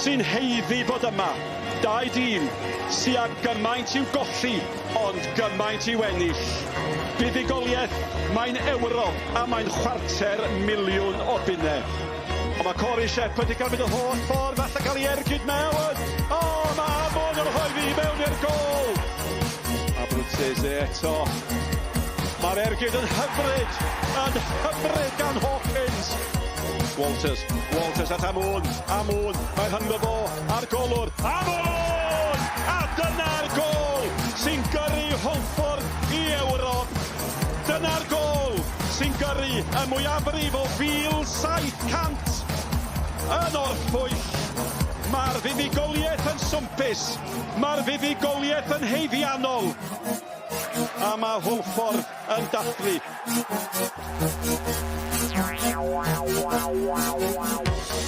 sy'n haeddu bod yma. Dau dîm sy â gymaint i'w golli, ond gymaint i'w ennill. Buddugoliaeth, mae'n Ewrop a mae'n 250,000 o bunne. Ond mae Corey Shepherd wedi cael mynd y holl ffordd, falle cael ei ergyd mewn. O, mae Amon yn rhoi fi mewn i'r gôl. Abruzzese eto. Mae'r ergyd yn hyfryd, yn hyfryd gan Hawkins. Walters, Walters at Amon, Amon, mae rhyngddo fo a'r golwr. Amon! A dyna'r gôl sy'n gyrru Hwlffordd i Ewrop. Dyna'r gôl sy'n gyrru y mwyafrif o 1,700 yn orffwyll. Mae'r fuddugoliaeth yn swmpus, mae'r fuddugoliaeth yn haeddiannol, a mae Hwlffordd yn dathlu.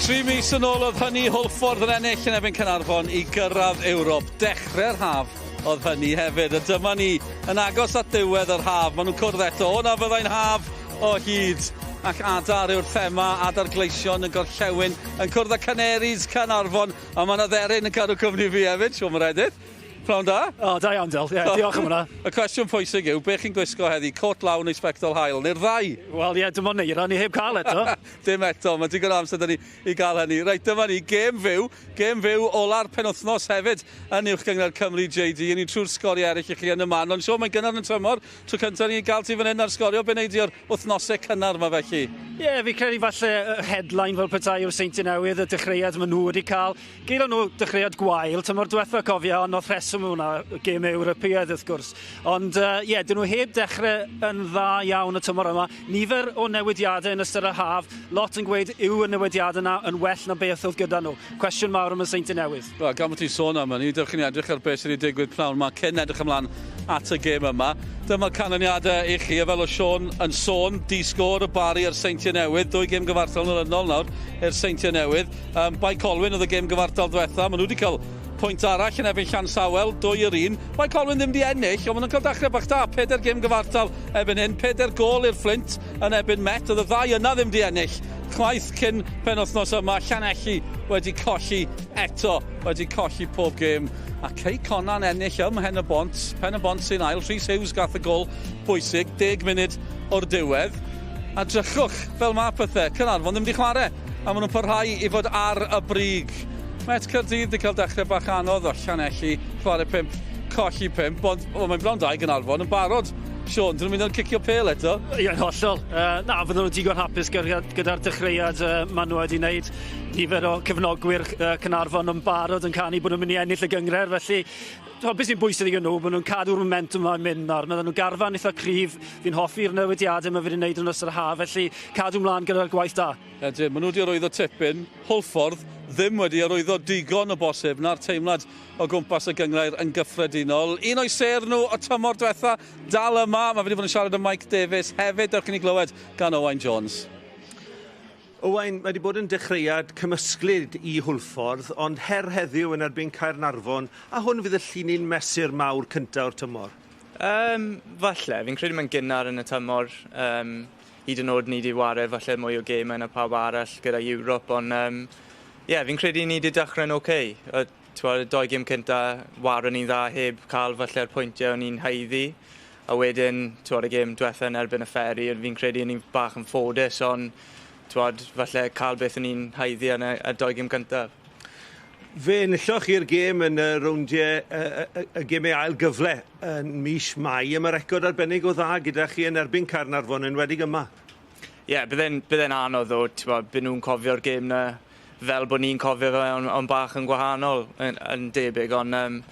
3 mis yn ôl oedd hynny, Hwlffordd yn ennill yn erbyn Caernarfon i gyrraedd Ewrop. Dechrau'r haf oedd hynny hefyd. A dyma ni yn agos at ddiwedd yr haf. Maen nhw'n cwrdd eto. O na fyddai'n haf o hyd. Ac adar yw'r thema, adar gleision y gorllewin yn cwrdd â Canaries Caernarfon. A mae yna dderyn yn cadw cwmni fi hefyd, Siôn Meredith. Pnawn da. O, da iawn, Del. Yeah, diolch am hwnna. Y cwestiwn pwysig yw, be chi'n gwisgo heddi? Cot lawn neu sbectol haul? Neu'r ddau? Wel, ie, yeah, dim ond neira, ni heb cael eto. Dim eto, mae digon o amser 'da ni i gael hynny. Reit, dyma ni, gêm fyw. Gêm fyw ola'r penwthnos hefyd yn Uwch Gynghrair Cymru, JD. Ni trwy'r sgoriau eraill i chi yn y man. Ond Siôn, mae'n gynnar yn tymor. Tro cyntaf ni'n gael ti fan hyn ar sgorio. Be wnei di o'r wythnosau cynnar yma felly? Ie, yeah, fi credu falle headline fel petai yw'r Seintiau Newydd, y dechreuad maen nhw wedi cael. Geilon nhw dechreuad gwael, tymor diwetha cofio, ond oedd rheswm hwnna, gêm Ewropeaidd wrth gwrs. Ond ie, yeah, dyn nhw heb dechrau yn dda iawn y tymor yma. Nifer o newidiadau yn ystod y haf, lot yn gweud yw y newidiadau yna yn well na beth oedd gyda nhw. Cwestiwn mawr am y Seintiau Newydd. Wel, gan bod ti'n sôn am hynny, dewch i ni edrych ar beth sydd wedi digwydd pnawn yma cyn edrych ymlaen at y gêm yma. Dyma'r canlyniadau i chi, a fel o Siôn yn sôn, di sgôr y Bari a'r Seintiau Newydd, dwy gêm gyfartal yn olynol nawr i'r Seintiau Newydd. Bae Colwyn oedd y gêm gyfartal diwetha, maen nhw wedi cael pwynt arall yn erbyn Llansawel, 2-1. Bae Colwyn ddim wedi ennill, ond maen nhw'n cael dechrau bach da. Pedair gêm gyfartal erbyn hyn, pedair gôl i'r Fflint yn erbyn Met. Oedd y ddau yna ddim wedi ennill chwaith cyn penwthnos yma. Llanelli wedi colli eto, wedi colli pob gêm. A Cei Connah'n ennill ym Mhen y Bont. Pen y Bont sy'n ail. Rhys Hughes gath y gol bwysig, 10 munud o'r diwedd. A drychwch fel mae pethau. Caernarfon ddim wedi chwarae. A maen nhw'n parhau i fod ar y brig. Met Caerdydd wedi cael dechrau bach anodd o Llanelli, chwarae pump, colli pump, ond oh, mae'n bron da i Gaernarfon yn barod. Siôn, dyn nhw'n mynd yn cicio pêl eto? Ie, hollol. Na, fydden nhw'n digon hapus gyda'r dechreuad maen nhw wedi wneud. Nifer o cefnogwyr Caernarfon yn barod yn canu bod nhw'n mynd i ennill y gynghrair, felly beth sy'n bwysig iddyn nhw, bod nhw'n cadw'r momentum yma'n mynd nawr. Maen nhw'n garfan eitha cryf, fi'n hoffi'r newidiadau mae wedi wneud yn ystod y haf, felly cadw mlaen gyda'r gwaith da. Ydyn, maen nhw wedi arwyddo tipyn. Hwlffordd ddim wedi arwyddo digon o bosib na'r teimlad o gwmpas y gynghrair yn gyffredinol. Un o'i sêr nhw o tymor diwetha dal yma. Mae wedi bod yn siarad â Mike Davies hefyd. Dewch i ni glywed gan Owain Jones. Owain, mae wedi bod yn dechreuad cymysglyd i Hwlffordd, ond her heddiw yn erbyn Caernarfon, a hwn fydd y llinyn mesur mawr cyntaf o'r tymor. Falle, fi'n credu mae'n gynnar yn y tymor. Hyd yn oed ni wedi ware falle mwy o gemau na pawb arall gyda Europe, ond yeah, fi'n credu ni wedi dechrau'n oce. Okay. Y doi gêm cynta ware ni'n dda heb cael falle'r pwyntiau o'n i'n haeddu. A wedyn, twod, y gêm diwetha yn erbyn y Ferry, fi'n credu ni'n bach yn ffodus, ond twod, falle cael beth o'n i'n haeddu yn y doi gêm cyntaf. Fe enilloch chi'r gêm yn y rowndiau, y gemau ail gyfle yn mis Mai, a mae record arbennig o dda gyda chi yn erbyn Caernarfon, yn enwedig yma. Ie, yeah, bydde'n anodd o, ti'n byd nhw'n cofio'r gêm na fel bod ni'n cofio fe, ond bach yn gwahanol yn debyg, ond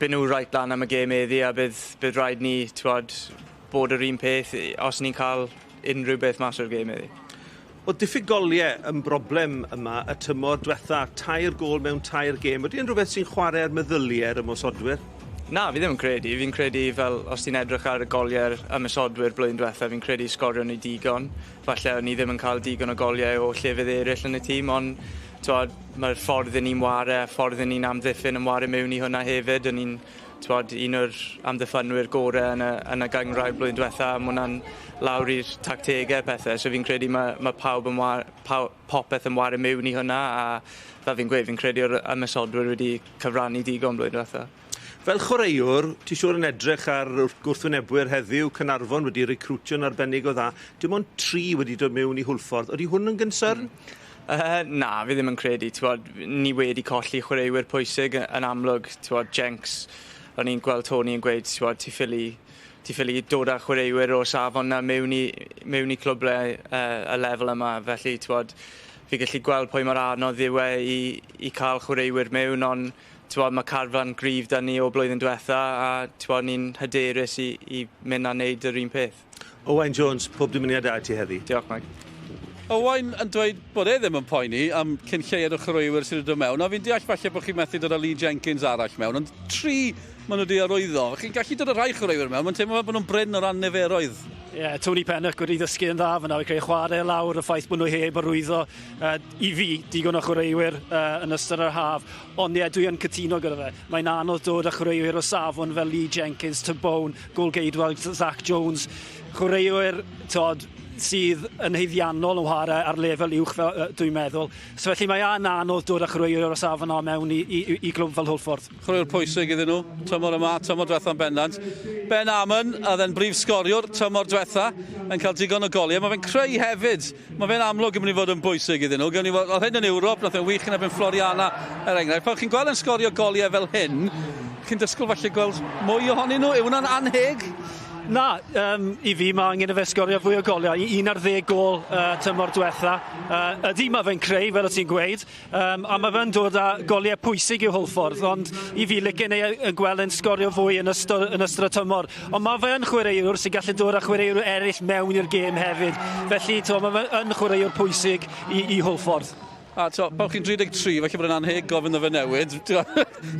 byd nhw right lan am y gêm heddi a bydd rhaid ni, ti'n bod yr un peth os ni'n cael unrhyw beth mas o'r gêm heddi. O diffyg goliau yn broblem yma y tymor diwetha, tair gôl mewn tair gêm. Ydy yn rhywbeth sy'n chwarae ar meddyliau'r ymosodwyr? Na, fi ddim yn credu. Fi'n credu fel, os ti'n edrych ar y goliau'r ymosodwyr blwyddyn diwetha, fi'n credu sgorio ni digon. Falle o'n ni ddim yn cael digon o goliau o llefydd eraill yn y tîm, ond mae'r ffordd i ni'n ware, ffordd i ni'n amddiffyn yn ware mewn i hwnna hefyd. O'n ni'n twod, un o'r amddiffynwyr gorau yn y gynghrair blwyddyn diwetha, a ma' hwnna'n lawr i'r tactegau pethau. So fi'n credu mae pawb yn war, popeth yn ware mewn i hwnna, a fel fi'n gweud, fi'n credu o'r ymosodwyr wedi cyfrannu digon blwyddyn diwetha. Fel chwaraewr, ti siŵr yn edrych ar gwrthwynebwyr heddiw, Caernarfon wedi recrwtio'n arbennig o dda. Dim ond 3 wedi dod mewn i Hwlffordd. Ydy hwn yn gynsyrn? Na, fi ddim yn credu. T'wod, ni wedi colli chwaraewyr pwysig yn amlwg. T'wod, Jenks, o'n i'n gweld Tony yn gweud, t'wod, ti ffili dod â chwaraewyr o safon na mewn i clwblau y lefel yma. Felly, t'wod, fi gallu gweld pwy mor anodd yw e i cael chwaraewyr mewn, ond t'wod, mae carfan gryf 'da ni o blwyddyn diwetha, a t'wod, ni'n hyderus i mynd a wneud yr un peth. Owain Jones, pob dymuniad da i ti heddi. Diolch, Mike. Owain yn dweud bod e ddim yn poeni am cyn lleied o chwaraewyr sydd wedi dod mewn. A fi'n deall falle bod chi'n methu dod â Lee Jenkins arall mewn, ond 3 maen nhw wedi arwyddo. Chi'n gallu dod â rhai chwaraewyr mewn, mae'n teimlo bod nhw'n brin o ran niferoedd. Ie, yeah, Tony Pennock wedi ddysgu yn dda fyna, wedi creu chwarae lawr y ffaith bod nhw heb arwyddo i fi digon o chwaraewyr yn ystod yr haf. Ond ie, yeah, dwi yn cytuno gyda fe. Mae'n anodd dod â chwaraewyr o safon fel Lee Jenkins, Tabone, golgeidwad Zach Jones, chwaraewyr, tod, sydd yn haeddiannol o chwarae ar lefel uwch, fel, dwi'n meddwl. So felly mae yn anodd dod â chwaraewyr o'r safon o mewn i glwb fel Hwlffordd. Chwaraewr pwysig iddyn nhw, tymor yma, tymor diwetha yn bendant. Ben Amon, a dde'n brif sgoriwr tymor diwetha, yn cael digon o goliau. Mae fe'n creu hefyd. Mae fe'n amlwg yn mynd i fod yn bwysig iddyn nhw. Gawn ni weld, oedd hyn yn Ewrop, nath e'n wych yn erbyn Floriana, er enghraifft. Pan chi'n gweld yn sgorio goliau fel hyn, chi'n dysgwyl falle gweld mwy ohonyn nhw? Yw hwnna'n anheg? Na, i fi mae angen i fe sgorio fwy o goliau. 11 gôl tymor diwetha. Ydy, mae fe'n creu, fel o ti'n gweud, a mae fe'n dod â goliau pwysig i'w Hwlffordd, ond i fi licen ei gweld yn sgorio fwy yn ystod y tymor. Ond mae fe'n chwaraewr sy'n gallu dod â chwaraewr eraill mewn i'r gêm hefyd. Felly, to, mae fe'n chwaraewr pwysig i Hwlffordd. A to, pan chi'n 33, felly bod yn anheg gofyn iddo fe newid.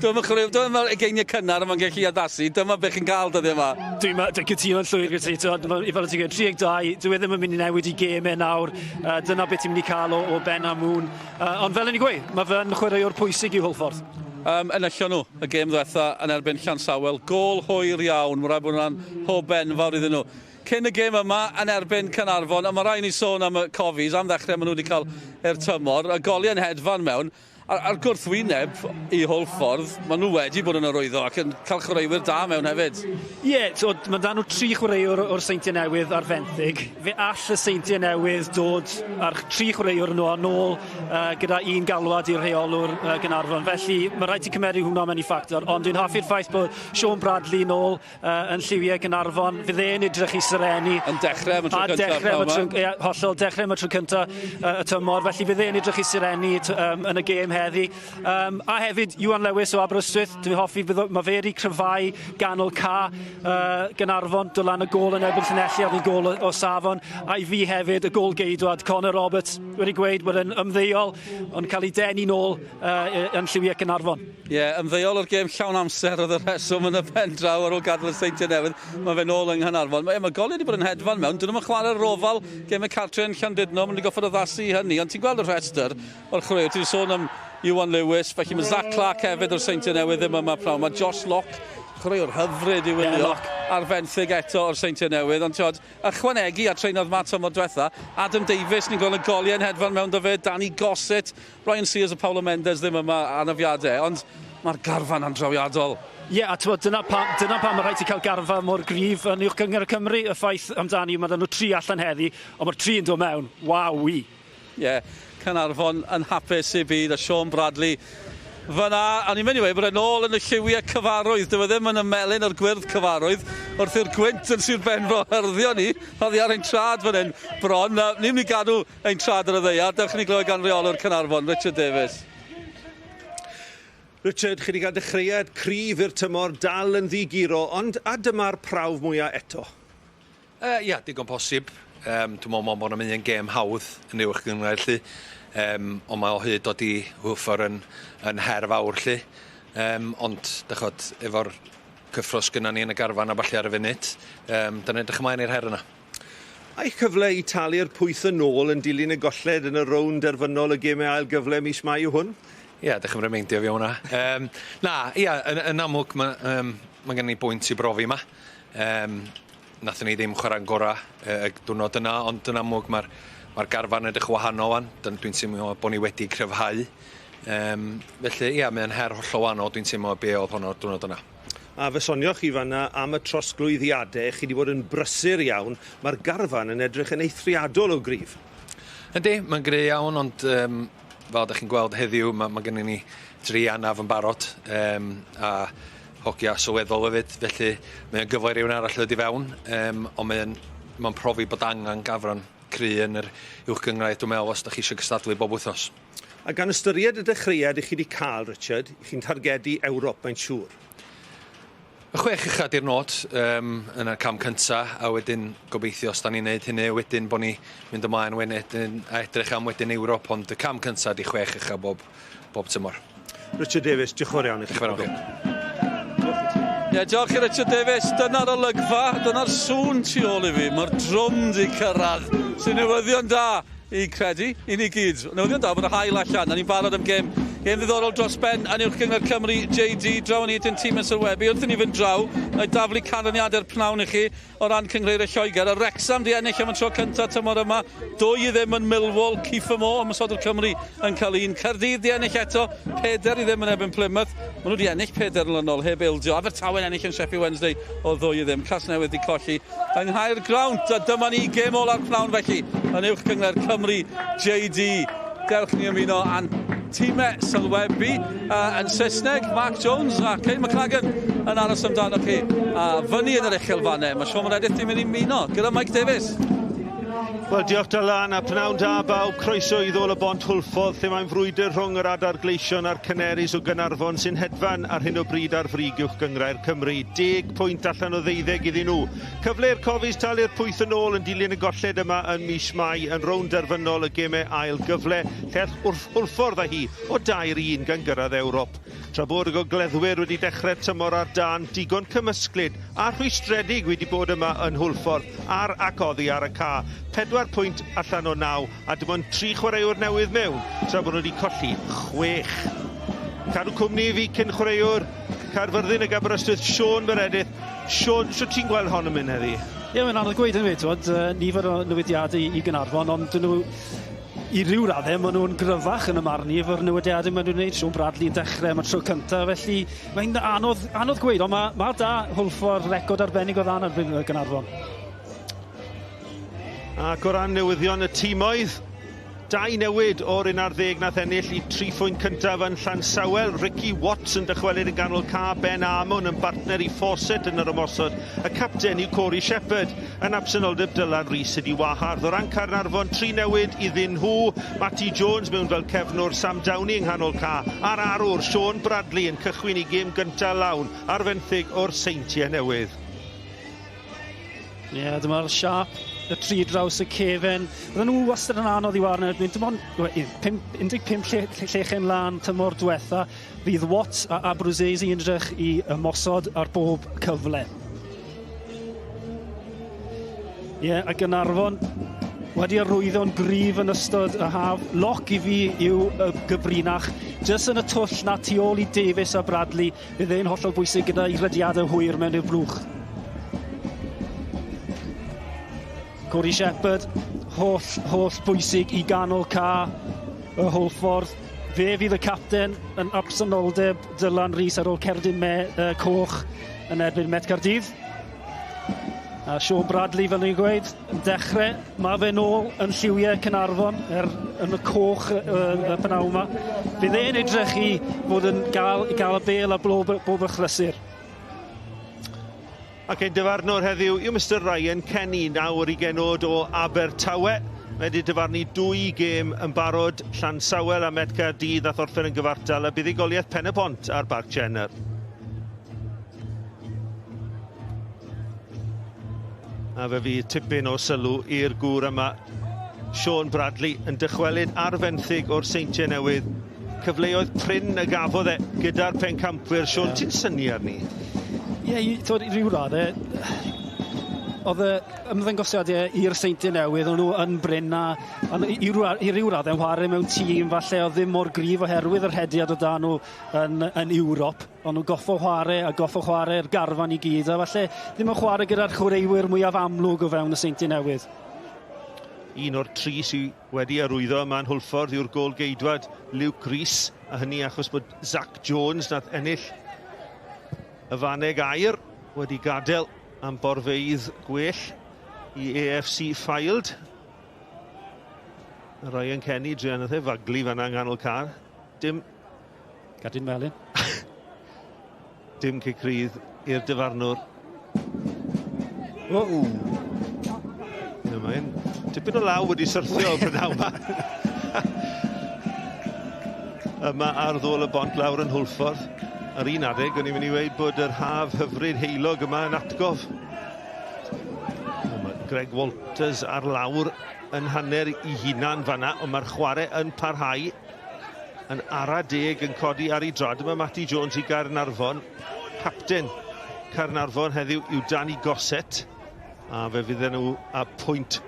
Dwi'n fel ugeiniau cynnar a mae'n gallu addasu. Dyma beth chi'n cael dyddiau yma. Dwi'n cytuno'n llwyr gyda ti. Fel ti'n gweud, 32, dwi ddim yn mynd i newid i gemau nawr. Dyna beth ti'n mynd i cael o Ben Amoon. Ond fel yn i gweud, mae fe'n chwaraewr pwysig i Hwlffordd. Enillon nhw y gêm ddiwetha yn erbyn Llansawel. Gôl hwyr iawn, mae rhaid bod hwnna'n hwb enfawr iddyn nhw. Cyn y gêm yma yn erbyn Caernarfon, a mae rhaid ni sôn am y Cofis, am ddechrau maen nhw wedi cael i'r tymor, y goliau'n hedfan mewn, a'r gwrthwyneb i Hwlffordd, maen nhw wedi bod yn arwyddo ac yn cael chwaraewyr da mewn hefyd. Ie, yeah, so, mae dan nhw 3 chwaraewr o'r Seintiau Newydd ar fenthyg. Fe all y Seintiau Newydd dod ar 3 chwaraewr nhw yn ôl gyda un galwad i'r rheolwr Gaernarfon. Felly mae rhaid ti cymeru hwnna mewn i ffactor, ond dwi'n hoffi'r ffaith bod Sean Bradley nôl yn lliwiau Gaernarfon. Fydd e'n edrych i serenu. Yn dechrau am y tro cyntaf. Ie, hollol, dechrau am y tro cyntaf y tymor. Felly fydd e'n edrych i serenu yn y gêm heddi. A hefyd, Iwan Lewis o Aberystwyth, dwi'n hoffi, mae fe wedi cryfhau ganol ca Gaernarfon, dod lan y gôl yn erbyn Llanelli, oedd yn gôl o safon. A i fi hefyd, y gôl geidwad, Conor Roberts, wedi gweud bod yn ymddeol, ond cael ei denu nôl yn lliwiau Gaernarfon. Ie, yeah, ymddeol o'r gêm llawn amser oedd y rheswm yn y pen draw ar ôl gadael y Seintiau Newydd. Mae fe nôl yng Nghaernarfon. Mae goliau wedi bod yn hedfan mewn. Dyn nhw'n chwarae'r rofal gêm y cartre yn Llandudno. Maen nhw wedi goffod addasu i hynny. Ond ti'n gweld y rhestr o'r chwaraewyr. Ti wedi sôn am Iwan Lewis, felly mae Zach Clark hefyd o'r Seintiau Newydd ddim yma pnawn. Mae Josh Locke, chwaraewr hyfryd i wylio, ar fenthyg eto o'r Seintiau Newydd. Ond ti'n ychwanegu a treinodd Matt tymor diwetha, Adam Davies, ni'n gweld y goliau yn hedfan mewn dy fe, Danny Gossett, Ryan Sears a Paulo Mendes ddim yma anafiadau, ond mae'r garfan andrawiadol. Ie, yeah, a t'wod, dyna pam mae rhaid ti cael garfan mor gryf yn Uwch Gynghrair Cymru. Y ffaith amdani, mae nhw 3 allan heddi, ond mae'r 3 yn dod mewn. Waw-i. Ie, yeah, Caernarfon yn hapus i byd, a Sean Bradley fyna, a ni'n mynd i weud bod e'n ôl yn y lliwiau cyfarwydd. Dyw e ddim yn y melyn o'r gwyrdd cyfarwydd, wrth i'r gwynt yn Sir Benfro hyrddio ni, oddi ar ein trad fan hyn bron. Ni'n mynd i gadw ein trad ar y ddaear. Dewch i ni glywed gan reolwr Caernarfon, Richard Davies. Richard, chi wedi cael dechreuad cryf i'r tymor, dal yn ddiguro, ond a dyma'r prawf mwyaf eto? Ia, digon posib. Dwi'n meddwl bod o'n mynd yn gêm hawdd yn uwch gynghrair lly. Ond mae o hyd dod i Hwlffordd yn her fawr lly. Ond, dychod, efo'r cyffro sgynna ni yn y garfan a falle ar y funud, dyna edrych ymlaen i'r her yna. A'i cyfle i talu'r pwyth yn ôl yn dilyn y golled yn y rownd derfynol y gemau ail gyfle mis Mai yw hwn? Ie, yeah, dechrau'n remeindio fi hwnna. Na, ia, yn amlwg mae gen i bwynt i brofi yma. Nathon ni ddim chwarae'n gorau y diwrnod yna, ond yn amlwg mae'r garfan edrych wahanol wan. Dwi'n teimlo bod ni wedi cryfhau. Um, felly, ia, mae'n her hollol wahanol, dwi'n teimlo be oedd honno diwrnod yna. A fe sonioch chi fanna am y trosglwyddiadau, chi wedi bod yn brysur iawn, mae'r garfan yn edrych yn eithriadol o gryf. Yndi, mae'n gry iawn, ond um, fel ydych chi'n gweld heddiw, mae, mae gennym ni dri anaf yn barod, um, a hogia sylweddol hefyd, felly mae'n gyfle i rywun arall ddod i fewn, um, ond mae'n mae profi bod angen gafran cry yn yr uwch gynghrair, dwi'n meddwl, os ydych chi eisiau cystadlu bob wythnos. A gan ystyried y dechreuad i chi wedi cael, Richard, chi'n targedu Ewrop, mae'n siŵr. Y chwech ucha di'r nod um, yn y cam cynta, a wedyn gobeithio os da ni'n neud hynny, wedyn bod ni mynd ymlaen wedyn a edrych am wedyn Ewrop, ond y cam cynta di chwech ucha bob, bob tymor. Richard Davies, diolch yn fawr iawn i chi. Diolch yn fawr iawn. Ie, diolch i Richard Davies. Dyna'r olygfa, dyna'r sŵn tu ôl i fi. Mae'r drwm di cyrraedd. Sy'n newyddion da i credu, i ni gyd. Newyddion da bod y haul allan. A ni'n barod am gêm. Gêm ddiddorol dros ben yn uwch gynghrair Cymru JD. Draw ni at ein tîm yn sylwebu. Wrth i ni fynd draw, na i daflu canlyniadau'r pnawn i chi o ran cynghreiriau Lloegr. A Wrexham di ennill am y tro cyntaf tymor yma. 2-0 yn Millwall. Kieffer Moore, ymosodwr Cymru, yn cael un. Caerdydd di ennill eto. 4-0 yn erbyn Plymouth. Maen nhw wedi ennill pedair yn olynol heb ildio. Abertawe'n ennill yn Sheffield Wednesday o 2-0. Casnewydd di colli yng Nghaergrawnt. A dyma ni, gêm ola'r pnawn felly yn uwch gynghrair Cymru JD. Dewch ni ymuno â'n tîmau sylwebu yn Saesneg, Mark Jones a Kane McLagan yn aros amdano chi. A fyny yn yr uchelfannau, mae Sean Meredith di mynd i ymuno gyda Mike Davies. Wel, diolch Dylan, a pnawn da bawb. Croeso i Ddôl y Bont Hwlffordd, lle mae'n frwydr rhwng yr Adar Gleision a'r Canaries o Gaernarfon sy'n hedfan ar hyn o bryd ar frig uwch gynghrair Cymru. 10 pwynt allan o ddeuddeg iddyn nhw. Cyfle i'r Cofis talu'r pwyth yn ôl yn dilyn y golled yma yn mis Mai yn rownd derfynol y gemau ail gyfle, lle aeth Hwlffordd â hi o dair i un gan gyrraedd Ewrop. Tra bod y gogleddwyr wedi dechrau'r tymor ar dân, digon cymysglyd a rhwystredig wedi bod yma yn Hwlffordd ar ac oddi ar y ca. 4 pwynt allan o 9 a dim ond 3 chwaraewr newydd mewn, tra bod nhw wedi colli chwech. Cadw cwmni i fi cyn chwaraewr Caerfyrddin ag Aberystwyth, Siôn Meredith. Siôn, sut ti'n gweld hon yn mynd heddi? Ie, mae'n anodd gweud yn dweud, nifer o newidiadau i Gaernarfon, ond dyn nhw i ryw raddau, maen nhw'n gryfach yn y marn i efo'r newidiadau maen nhw'n gwneud. Sean Bradley yn dechrau am y tro cyntaf, felly mae'n anodd, anodd gweud, ond mae, mae da Hwlffordd record arbennig o dda yn erbyn Gaernarfon. Ac o ran newyddion y timoedd, dau newid o'r 11 nath ennill i tri phwynt cyntaf yn Llansawel. Ricky Watts yn dychwelyd yn ganol ca, Ben Amon yn bartner i Fawcett yn yr ymosod. Y capten yw Corey Shepherd yn absenoldeb Dylan Rees ydi wahardd. O ran Caernarfon, tri newid iddyn nhw. Matty Jones mewn fel cefnwr, Sam Downey yng nghanol ca, a'r arwr Sean Bradley yn cychwyn i gêm gyntaf lawn ar fenthyg o'r Seintiau Newydd. Ie, yeah, dyma'r siap, y tri draws y cefen. Bydden nhw wastad yn anodd i waren erbyn. Dim ond 15 lle, llechen lan tymor diwetha. Fydd Watts a Abruzzese yn edrych i ymosod ar bob cyfle. Ie, yeah, a Gaernarfon wedi arwyddo'n gryf yn ystod y haf. Loc i fi yw y gyfrinach. Jyst yn y twll na tu ôl i Davies a Bradley. Bydd e'n hollol bwysig gyda'i rediadau hwyr mewn i'r blwch. Corey Shepherd, holl, holl bwysig i ganol ca y Hwlffordd. Fe fydd y capten yn absenoldeb Dylan Rees ar ôl cerdyn me, coch yn erbyn Met Caerdydd. A Sean Bradley, fel ni'n gweud, yn dechrau. Mae fe nôl yn lliwiau Caernarfon er, yn y coch y, y, y pnawn yma. Fydd e'n edrych i fod yn gael, i gael y bel a bob, bob achlysur. Ac ein dyfarnwr heddiw yw Mr Ryan Kenny, nawr i genod o Abertawe. Mae wedi dyfarnu dwy gêm yn barod, Llansawel a Met Caerdydd a orffen yn gyfartal a buddugoliaeth Pen y Bont ar Barc Jenner. A fe fydd tipyn o sylw i'r gŵr yma, Sean Bradley, yn dychwelyd ar fenthyg o'r Seintiau Newydd. Cyfleoedd prin y gafodd e gyda'r pencampwyr. Sean, yeah. Ti'n synnu arni? Ie, yeah, i ryw raddau, oedd y ymddangosiadau i'r Seintiau Newydd, o'n nhw yn brin a, i, i ryw raddau yn chwarae mewn tîm falle oedd ddim mor gryf oherwydd yr hediad o dan nhw yn, yn Ewrop. O'n nhw'n goffo chwarae a goffo chwarae'r garfan i gyd a falle ddim yn chwarae gyda'r chwaraewyr mwyaf amlwg o fewn y Seintiau Newydd. Un o'r tri sydd wedi arwyddo yma yn Hwlffordd yw'r gôl-geidwad Luke Rees, a hynny achos bod Zach Jones nath ennill y faneg aur wedi gadael am borfeydd gwell i AFC Fylde. Ryan Kenny, druan nath e faglu fanna yng nghanol car. Dim... Cerdyn melyn. Dim cic rydd i'r dyfarnwr. O! Dyma mae'n tipyn o law wedi syrthio o prynhawn yma. Yma ar ddôl y bont lawr yn Hwlffordd. Ar un adeg, o'n i'n mynd i weud bod yr haf hyfryd heulog yma yn atgof. Mae Greg Walters ar lawr yn hanner i hunan fanna, ond mae'r chwarae yn parhau. Yn ara deg yn codi ar ei droed. Dyma Matty Jones i Gaernarfon. Capten Caernarfon heddiw yw Danny Gossett. A fe fydden nhw a pwynt.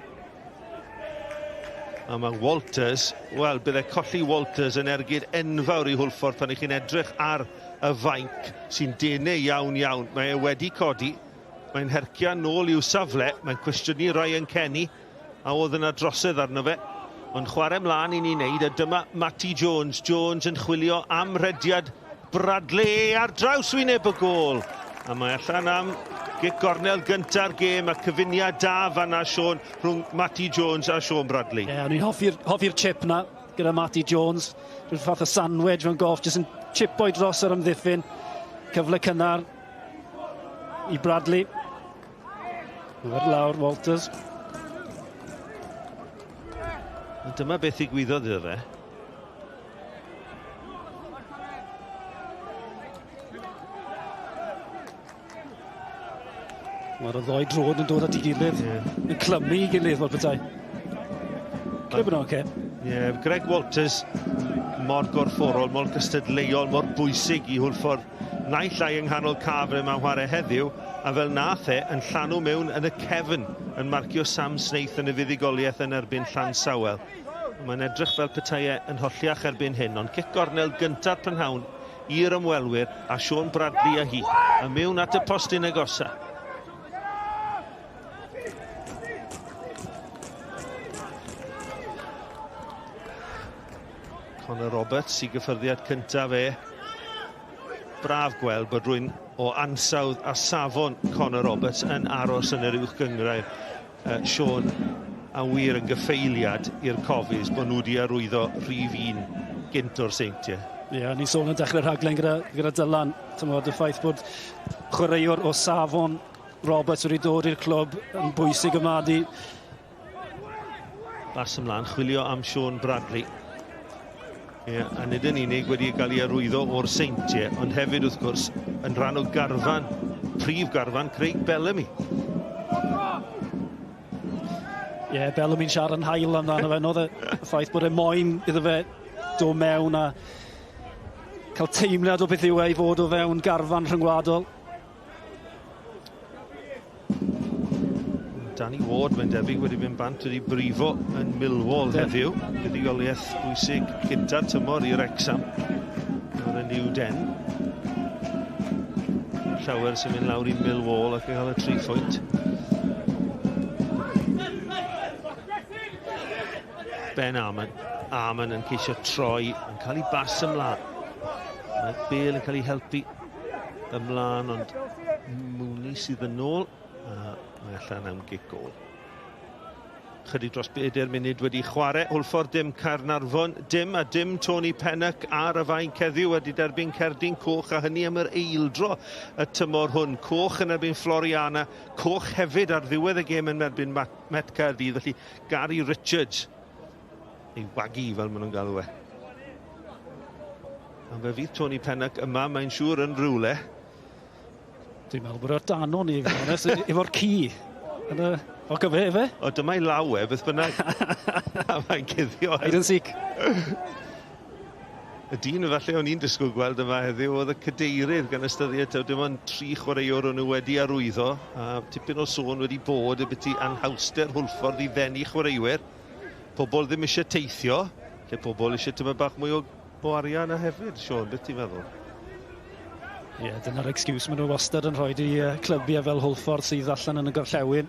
A mae Walters, wel, bydde colli Walters yn ergyd enfawr i Hwlffordd pan ych chi'n edrych ar y fainc sy'n denau iawn iawn. Mae e wedi codi, mae'n hercio nôl i'w safle, mae'n cwestiynu Ryan Kenny, a oedd yna drosedd arno fe. Ond chwarae mlaen i ni wneud, a dyma Matty Jones. Jones yn chwilio am rediad Bradley ar draws wyneb y gôl. A mae allan am gic gornel gynta'r gêm a cyfuniad da fanna, Siôn, rhwng Matty Jones a Sean Bradley. Ie, yeah, o'n i'n hoffi'r hoffi chip na gyda Matty Jones. Rhyw fath o sandwich mewn golf, jyst yn chipoi dros yr amddiffyn. Cyfle cynnar i Bradley. Ar lawr, Walters. Dyma beth ddigwyddodd iddo fe. Mae'r ddoi drod yn dod at ei gilydd, yeah. Yn clymu i gilydd fel petai. Credu bod nhw'n oce. Ie, Greg Walters mor gorfforol, mor gystadleuol, mor bwysig i Hwlffordd. Naill ai yng nghanol caf yma'n chwarae heddiw, a fel nath e yn llanw mewn yn y cefn yn marcio Sam Snaith yn y fuddugoliaeth yn erbyn Llansawel. Mae'n edrych fel petai e yn holliach erbyn hyn, ond cic gornel gynta'r prynhawn i'r ymwelwyr a Sean Bradley a hi, a mewn at y postyn agosa. Conor Roberts i gyffyrddiad cyntaf e. Braf gweld bod rhywun o ansawdd a safon Conor Roberts yn aros yn yr uwch gynghrair. Siôn, a wir yn gyffeiliad i'r Cofis bod nhw wedi arwyddo rhif 1 gynt o'r Seintiau. Ie, yeah, ni'n sôn yn dechrau'r rhaglen gyda Dylan. Tymod, y ffaith bod chwaraewr o safon Roberts wedi dod i'r clwb yn bwysig yma di. Bas ymlaen, chwilio am Sean Bradley. Ie, a nid yn unig wedi cael ei arwyddo o'r Seintiau, ond hefyd wrth gwrs yn rhan o garfan, prif garfan Craig Bellamy. Ie, yeah, Bellamy'n siarad yn hael amdano fe. Nodd y ffaith bod e moyn iddo fe dod mewn a cael teimlad o beth yw e i fod o fewn garfan rhyngwladol. Danny Ward, mae'n debyg, wedi mynd bant, wedi brifo yn Millwall heddiw. Buddugoliaeth bwysig cynta'r tymor i Wrexham ar y New Den. Llawer sy'n mynd lawr i Millwall ac yn cael y 3 phwynt. Ben Armon. Armon yn ceisio troi, yn cael ei bas ymlaen. Mae Bale yn cael ei helpu ymlaen, ond Mooney sydd yn ôl. Mae allan am gic gôl. Chydig dros 4 munud wedi chwarae. Hwlffordd dim, Caernarfon dim, a dim Tony Pennock ar y fainc heddiw wedi derbyn cerdyn coch, a hynny am yr eildro y tymor hwn. Coch yn erbyn Floriana, coch hefyd ar ddiwedd y gêm yn erbyn Met Caerdydd. Felly Gary Richards, ei wagi fel maen nhw'n galw e. A fe fydd Tony Pennock yma, mae'n siŵr, yn rhywle. Dwi'n meddwl bod o'r dan o'n i, efo'r ci. O, gyfe, efe? O, dyma'i law e, beth bynnag. A mae'n cuddio. Hide and seek. Y dyn falle o'n i'n disgwyl gweld yma heddiw oedd y cadeirydd, gan ystyried taw dim ond 3 chwaraewr o'n nhw wedi arwyddo, a tipyn o sôn wedi bod y byti anhawster Hwlffordd i ddenu chwaraewyr. Pobl ddim eisiau teithio, lle pobl eisiau tyma bach mwy o arian a hefyd, Siôn, beth ti'n meddwl? Ie, yeah, dyna'r excuse maen nhw wastad yn rhoi i clybiau fel Hwlffordd sydd allan yn y gorllewin.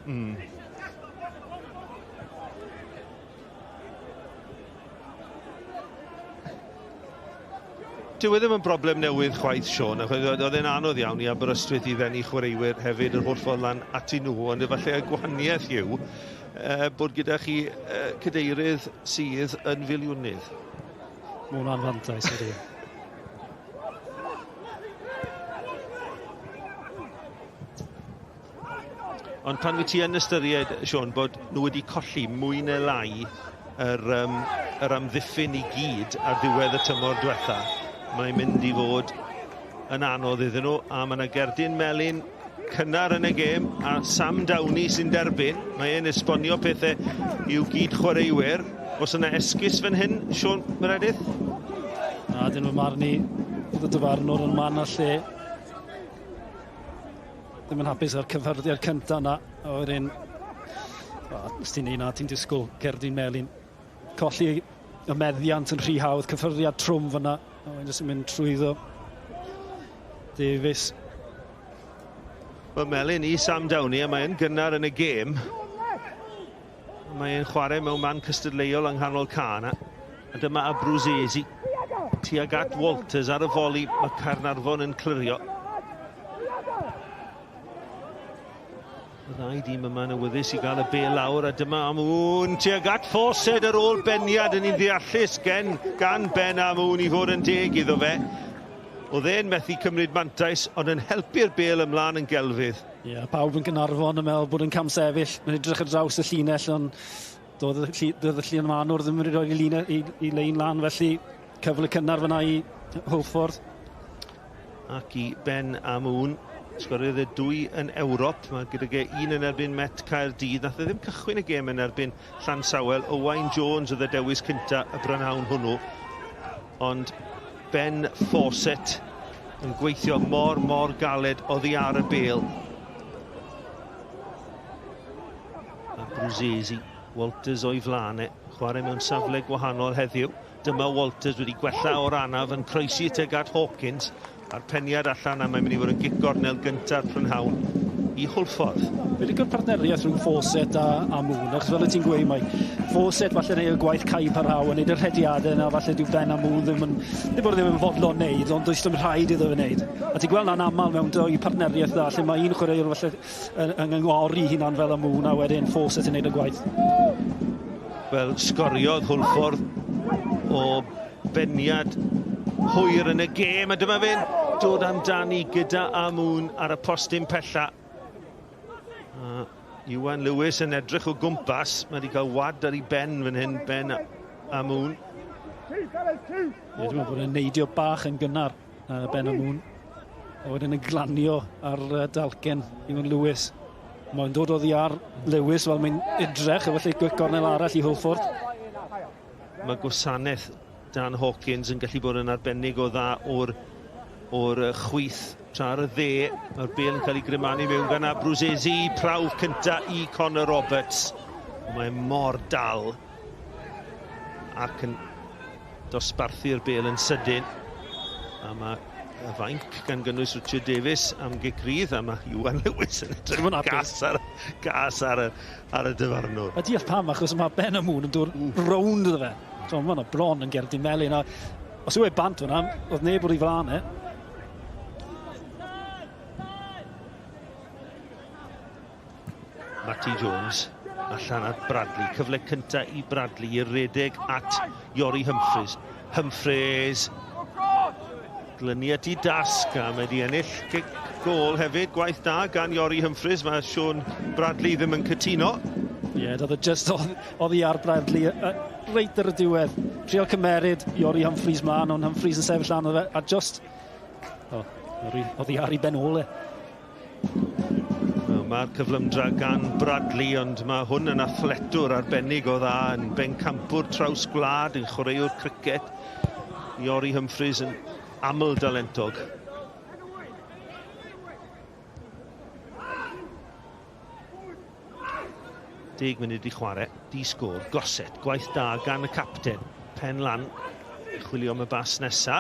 Dyw e ddim yn broblem newydd chwaith, Siôn, achos oedd e'n anodd iawn i Aberystwyth i ddenu chwaraewyr hefyd yr holl ffordd lan atyn nhw, ond efallai y gwahaniaeth yw bod gyda chi cadeirydd sydd yn filiwnydd. Mae hwnna'n fantais, ydy. Ond pan wyt ti yn ystyried, Siôn, bod nhw wedi colli mwy neu lai yr, um, yr amddiffyn i gyd ar ddiwedd y tymor diwetha, mae'n mynd i fod yn anodd iddyn nhw, a mae yna gerdyn melyn cynnar yn y gêm, a Sam Downey sy'n derbyn. Mae e'n esbonio pethau i'w gyd chwaraewyr. Oes yna esgus fan hyn, Siôn Meredith? Na, dyn nhw'n marn i, oedd y dyfarnwr yn man a lle. Ddim yn hapus â'r cyffyrddiad cyntaf yna. A wedyn, os ti'n neud na, ti'n disgwyl cerdyn melyn. Colli y meddiant yn rhy hawdd, cyffyrddiad trwm fyna. A wedyn jyst yn mynd trwyddo. Davies. Wel, melyn i Sam Downey, a mae'n gynnar yn y gêm. Mae'n chwarae mewn man cystadleuol yng nghanol ca yna. A dyma Abruzzese tuag at Walters ar y foli. Mae Caernarfon yn clirio. Y ddau dîm yma yn awyddus i gael y bêl lawr, a dyma Amoun tuag at Fawcett ar ôl beniad yn un ddeallus gen, gan Ben Amoun i fod yn deg iddo fe. Oedd e'n methu cymryd mantais, ond yn helpu'r bêl ymlaen yn gelfydd. Ie, yeah, pawb yn Gaernarfon yn meddwl bod yn camsefyll. Mae'n edrych ar draws y llinell, ond doedd y, doedd y llun manwr ddim wedi rhoi i, line, i, i lein lan, felly cyfle cynnar fyna i Hwlffordd. Ac i Ben Amoun. Sgoriodd e dwy yn Ewrop. Mae gydag e un yn erbyn Met Caerdydd. Nath e ddim cychwyn y gêm yn erbyn Llansawel. Owain Jones oedd y dewis cynta y brynhawn hwnnw. Ond Ben Fawcett yn gweithio mor, mor galed oddi ar y bêl. A Bruzzese, Walters o'i flaen e, chwarae mewn safle gwahanol heddiw. Dyma Walters wedi gwella o'r anaf yn croesi tuag at Hawkins a'r peniad allan, a mae'n mynd i fod yn gic gornel gynta'r prynhawn i Hwlffordd. Fi licio'r partneriaeth rhwng Fawcett a Moon, achos fel y ti'n gweud, mae Fawcett falle neud y gwaith cae parhaol yn neud y rhediadau yna, falle dyw Ben a Moon ddim yn, ddim bod ddim yn fodlon neud, ond does dim rhaid iddo fe wneud. A ti'n gweld na'n aml mewn dwy partneriaeth dda, lle mae un chwaraewr falle yn yngori hunan fel y Moon, a wedyn Fawcett yn neud y gwaith. Wel, sgoriodd Hwlffordd o beniad hwyr yn y gêm, a dyma fe'n dod amdani gyda Amoun ar y postyn pella. A Iwan Lewis yn edrych o gwmpas, mae wedi cael wad ar ei ben fan hyn, Ben Amoun. Ie, dwi'n meddwl bod e'n neidio bach yn gynnar, Ben Amoun. A wedyn yn glanio ar dalcen Iwan Lewis. Mae'n dod oddi ar Lewis fel mae'n edrych, a felly gic gornel arall i Hwlffordd. Mae gwasanaeth Dan Hawkins yn gallu bod yn arbennig o dda o'r, or chwith tra ar y dde. Mae'r bêl yn cael ei grymanu mewn gan Abruzzese, prawf cynta i Connor Roberts. Mae mor dal ac yn dosbarthu'r bêl yn sydyn. A mae y fainc gan gynnwys Richard Davies am gic rydd, a mae Iwan Lewis yn edrych yn gas ar, gas ar, y, ar y dyfarnwr. A deall pam, achos mae Ben Amoun yn dod rownd iddo fe. So, mae hwnna bron yn gerdyn melyn. A os yw e bant fyna, oedd neb o'r ei flaen e. Matty Jones allan at Bradley. Cyfle cynta i Bradley i redeg at Iori Humphreys. Humphreys glynu at ei dasg, a mae wedi ennill gic gôl hefyd. Gwaith da gan Iori Humphreys. Mae Sean Bradley ddim yn cytuno. Ie, yeah, doedd e just oddi ar Bradley reit ar y diwedd. Trial cymeryd Iori Humphreys mlaen, ond Humphreys yn sefyll lan oedd e, a just... O, oddi ar ei ben ôl e. Wel, mae'r cyflymdra gan Bradley, ond mae hwn yn athletwr arbennig o dda, yn bencampwr traws gwlad, yn chwaraewr cricet. Iori Humphreys yn aml dalentog. Deg munud i chwarae, di sgôr, Gossett, gwaith da gan y capten. Pen lan, chwilio am y bas nesa.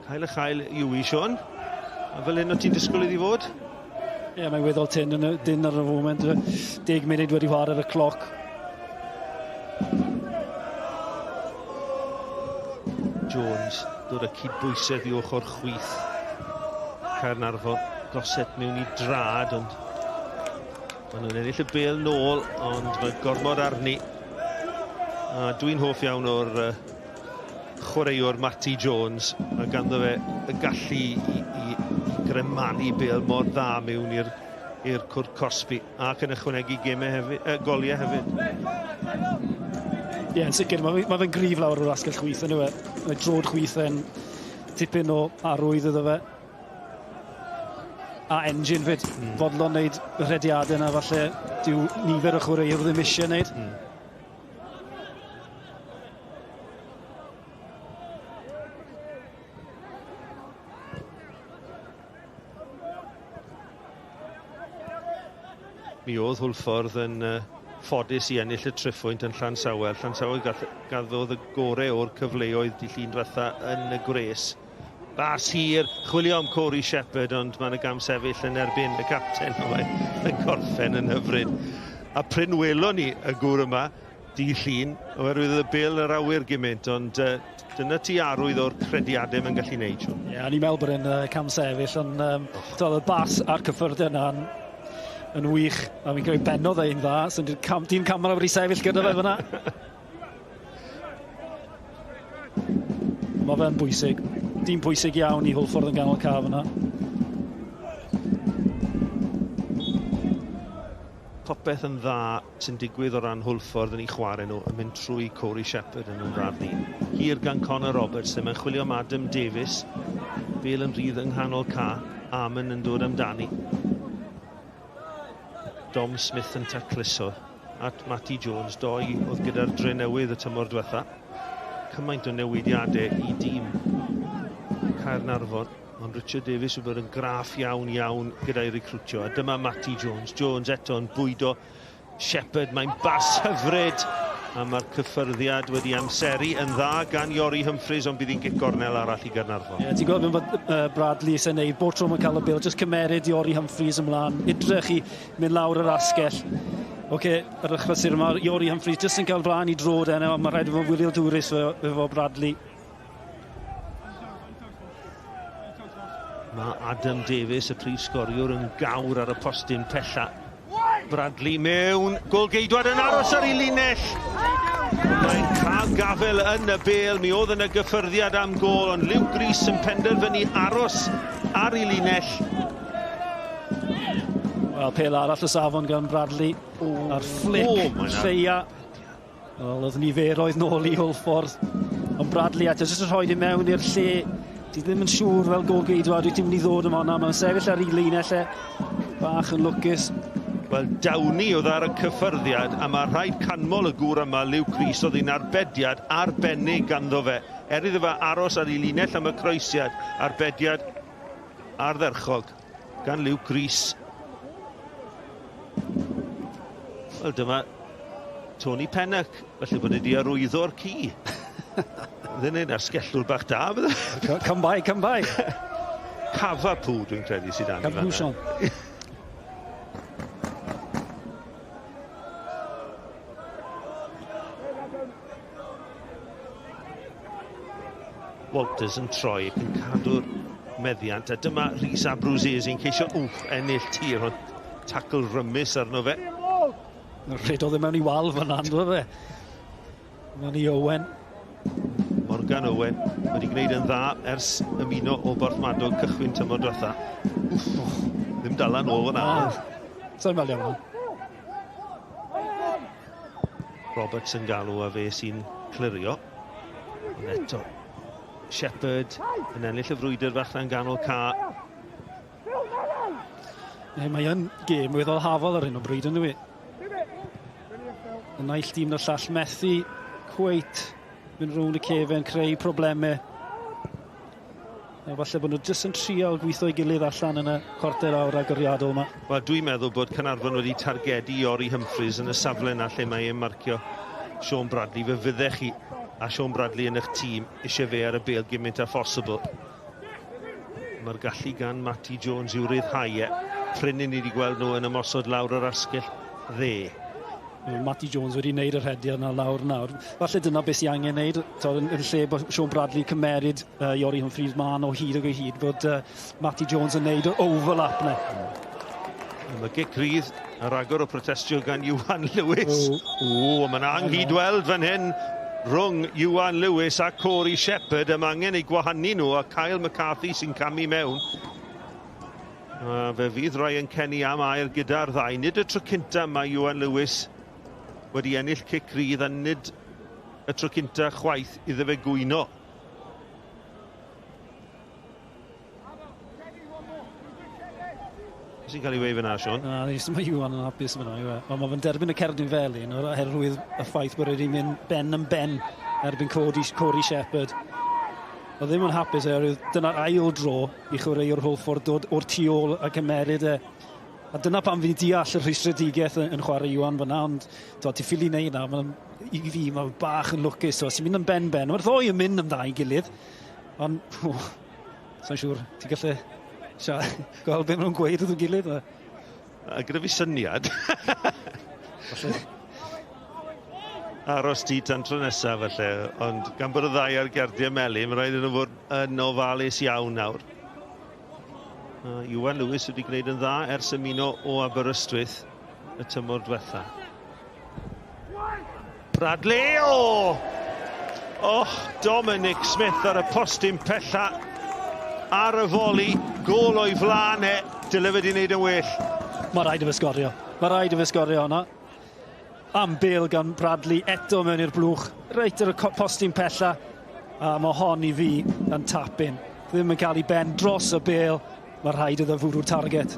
Cael y chael yw i, Sean. A fel hyn o ti'n disgwyl iddi fod? Ie, yeah, mae'n weddol tyn yn y dyn ar y foment. 10 munud wedi chwarae ar y cloc. Jones dod â cydbwysedd i ochr chwith Caernarfon. Gossett mewn i drad, ond maen nhw'n ennill y bêl nôl, ond mae gormod arni. A dwi'n hoff iawn o'r chwaraewr Matty Jones, a ganddo fe y gallu i gremanu bêl mor dda mewn i'r cwrt cosbi, ac yn ychwanegu gemau hefyd, goliau hefyd. Ie, yn sicr, mae fe'n gryf lawr o'r asgell chwith, yn yw e. Mae drod chwith e'n tipyn o arwydd iddo fe. A engine fyd, fodlon wneud y rhediadau yna, falle dyw nifer o chwaraewyr ddim eisiau wneud. Mi oedd Hwlffordd yn ffodus i ennill y triphwynt yn Llansawel. Llansawel gaddodd y gorau o'r cyfleoedd di Llun diwetha yn y gwres. Bas hir, chwilio am Corey Shepherd, ond mae'n y gam sefyll yn erbyn y capten, mae'n gorffen yn hyfryd. A prin welon ni y gŵr yma, di Llun, oherwydd y bêl yr awyr gymaint, ond dyna ti arwydd o'r crediadau mae'n gallu gwneud, Siôn. Ie, o'n i'n meddwl bod e'n cam sefyll, ond y bas a'r cyffyrddiad yna'n yn wych, a fi'n credu bennodd e'n dda, so dyn camera wedi sefyll gyda fe fyna. Mae fe'n bwysig. Dyn pwysig iawn i Hwlffordd yn ganol caf yna. Popeth yn dda sy'n digwydd o ran Hwlffordd yn ei chwarae nhw yn mynd trwy Corey Shepherd yn ymradd ni. Hir gan Connor Roberts, ddim yn chwilio am Adam Davies. Bêl yn rhydd yng nghanol ca, Amon yn dod amdani. Dom Smith yn tacluso at Matty Jones, doi oedd gyda'r Drenewydd y tymor diwetha. Cymaint o newidiadau i dîm Caernarfon, ond Richard Davies wedi bod yn graff iawn iawn gyda'i recrwtio. A dyma Matty Jones. Jones eto yn bwydo Shepherd, mae'n bas hyfryd, a mae'r cyffyrddiad wedi amseru yn dda gan Iori Humphreys, ond bydd hi'n gic gornel arall i Gaernarfon. Ie, ti'n gweld bod Bradley sy'n neud, bob tro mae'n cael y bêl, jyst cymeryd Iori Humphreys ymlaen, edrych i mynd lawr yr asgell. Oce, yr achlysur yma, Iori Humphreys jyst yn cael flaen i drod enw, ond mae rhaid i fod wylio dwrus efo Bradley. Mae Adam Davies, y prif sgoriwr, yn gawr ar y postyn pella. Bradley mewn, golgeidwad yn aros ar ei linell. Mae'n cael gafel yn y bêl, mi oedd yna gyffyrddiad am gôl, ond Luke Rees yn penderfynu aros ar ei linell. Wel, pêl arall o safon gan Bradley, a'r flick lleia. Wel, oedd niferoedd nôl i Hwlffordd. Ond Bradley eto, jyst yn rhoi i mewn i'r lle. Ti ddim yn siŵr fel golgeidwad, wyt ti'n mynd i ddod yma hwnna. Mae'n sefyll ar ei linell e, bach yn lwcus. Wel, dawni oedd ar y cyffyrddiad, a mae rhaid canmol y gŵr yma, Luke Rees, oedd hi'n arbediad arbennig ganddo fe. Er iddo fe aros ar ei linell am y croesiad, arbediad ardderchog gan Luke Rees. Wel, dyma Tony Pennock, felly bod wedi arwyddo'r ci. Ddyn ni'n asgellwr bach da, bydde? Come by, come by. Cafa pw, dwi'n credu, sydd dan i fan'na. Walters yn troi ac yn cadw'r meddiant, a dyma Rhys Abruzzese ceisio ennill tir, ond tackle rymus arno fe. Rhedodd e mewn i wal fan'na, ynddo fe? Mewn i Owen. Morgan Owen wedi gwneud yn dda ers ymuno o Borthmadog cychwyn tymor diwetha. Ddim dala nôl fan'na. Sa'n meddwl iawn. Roberts yn galw a fe sy'n clirio. Ond eto, Shepherd yn ennill y frwydr fach na'n ganol ca. Mae yn gêm weddol hafol ar hyn o bryd, yn dwi? Y naill dîm na'r llall methu cweit mynd rownd y cefen, creu problemau. A falle bod nhw jyst yn trial gweithio i gilydd allan yn y chwarter awr agoriadol yma. Wel, dwi'n meddwl bod Caernarfon wedi targedu Iori Humphreys yn y safle yna lle mae e'n marcio Sean Bradley. Fe fyddech chi a Sean Bradley yn eich tîm eisiau fe ar y bêl gymaint â phosibl. Mae'r gallu gan Matty Jones i'w ryddhau e. Prin ni wedi gweld nhw yn ymosod lawr yr asgell dde. Matty Jones wedi wneud y rhediad yna lawr nawr. Falle dyna beth sy'n angen wneud, yn lle bod Sean Bradley cymeryd Iori Humphreys man o hyd ag o hyd, bod Matty Jones yn wneud y overlap yna. Mae gic rydd a ragor o protestio gan Iwan Lewis. O, mae'n anghydweld fan hyn rhwng Iwan Lewis a Corey Shepherd. Mae angen eu gwahanu nhw a Kyle McCarthy sy'n camu mewn. Fe fydd Ryan Kenny am air gyda'r ddau. Nid y tro cynta mae Iwan Lewis wedi ennill cic rydd a nid y tro cynta chwaith iddo fe gwyno. Sy'n cael ei weud fyna, Sean? Na, mae Iwan yn hapus fyna, yw e. Ond mae fe'n derbyn y cerdyn felyn oherwydd y ffaith bod wedi mynd ben yn ben erbyn Corey Shepherd. Mae ddim yn hapus oherwydd dyna'r ail dro i chwaraewr Hwlffordd dod o'r tu ôl a cymeryd e. A dyna pam fi'n deall y rhwystredigaeth yn chwarae Iwan fyna, ond ti ffili wneud na, i fi mae'n bach yn lwcus. Sy'n mynd yn ben-ben. Mae'r ddoi yn mynd am ddau gilydd, ond sa'n siŵr, ti'n gallu gweld beth maen nhw'n gweud wrth gilydd. A gyda fi syniad. Aros ti tan tro nesaf falle, ond gan bod y ddau ar gerdiau melyn, mae'n rhaid iddyn nhw fod yn ofalus iawn nawr. Iwan Lewis wedi gwneud yn dda ers ymuno o Aberystwyth y tymor diwetha. Bradley, o! Oh, Dominic Smith ar y postyn pella ar y foli, gôl o'i flaen e, dyle fe wedi wneud yn well. Mae rhaid i fe sgorio. Mae rhaid i fe sgorio hwnna. Am bêl gan Bradley eto mewn i'r blwch, reit ar y postyn pella, a mae hon i fi yn tap-in. Ddim yn cael ei ben dros y bêl, mae rhaid iddo fwrw'r target.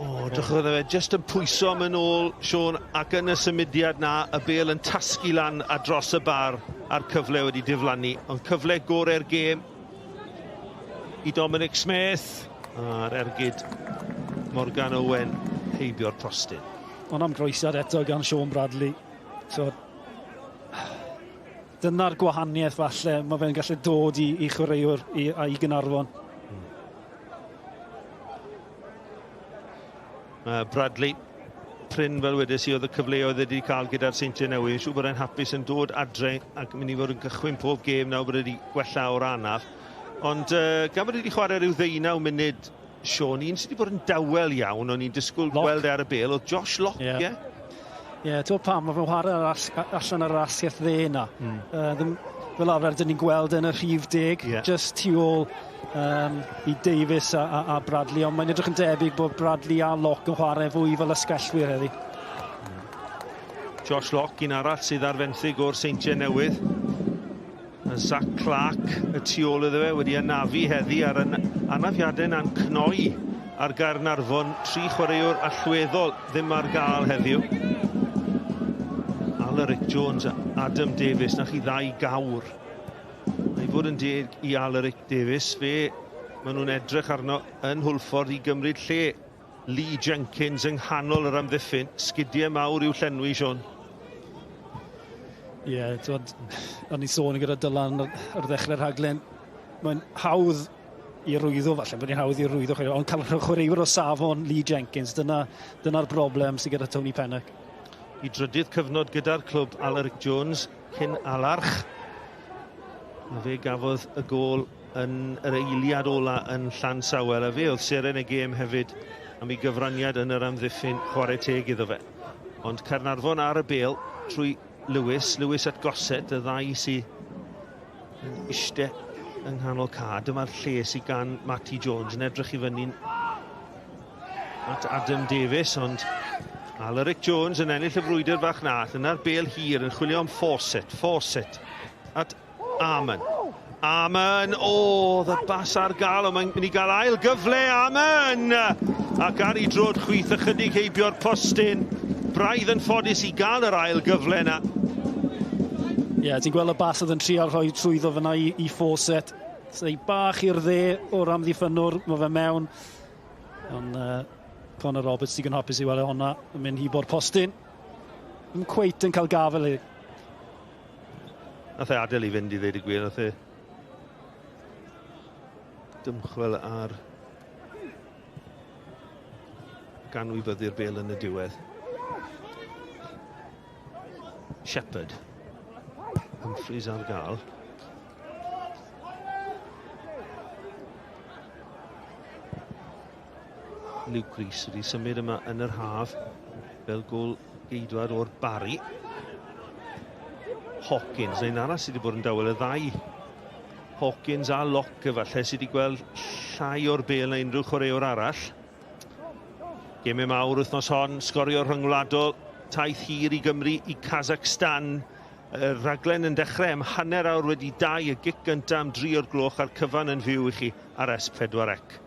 O, drychodd fe, jyst yn pwyso am yn ôl, Sean, ac yn y symudiad na, y bêl yn tasgu lan a dros y bar, a'r cyfle wedi diflannu. Ond cyfle gorau'r gêm i Dominic Smith, a'r ergyd Morgan Owen heibio'r postyn. Ond am groesiad eto gan Sean Bradley. So, dyna'r gwahaniaeth falle, mae fe'n gallu dod i chwaraewr i Gaernarfon. Bradley, prin fel wedes i oedd y cyfleoedd wedi cael gyda'r Seintiau Newydd. Siŵr bod e'n hapus yn dod adre ac mynd i fod yn cychwyn pob gêm nawr bod wedi gwella o'r anaf. Ond gan bod wedi chwarae rhyw 19 munud, Sean, un sydd wedi bod yn dawel iawn, o'n i'n disgwyl gweld e ar y bêl, oedd Josh Locke, ie? Ie, ti'n pam, mae fe'n chwarae allan ar yr asgell dde yna. Fel arfer, dyn ni'n gweld yn y rhif 10, just tu ôl i Davies a Bradley, ond mae'n edrych yn debyg bod Bradley a Locke yn chwarae fwy fel ysgellwyr heddi. Josh Locke, un arall sydd ar fenthyg o'r Seintiau Newydd. A Zach Clark y tu ôl iddo fe wedi anafu heddi ar anafiadau na'n cnoi ar Gaernarfon. 3 chwaraewr allweddol ddim ar gael heddiw. Alaric Jones a Adam Davies, na chi ddau gawr. I fod yn deg i Alaric Davies, fe maen nhw'n edrych arno yn Hwlffordd i gymryd lle Lee Jenkins yng nghanol yr amddiffyn. Sgidiau mawr i'w llenwi, Sean. Ie, o'n i'n sôn gyda Dylan ar ddechrau'r rhaglen, mae'n hawdd i rwyddo, falle, mae'n hawdd i rwyddo, ond cael chwaraewr o safon Lee Jenkins, dyna'r broblem sydd gyda Tony Pennock. I drydydd cyfnod gyda'r clwb Alaric Jones cyn Alarch. A fe gafodd y gôl yn yr eiliad ola yn Llansawel, a fe oedd seren y gêm hefyd am ei gyfraniad yn yr amddiffyn, chwarae teg iddo fe. Ond Caernarfon ar y bêl trwy Lewis, Lewis at Gossett, y ddau sydd yn eistedd yng nghanol ca. Dyma'r lle sydd gan Matty Jones yn edrych i fyny at Adam Davies, ond Alaric Jones yn ennill y frwydr fach na. Yna'r bêl hir yn chwilio am Fawcett, Fawcett at Amon. Amon, o, y bas ar gael, ond mae'n mynd i gael ail gyfle, Amon! Ac ar ei drod chwith ychydig heibio'r postyn. Braidd yn ffodus i gael yr ail gyfle yna. Ie, ti'n gweld y bas oedd yn trio rhoi trwyddo fyna i Fawcett. Sei bach i'r dde o'r amddiffynnwr, mae fe mewn. Ond Connor Roberts digon hapus i weld hwnna yn mynd hibo'r postyn. Ddim cweit yn cael gafel i. Nath e adael i fynd i ddweud y gwir, nath e dymchwel ar Ac anwybyddu'r bel yn y diwedd. Shepherd. Humphreys ar gael. Luke Rees wedi symud yma yn yr haf fel gol geidwad o'r Barry. Hawkins, neu'n arall sydd wedi bod yn dawel y ddau. Hawkins a Locke efallai sydd wedi gweld llai o'r bel na unrhyw chwaraewr arall. Gemau mawr wythnos hon, sgorio rhyngwladol, taith hir i Gymru i Kazakhstan. Y rhaglen yn dechrau am 2:30, y gic gyntaf am 3 o'r gloch a'r cyfan yn fyw i chi ar S4C.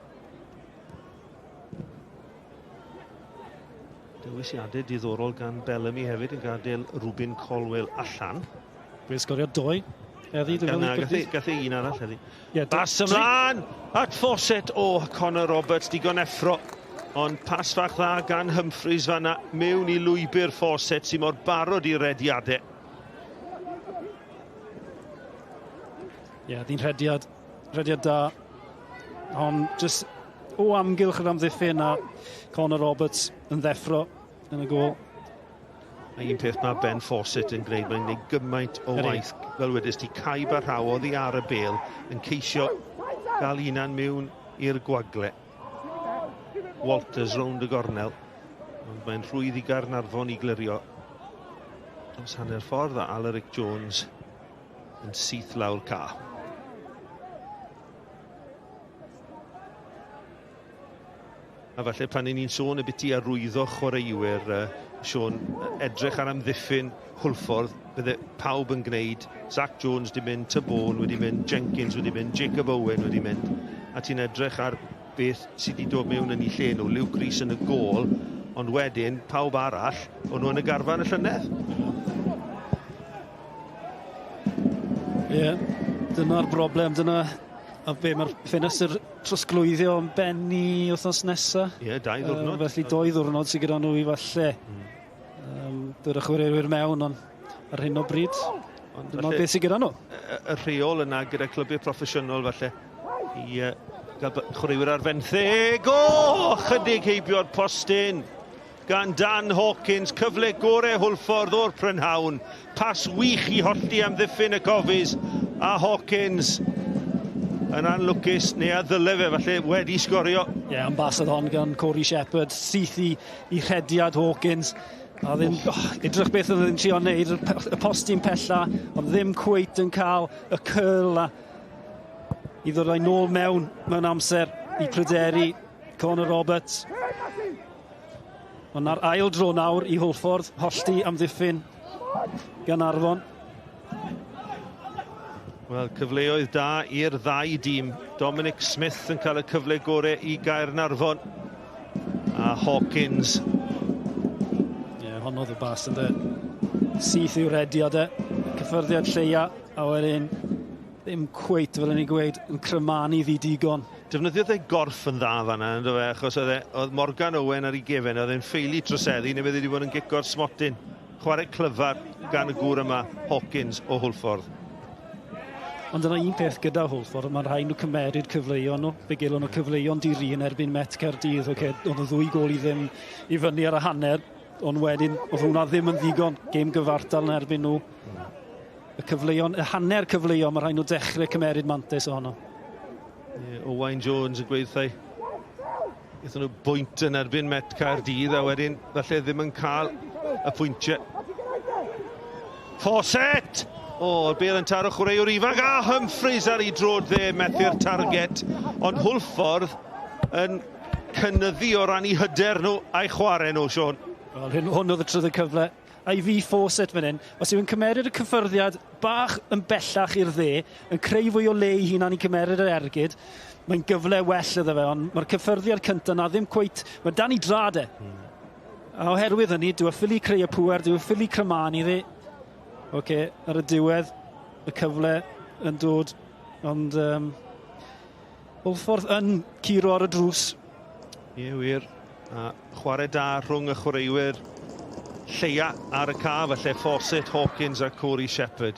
Dewisiadau diddorol gan Bellamy hefyd yn gadael Rubin Colwell allan. Fe sgorio doi heddi, dwi'n meddwl. Gath ei un arall heddi. Yeah, Bas ymlaen at Fawcett. O, Connor Roberts, digon effro. Ond pas fach dda gan Humphreys fanna mewn i lwybr Fawcett sy'n mor barod i rediadau. Ie, yeah, ddi'n rhediad, rhediad da. Ond jyst o amgylch yr amddiffyn a Connor Roberts yn ddeffro yn y gôl. A un peth mae Ben Fawcett yn gwneud, mae'n gwneud gymaint o waith, fel wedys ti, caib a rhaw oddi ar y bel yn ceisio gael unan mewn i'r gwagle. Walters rownd y gornel, ond mae'n rhwydd i Gaernarfon i glirio dros hanner ffordd a Alaric Jones yn syth lawr ca. A falle pan ni'n sôn y biti arwyddo chwaraewyr, Siôn, edrych ar amddiffyn Hwlffordd, bydde pawb yn gwneud, Zach Jones wedi mynd, Tabone wedi mynd, Jenkins wedi mynd, Jacob Owen wedi mynd, a ti'n edrych ar beth sydd wedi dod mewn yn ei lle nhw, Luke Rees yn y gôl, ond wedyn pawb arall, o'n nhw yn y garfan y llynedd. Ie, yeah, dyna'r broblem, dyna a be mae'r ffenestr trosglwyddio yn benni wythnos nesa. Ie, yeah, 2 ddiwrnod. Felly 2 ddiwrnod sydd gyda nhw i falle dod y chwaraewyr mewn, ond ar hyn o bryd, ond dyma beth sydd gyda nhw. Y rheol yna gyda clybiau proffesiynol falle i gael chwaraewyr ar fenthyg. O, chydig heibio'r postyn gan Dan Hawkins, cyfle gore Hwlffordd o'r prynhawn. Pas wych i hollti amddiffyn y Cofis, a Hawkins yn anlwcus, neu a ddyle fe falle wedi sgorio. Ie, yeah, ond bas oedd hon gan Corey Shepherd, syth i rhediad Hawkins. A ddim, edrych beth oedd yn trio wneud, y postyn pella, ond ddim cweit yn cael y curl a i ddod o'i nôl mewn amser i pryderu Connor Roberts. Ond na'r ail dro nawr i Hwlffordd, hollti amddiffyn Gaernarfon. Wel, cyfleoedd da i'r ddau dîm. Dominic Smith yn cael y cyfle gore i Gaernarfon. A Hawkins. Ie, yeah, honnodd y bas ynddo. Syth i'w rediad e. Cyffyrddiad lleia, a wedyn ddim cweit, fel o'n i'n gweud, yn crymanu ddi digon. Defnyddiodd e gorff yn dda fan'na, ynddo fe, achos oedd Morgan Owen ar ei gefen, oedd e'n ffeili troseddu, neu bydde wedi bod yn gico'r smotyn. Chwarae clyfar gan y gŵr yma, Hawkins o Hwlffordd. Ond yna un peth gyda Hwlffordd, mae'n rhaid nhw cymeryd cyfleoedd nhw. Fe gelon nhw cyfleoedd di-ri yn erbyn Met Caerdydd. Okay, oedd y 2 gôl i ddim i fyny ar y hanner, ond wedyn oedd hwnna ddim yn ddigon. Gêm gyfartal yn erbyn nhw. Y cyfleoedd, y hanner cyfleoedd, mae rhaid nhw dechrau cymeryd mantais ohono. Yeah, Owain Jones yn gweud wrthai, aethon nhw bwynt yn erbyn Met Caerdydd a wedyn falle ddim yn cael y pwyntiau. Fawcett! O, bel yn taro chwaraewr ifanc a Humphreys ar ei drod dde, methu'r target. Ond Hwlffordd yn cynyddu o ran eu hyder nhw a'i chwarae nhw, Siôn. Wel, hwn oedd y trydydd cyfle. A i fi Fawcett fan hyn, os yw'n cymeryd y cyffyrddiad bach yn bellach i'r dde, yn creu fwy o le i hunan i cymeryd yr ergyd, mae'n gyfle well iddo fe, ond mae'r cyffyrddiad cyntaf na ddim cweit, mae dan i drad e. A oherwydd hynny, dyw e ffili creu y pŵer, dyw e ffili crymanu iddi. Oce, ar y diwedd, y cyfle yn dod, ond Hwlffordd yn curo ar y drws. Ie, wir. A chwarae da rhwng y chwaraewyr lleia ar y ca, falle Fawcett, Hawkins a Corey Shepherd.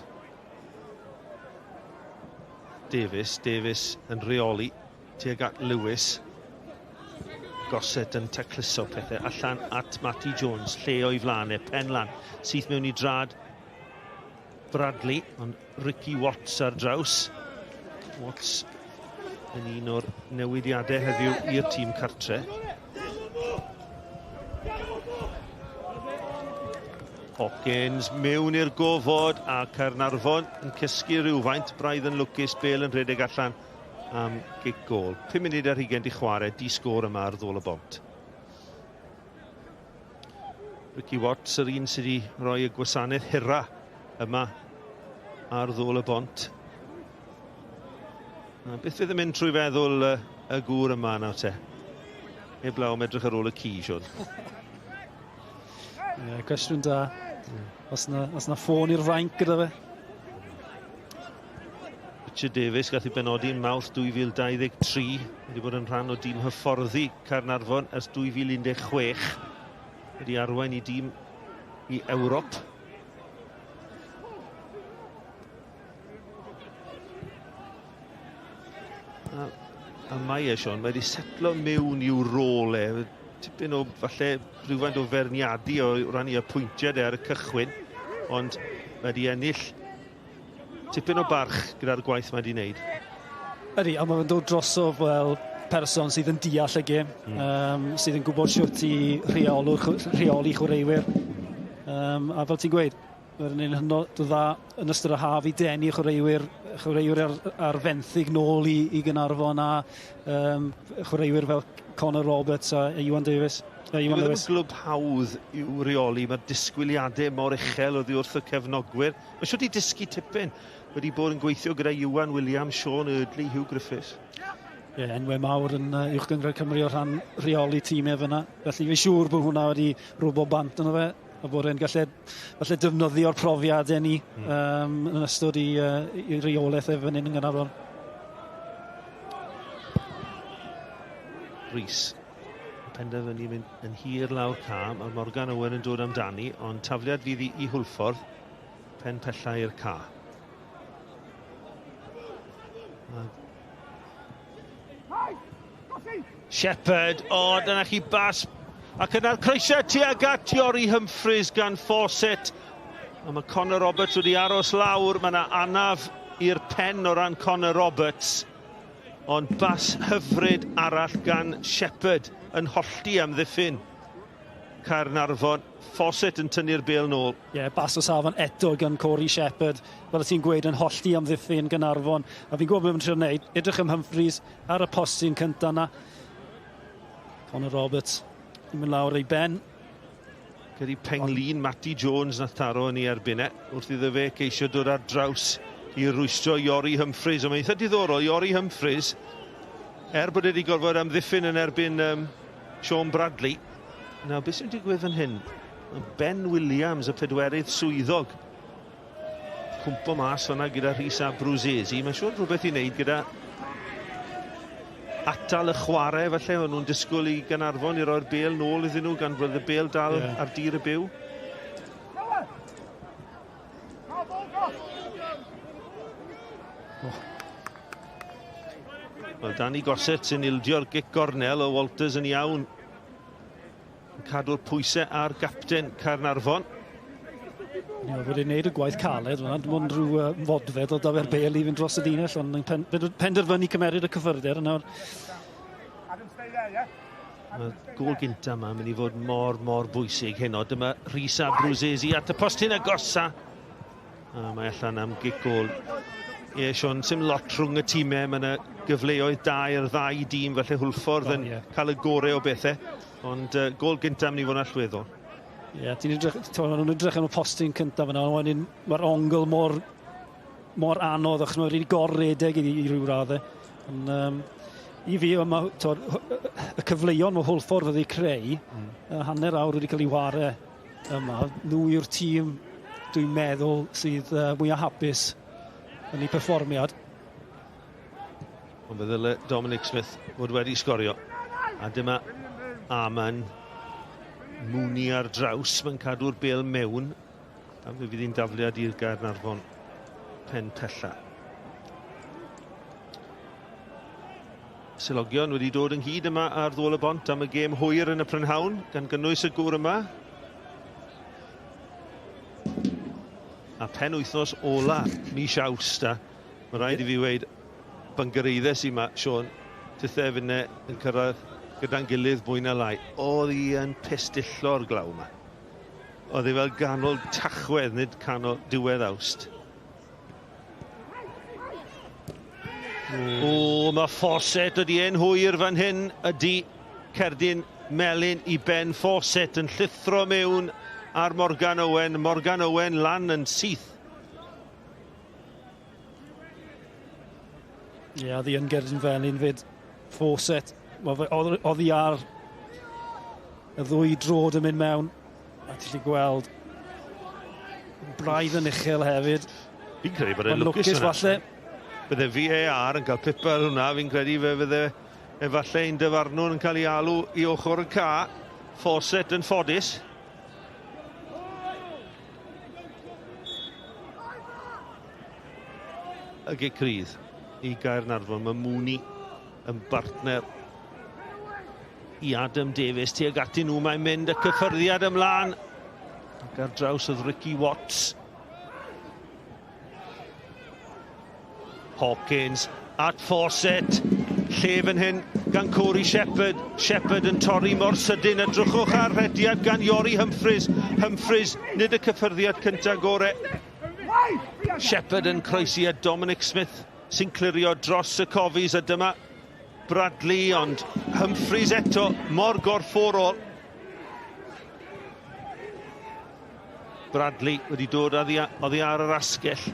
Davies yn rheoli tuag at Lewis. Gossett yn tacluso pethau allan at Matty Jones, lle o'i flaen e, pen lan, syth mewn i drad Bradley, ond Ricky Watts ar draws. Watts yn un o'r newidiadau heddiw i'r tîm cartre. Hawkins mewn i'r gofod a Caernarfon yn cysgu rhywfaint, braidd yn lwcus, Bale yn rhedeg allan am gic gôl. 5 munud ar hugain di chwarae, di sgôr yma ar Ddôl y Bont. Ricky Watts, yr un sydd wedi rhoi y gwasanaeth hira yma ar Ddôl y Bont. A beth fydd yn mynd trwy feddwl y gŵr yma nawr te? Heblaw am edrych ar ôl y ci, Siôn. Ie, cwestiwn da. Os na ffôn i'r fainc gyda fe? Richard Davies gath ei benodi yn Mawrth 2023, wedi bod yn rhan o dîm hyfforddi Caernarfon ers 2016, wedi arwain i dîm i Ewrop. A mae e, Siôn, mae wedi setlo mewn i'w rôl e. Tipyn o, falle, rhywfaint o ferniadu o ran i apwyntiad e ar y cychwyn, ond mae wedi ennill tipyn o barch gyda'r gwaith mae wedi wneud. Ydy, a mae'n dod drosodd fel person sydd yn deall y gêm, sydd yn gwybod shwt i rheoli chwaraewyr. A fel ti'n gweud, mae'n un hynod o dda yn ystod y haf i denu chwaraewyr ar fenthyg nôl i Gaernarfon a chwaraewyr fel Connor Roberts a Iwan Davies. Iwan Dyw e ddim Lewis. yn glwb hawdd i'w reoli, mae'r disgwyliadau mor uchel oddi wrth y cefnogwyr. Mae siwt i dysgu tipyn wedi bod yn gweithio gyda Iwan Williams, Sean Eardley, Hugh Griffiths. Ie, enwau mawr yn Uwch Gynghrair Cymru o rhan rheoli tîmau fyna. Felly fi'n siŵr bod hwnna wedi rwbo bant yno fe, a bod e'n gallu falle defnyddio'r profiadau ni yn ystod i reolaeth e fan hyn yn Gaernarfon. Rhys penderfynu mynd yn hir lawr ca, mae Morgan Owen yn dod amdani, ond tafliad fydd i Hwlffordd, pen pella i'r ca. Shepherd, o, dyna chi bas, ac yna'r croesiad tuag at Iori Humphreys gan Fawcett. A mae Connor Roberts wedi aros lawr, mae yna anaf i'r pen o ran Connor Roberts. Ond bas hyfryd arall gan Shepherd yn hollti amddiffyn Caernarfon. Fawcett yn tynnu'r bêl nôl. Ie, bas o safon eto gan Corey Shepherd. Fel y ti'n gweud, yn hollti amddiffyn Gaernarfon. A fi'n gwybod beth mae'n trio wneud. Edrych am Humphreys ar y postyn cynta yna. Connor Roberts yn mynd lawr ei ben. Gyda penglin Matty Jones nath taro yn ei erbyn e, wrth iddo fe ceisio dod ar draws i rwystro Iori Humphreys. Ond mae'n eitha diddorol, Iori Humphreys, er bod wedi gorfod amddiffyn yn erbyn Sean Bradley. Nawr, beth sy'n digwydd fan hyn? Ben Williams, y pedwerydd swyddog, cwmpo mas fan'na gyda Rhys Abruzzese. Mae'n siŵr rhywbeth i wneud gyda atal y chwarae, falle. O'n nhw'n disgwyl i Gaernarfon i roi'r bêl nôl iddyn nhw gan fod y bêl dal ar dir y byw. Oh. Wel, Danny Gossett sy'n ildio'r gic gornel o Walters yn iawn. Yn cadw'r pwysau ar gapten Caernarfon. Ie, wedi wneud y gwaith caled fan'na, dim ond rhyw fodfedd o dafer bêl i fynd dros y linell, ond yn penderfynu cymeryd y cyffyrddiad nawr. Mae'r gôl gynta yma yn mynd i fod mor, mor bwysig heno. Dyma Rhys Abruzzese at y postyn agosa. A mae allan am gic gôl. Ie, Siôn, sim lot rhwng y tîmau. Mae yna gyfleoedd da i'r ddau dîm, felly Hwlffordd yn cael y gorau o bethau. Ond gôl gynta yn mynd i fod yn allweddol. Ie, ti'n edrych, t'mo', ma' nhw'n edrych am y postyn cyntaf yna, ond wedyn mae'r ongl mor anodd, achos mae wedi gor-redeg i ryw raddau. Ond i fi, ma, t'mo', y cyfleon mae Hwlffordd wedi creu, hanner awr wedi cael ei ware yma, nhw yw'r tîm, dwi'n meddwl, sydd mwyaf hapus yn ei perfformiad. Ond fe ddyle Dominic Smith fod wedi sgorio. A dyma Arman Mooney ar draws, mae'n cadw'r bêl mewn. A fe fydd hi'n dafliad i'r Gaernarfon pen pella. Selogion wedi dod ynghyd yma ar Ddôl y Bont am y gêm hwyr yn y prynhawn, gan gynnwys y gŵr yma. A pen wythnos ola mis Awst, a mae rhaid i fi weud, byngyreiddes i ma, Siôn, tithe finne yn cyrraedd gyda'n gilydd mwy na lai. Oedd hi yn pistillo'r glaw yma. Oedd hi fel ganol Tachwedd, nid canol diwedd Awst. O, mae Fawcett ydi e'n hwyr fan hyn, ydy cerdyn melyn i Ben Fawcett yn llithro mewn ar Morgan Owen. Morgan Owen lan yn syth. Ie, yeah, oedd hi yn gerdyn felyn fyd. Fawcett, oedd hi ar y ddwy drod yn mynd mewn. A ti'n gallu gweld braidd yn uchel hefyd. Fi'n credu bod e'n lwcus lwcus falle. Bydde VAR yn cael pip ar hwnna, fi'n credu fe fydde efallai un dyfarnwr yn cael ei alw i ochr y ca. Fawcett yn ffodus. Y gic rydd i Gaernarfon. Mae Mooney yn bartner i Adam Davies tuag atyn nhw. Mae'n mynd y cyffyrddiad ymlaen. Ac ar draws oedd Ricky Watts. Hawkins at Fawcett. Lle fan hyn gan Corey Shepherd. Shepherd yn torri mor sydyn. Edrychwch ar rhediad gan Iori Humphreys. Humphreys, nid y cyffyrddiad cyntaf gore. Shepherd yn croesi a Dominic Smith sy'n clirio dros y cofis, a dyma Bradley, ond Humphreys eto mor gorfforol. Bradley wedi dod oddi ar yr asgell.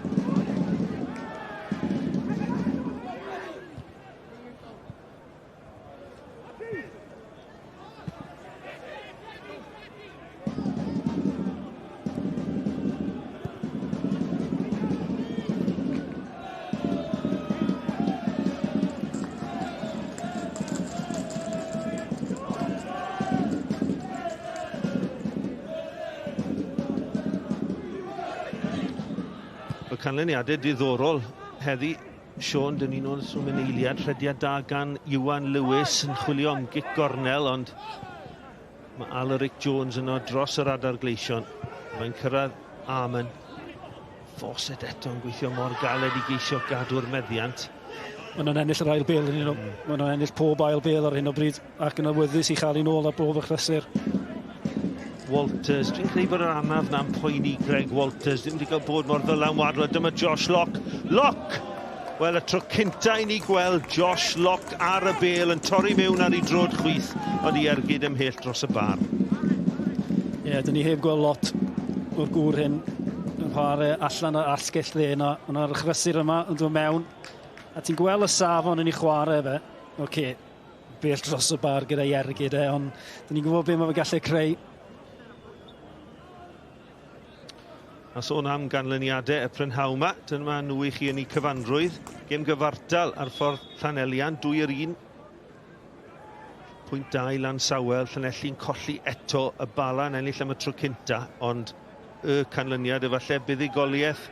Y canlyniadau diddorol heddi, Siôn, dyn ni'n ôl swn yn eiliad, rhediad da gan Iwan Lewis yn chwilio am gic gornel, ond mae Alaric Jones yno dros yr adar gleision. Mae'n cyrraedd Armon. Fawcett eto yn gweithio mor galed i geisio gadw'r meddiant. Maen nhw'n ennill yr ail bêl yn hyn o, maen nhw'n ennill pob ail bêl ar hyn o bryd ac yn awyddus i chael un ôl ar bob achlysur. Walters, dwi'n credu bod yr anaf na'n poeni Greg Walters, ddim wedi cael bod mor ddylanwadol. Dyma Josh Locke. Locke! Wel, y tro cynta i ni gweld Josh Locke ar y bêl yn torri mewn ar ei drod chwith, ond i ergyd ymhell dros y bar. Ie, yeah, dyn ni heb gweld lot o'r gŵr hyn yn chwarae allan o'r asgell dde yna, ond ar y chrysur yma yn dod mewn. A ti'n gweld y safon yn ei chwarae fe. Oce, okay, bell dros y bar gyda'i ergyd e, ond dyn ni'n gwybod beth mae fe gallu creu. A sôn am ganlyniadau y prynhawn yma, dyma nhw i chi yn eu cyfanrwydd. Gêm gyfartal ar ffordd Llanelian, 2-1. Pwynt 2 Lansawel, Llanelli'n colli eto, y Bala yn ennill am y tro cynta, ond y canlyniad efallai buddugoliaeth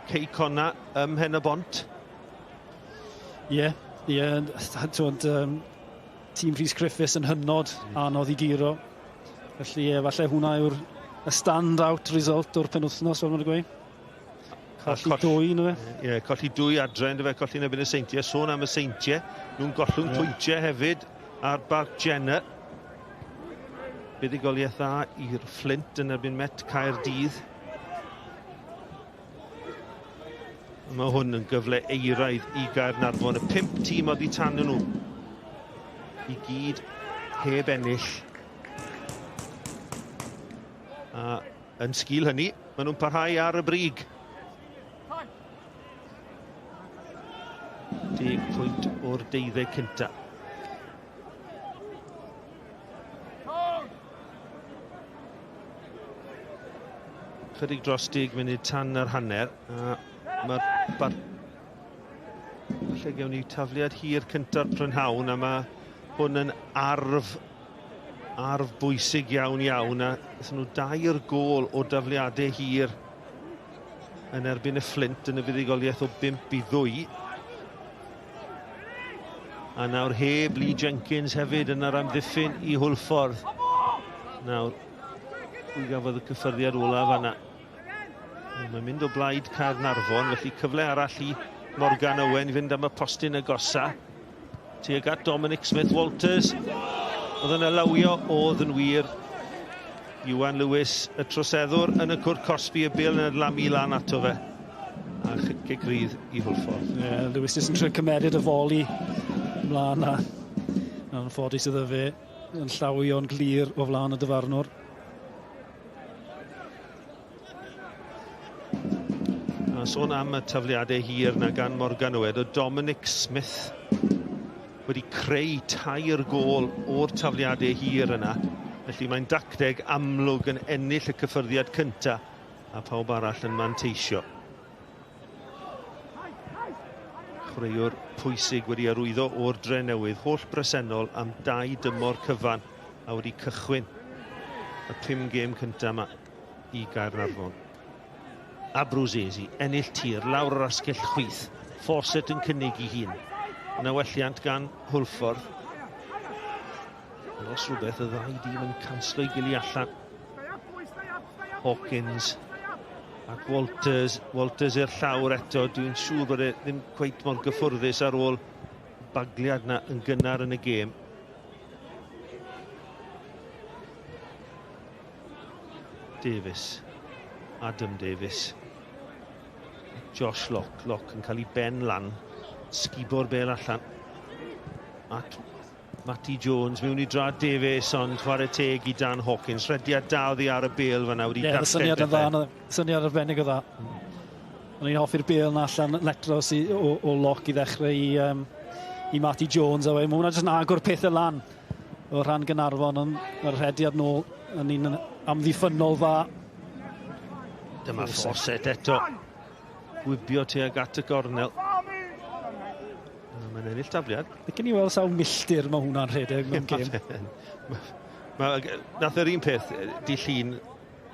Cei Connah ym Mhen y Bont. Ie, ie, tîm Rhys Griffiths yn hynod anodd i guro. Felly falle hwnna yw'r y stand-out result o'r penwythnos, fel maen nhw'n gweud. Colli dwy, ynddo fe? Ie, colli dwy adre, ynddo fe, colli yn erbyn y Seintiau. Sôn am y Seintiau, nhw'n gollwng pwyntiau hefyd ar Barc Jenner. Buddugoliaeth dda i'r Flint yn erbyn Met Caerdydd. Mae hwn yn gyfle eiraidd i Gaernarfon. Y 5 tîm oddi tan nhw i gyd heb ennill. A yn sgil hynny, maen nhw'n parhau ar y brig. 10 pwynt o'r 12 cynta. Chydig dros 10 munud tan yr hanner. A mae'r falle gewn ni tafliad hir cynta'r prynhawn, a mae hwn yn arf bwysig iawn iawn, a wnaethon nhw 2 gôl o dafliadau hir yn erbyn y Flint yn y fuddugoliaeth o 5-2. A nawr heb Lee Jenkins hefyd yn yr amddiffyn i Hwlffordd. Nawr, pwy gafodd y cyffyrddiad olaf yna? Mae'n mynd o blaid Caernarfon, felly cyfle arall i Morgan Owen i fynd am y postyn agosa. Tuag at Dominic Smith-Walters. Oedd yn alawio, oedd yn wir. Iwan Lewis, y troseddwr yn y cwrt cosbi, y bêl yn adlamu lan ato fe. A chic rydd i Hwlffordd. Ie, yeah, Lewis jyst yn trio cymeryd y foli ymlaen a yn anffodus iddo fe yn llawio'n glir o flaen y dyfarnwr. A sôn am y tafliadau hir na gan Morgan Owen, o Dominic Smith wedi creu 3 gôl o'r tafliadau hir yna. Felly mae'n dacteg amlwg yn ennill y cyffyrddiad cynta a pawb arall yn manteisio. Chwaraewr pwysig wedi arwyddo o'r Drenewydd, holl bresennol am 2 dymor cyfan a wedi cychwyn y 5 gêm cynta yma i Gaernarfon. Abruzzese, ennill tir, lawr yr asgell chwith. Fawcett yn cynnig i hun. Yna welliant gan Hwlffordd. Ond os rhywbeth, y ddau dîm yn canslo i gili allan. Hawkins ac Walters. Walters i'r llawr eto. Dwi'n siŵr bod e ddim cweit mor gyffwrddus ar ôl bagliad na yn gynnar yn y gêm. Davies. Adam Davies. Josh Locke. Locke yn cael ei ben lan. Sgubo'r bel allan. At Matty Jones mewn i drad Davies, ond chwarae teg i Dan Hawkins. Rhediad da oddi ar y bel fan'na wedi darllen. Syniad yn dda, syniad arbennig o dda. O'n i'n hoffi'r bel na allan letros o Locke i ddechrau i Matty Jones. A mae hwnna jyst yn agor pethau lan o rhan Gaernarfon, ond mae'r rhediad nôl yn un amddiffynnol dda. Dyma Fawcett eto. Gwibio tuag at y gornel. Mae'n ennill tafliad. Licen i weld sawl milltir mae hwnna'n rhedeg mewn gêm. Nath yr un peth di llun,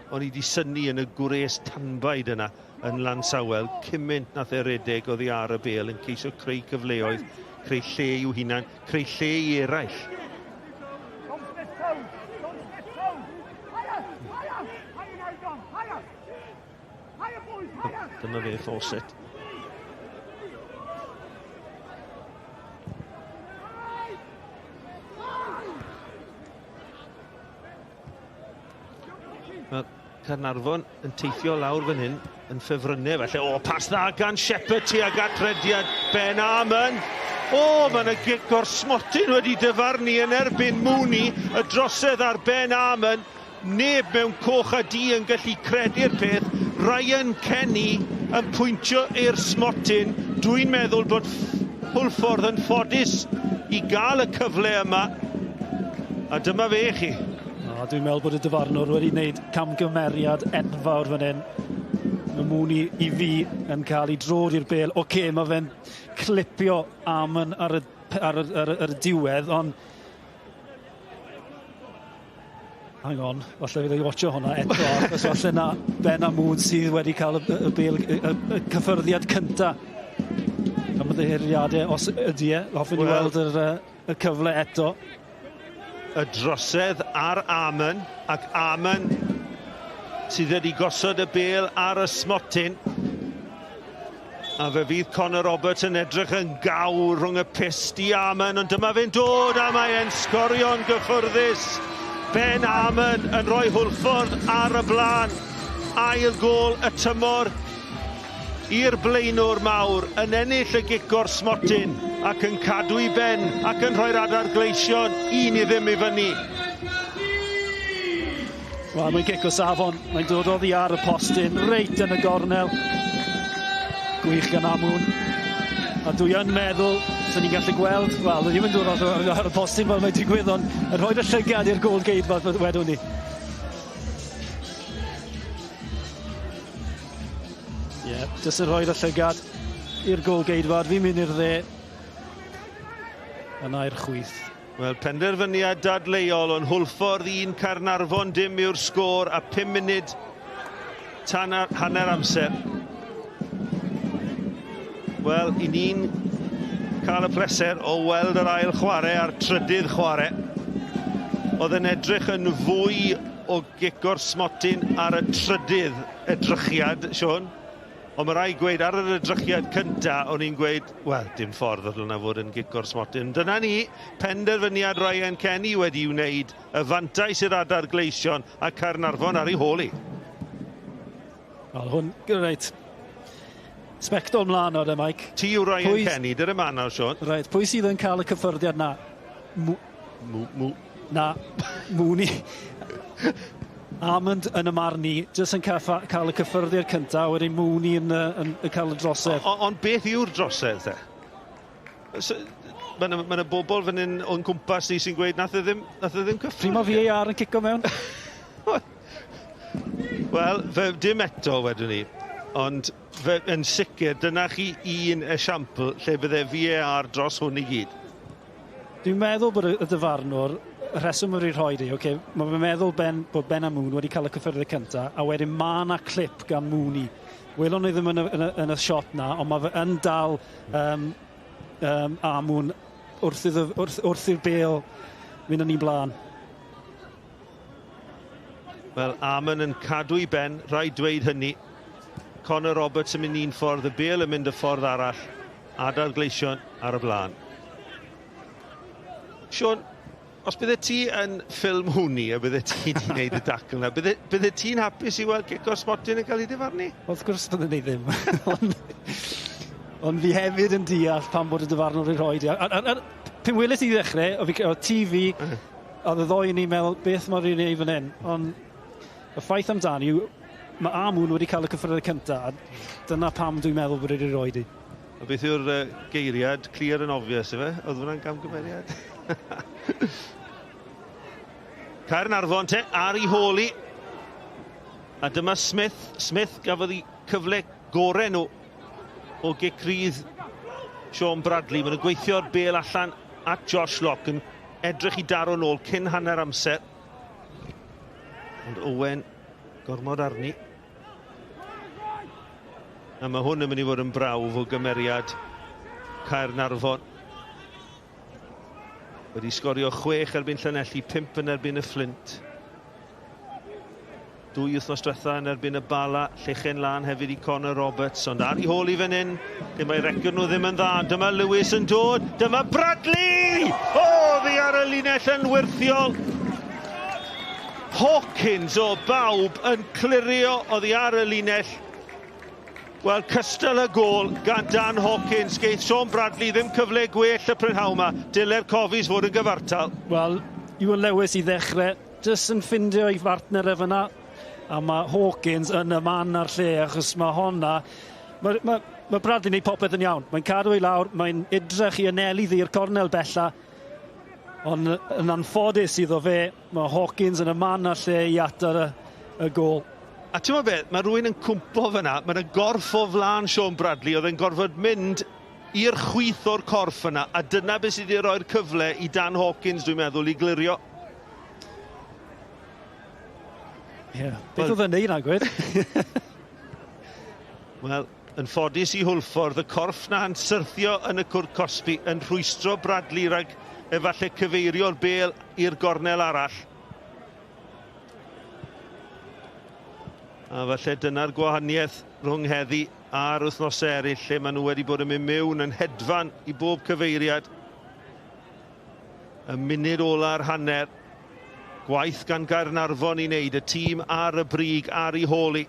o'n i di synnu yn y gwres tanbaid yna yn Lansawel, cymaint nath e redeg oddi ar y bel yn ceisio creu cyfleoedd, creu lle i'w hunan, creu lle i eraill. Dyma fe, Fawcett. Mae Caernarfon yn teithio lawr fan hyn yn ffefrynnau felly. O, pas dda gan Shepherd tuag at rediad Ben Armon. O, mae yna gic o'r smotyn wedi dyfarnu yn erbyn Mooney. Y drosedd ar Ben Armon. Neb mewn coch a du yn gallu credu'r peth. Ryan Kenny yn pwyntio i'r smotyn. Dwi'n meddwl bod Hwlffordd yn ffodus i gael y cyfle yma. A dyma fe chi. O, dwi'n meddwl bod y dyfarnwr wedi gwneud camgymeriad enfawr fan hyn. Mae Mooney i fi yn cael ei drod i'r bel. Oce, mae fe'n clipio Amon ar y diwedd, ond hang on, falle fydd ei watcho hwnna eto, achos falle na Ben Amoon sydd wedi cael y bel, y cyffyrddiad cynta. Ymddiheuriadau os ydy e, hoffwn i weld y cyfle eto. Y drosedd ar Amon, ac Amon sydd wedi gosod y bel ar y smotyn. A fe fydd Conor Roberts yn edrych yn gawr rhwng y pyst i Amon, ond dyma fe'n dod a mae e'n sgorio'n gyffyrddus. Ben Amon yn rhoi Hwlffordd ar y blaen. Ail gôl y tymor i'r blaenwr mawr yn ennill y gic o'r smotyn ac yn cadw i ben ac yn rhoi'r adar gleision 1-0 i fyny. Wel, mae'n gic o safon. Mae'n dod oddi ar y postyn, reit yn y gornel. Gwych gan Amoon. A dwi yn meddwl, sy'n ni'n gallu gweld, wel, ddim yn dod ar y postyn fel mae'n digwydd, ond yn rhoi y llygad i'r gôl geidwad wedwn ni. Ie, yeah, jyst yn rhoi y llygad i'r gôl geidwad. Fi'n mynd i'r dde, yna i'r chwith. Wel, penderfyniad dadleuol, ond Hwlffordd 1, Caernarfon dim yw'r sgôr, a 5 munud tan hanner amser. Wel, i ni'n cael y pleser o weld yr ail chwarae a'r trydydd chwarae. Oedd yn edrych yn fwy o gico'r smotyn ar y trydydd edrychiad, Siôn. Ond mae rhaid gweud, ar yr edrychiad cynta, o'n i'n gweud, wel, dim ffordd oedd hwnna fod yn gico'r smotyn. Dyna ni, penderfyniad Ryan Kenny wedi wneud y fantais i'r Adar Gleision a Caernarfon ar ei hôl hi. Wel, hwn, reit. Sbectol mlaen o'r e, Mike. Ti yw Ryan pwy... Kenny, dy'r yma nawr, Siôn. Reit, pwy sydd yn cael y cyffyrddiad na? Mw. Na, Mooney. Armand yn y marn i, jyst yn cael, cael y cyffyrddiad cyntaf, wedyn Mooney yn cael y drosedd. Ond beth yw'r drosedd, te? So, mae yna ma bobl fan hyn o'n cwmpas ni sy'n gweud nath e ddim, nath e ddim cyffwrdd. Pryd mae VAR yn cico mewn? Wel, dim eto wedwn ni, ond yn sicr dyna chi un esiampl lle bydde VAR dros hwn i gyd. Dwi'n meddwl bod y dyfarnwr, y rheswm wedi rhoi di, okay, mae fe'n meddwl bod Ben Amoon wedi cael y cyffyrddiad cyntaf, a wedyn mae yna clip gan Mooney. Welon ni ddim yn y shot na, ond mae fe yn dal Amoon wrth i'r bêl mynd yn ei blaen. Wel, Amon yn cadw i ben, rhaid dweud hynny. Connor Roberts yn mynd un ffordd, y bêl yn mynd y ffordd arall. Adar Gleision ar y blaen. Siôn, os bydde ti yn ffilm hwnni a bydde ti wedi gwneud y dacl yna, bydde ti'n hapus i weld gic o'r smotyn yn cael ei dyfarnu? Wrth gwrs bydde ni ddim. Ond fi hefyd yn deall pam bod y dyfarnwr wedi rhoi. A pan weles i ddechrau, o TV, oedd y ddoi ni'n meddwl beth mae'r un ei fan hyn. Ond y ffaith amdani yw, mae Amoon wedi cael y cyffyrddiad cyntaf, a dyna pam dwi'n meddwl bod wedi rhoi di. A beth yw'r geiriad clear and obvious, ife? Oedd hwnna'n gamgymeriad? Caernarfon te, ar ei hôl hi. A dyma Smith. Smith gafodd ei cyfle gorau nhw o gic rydd Sean Bradley. Maen nhw'n gweithio'r bêl allan at Josh Locke yn edrych i daro nôl cyn hanner amser. Ond Owen gormod arni. A mae hwn yn mynd i fod yn brawf o gymeriad Caernarfon. Wedi sgorio 6 erbyn Llanelli, 5 yn erbyn y Fflint. 2 wythnos diwetha yn erbyn y Bala, Llechen Lan hefyd i Connor Roberts, ond ar ei hôl i fan hyn, lle mae record nhw ddim yn dda. Dyma Lewis yn dod, dyma Bradley! O, ddi ar y linell yn wyrthiol. Hawkins o bawb yn clirio oddi ar y linell. Wel, cystal y gôl gan Dan Hawkins. Geith Sean Bradley ddim cyfle gwell y prynhawn yma. Dyle'r Cofis fod yn gyfartal. Wel, Iwan Lewis i ddechrau, jyst yn ffindio ei fartner e fyna. A mae Hawkins yn y man a'r lle, achos mae honna... Mae Bradley'n neud popeth yn iawn. Mae'n cadw ei lawr, mae'n edrych i anelu ddi'r cornel bella. Ond yn anffodus iddo fe, mae Hawkins yn y man a'r lle i atar y gôl. A ti'n gwybod beth, mae rhywun yn cwmpo fyna, mae'n y gorff o flaen Sean Bradley, oedd e'n gorfod mynd i'r chwith o'r corff yna, a dyna beth sydd wedi rhoi'r cyfle i Dan Hawkins, dwi'n meddwl, i glirio. Ie, yeah. Beth oedd yn neud na, gwed? Wel, yn ffodus i Hwlffordd, y corff na'n syrthio yn y cwrt cosbi, yn rhwystro Bradley rhag efallai cyfeirio'r bêl i'r gornel arall. A falle dyna'r gwahaniaeth rhwng heddi a'r wythnosau eraill, lle maen nhw wedi bod yn mynd mewn yn hedfan i bob cyfeiriad. Y munud ola'r hanner, gwaith gan Gaernarfon i wneud, y tîm ar y brig, ar ei hôl hi.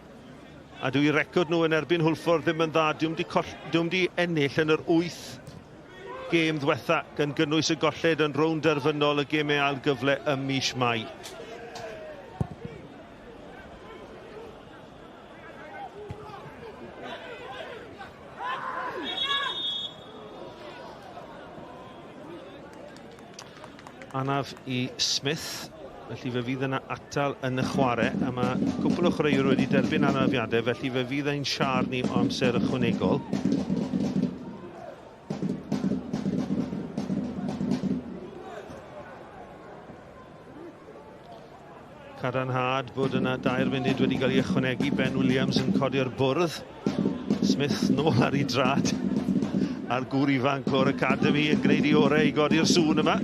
A dwi record nhw yn erbyn Hwlffordd ddim yn dda, dwi'm di ennill yn yr 8 gêm ddwetha, gan gynnwys y golled yn rownd derfynol y gemau ail gyfle ym mis Mai. Anaf i Smith, felly fe fydd yna atal yn y chwarae, a mae cwpl o chwaraewyr wedi derbyn anafiadau, felly fe fydd ein siar ni o amser ychwanegol. Cadarnhad bod yna 2 munud wedi cael ei ychwanegu, Ben Williams yn codi'r bwrdd. Smith nôl ar ei drad. A'r gŵr ifanc o'r Academy yn gwneud ei orau i godi'r sŵn yma.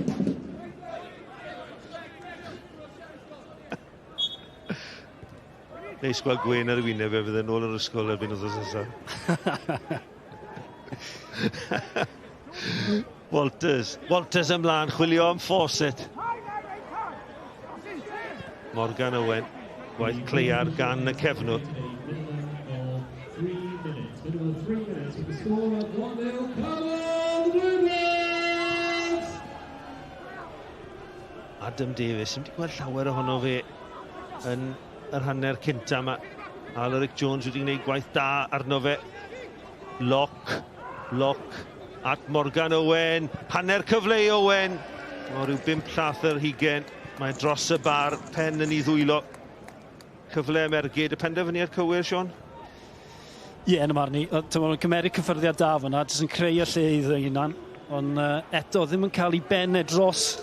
Neis gweld gwên ar y wyneb e, fydde nôl yr ysgol erbyn wythnos nesaf. Walters, Walters ymlaen, chwilio am Fawcett. Morgan Owen, gwaith cleiar gan y cefnwr. Adam Davies, ddim wedi gweld llawer ohono fe yn yr hanner cynta yma. Alaric Jones wedi gwneud gwaith da arno fe. Lock, Lock at Morgan Owen. Hanner cyfle i Owen. O, rhyw 5 llath yr hugen. Mae dros y bar, pen yn ei ddwylo. Cyfle am ergyd. Y penderfyniad cywir, Sean? Ie, yeah, yn y marn i. Mae'n cymeru cyffyrddiad da fyna, jyst yn creu y lle iddo hunan. Ond eto, ddim yn cael ei benne dros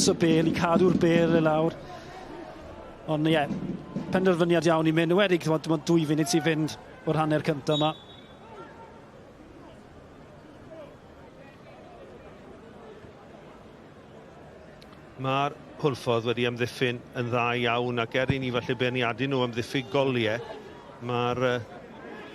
y bel, i cadw'r bel i lawr. Ond ie, yeah, penderfyniad iawn i mynd. Wedi, dim ond 2 funud sy'n fynd o'r hanner cyntaf yma. Mae'r Hwlffordd wedi amddiffyn yn dda iawn, ac er i ni falle beirniadu nhw am ddiffyg goliau, mae'r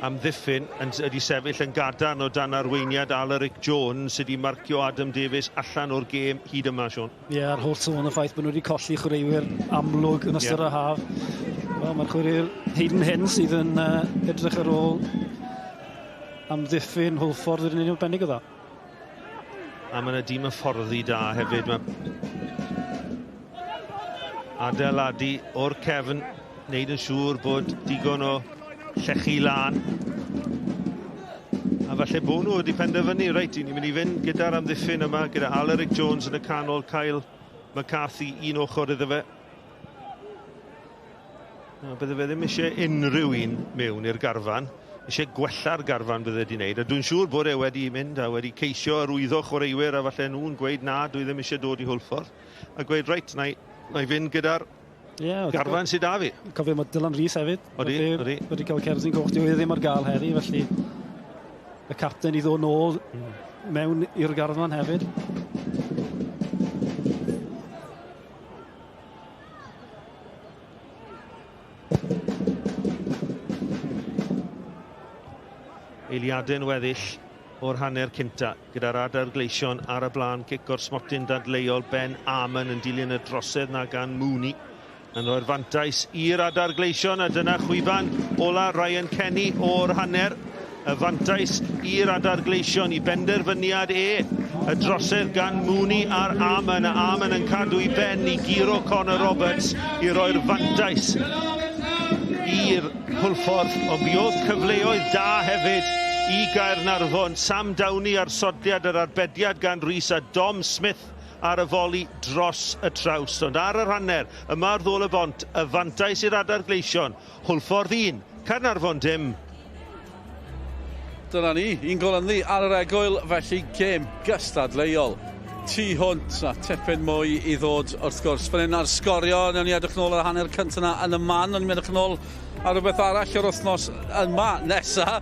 amddiffyn wedi sefyll yn gadarn o dan arweiniad Alaric Jones sydd wedi marcio Adam Davies allan o'r gêm hyd yma, Sean. Ie, yeah, a'r holl sôn y ffaith bod nhw wedi colli chwaraewyr amlwg yn ystod y haf. Wel, mae'r chwaraewyr hyd yn hyn sydd yn edrych ar ôl amddiffyn Hwlffordd yn un arbennig o dda. A mae yna dîm hyfforddi da hefyd. Mae adeiladu o'r cefn, wneud yn siŵr bod digon o llechi lan. A falle bod nhw wedi penderfynu, reit, ni'n mynd i fynd gyda'r amddiffyn yma, gyda Alaric Jones yn y canol, Kyle McCarthy un ochr iddo fe. No, bydde fe ddim eisiau unrhyw un mewn i'r garfan, eisiau gwella'r garfan bydde wedi wneud, a dwi'n siŵr bod e wedi mynd a wedi ceisio arwyddo chwaraewyr, a falle nhw'n gweud na, dwi ddim eisiau dod i Hwlffordd, a gweud, reit, na i fynd gyda'r garfan sydd da fi. Cofio mae Dylan Rhys hefyd. Odi, odi. Wedi cael cerddyn coch, dyw e ddim ar gael heddi, felly y capten i ddod nôl mewn i'r garfan hefyd. Eiliadau'n weddill o'r hanner cynta, gyda'r adar gleision ar y blaen, cic o'r smotyn dadleuol Ben Amon yn dilyn y drosedd na gan Mooney yn rhoi'r fantais i'r adar gleision, a dyna chwiban ola Ryan Kenny o'r hanner. Y fantais i'r adar gleision i benderfyniad e, y drosedd gan Mooney ar Amon, a Amon yn cadw i ben i guro Connor Roberts i roi'r fantais i'r Hwlffordd, ond mi oedd cyfleoedd da hefyd i Gaernarfon. Sam Downey ar sodliad yr arbediad gan Rhys a Dom Smith ar y foli dros y traws. Ond ar yr hanner, yma ar Ddôl y Bont, y fantais i'r adar gleision. Hwlffordd 1, Caernarfon dim. Dyna ni, un gol ynddi ar yr egwyl, felly gêm gystadleuol. Tu hwnt a tipyn mwy i ddod wrth gwrs. Fan hyn ar sgorio, newn ni edrych nôl ar hanner cyntaf yna yn y man, ond ni'n edrych nôl ar rhywbeth arall o'r wythnos yma nesa.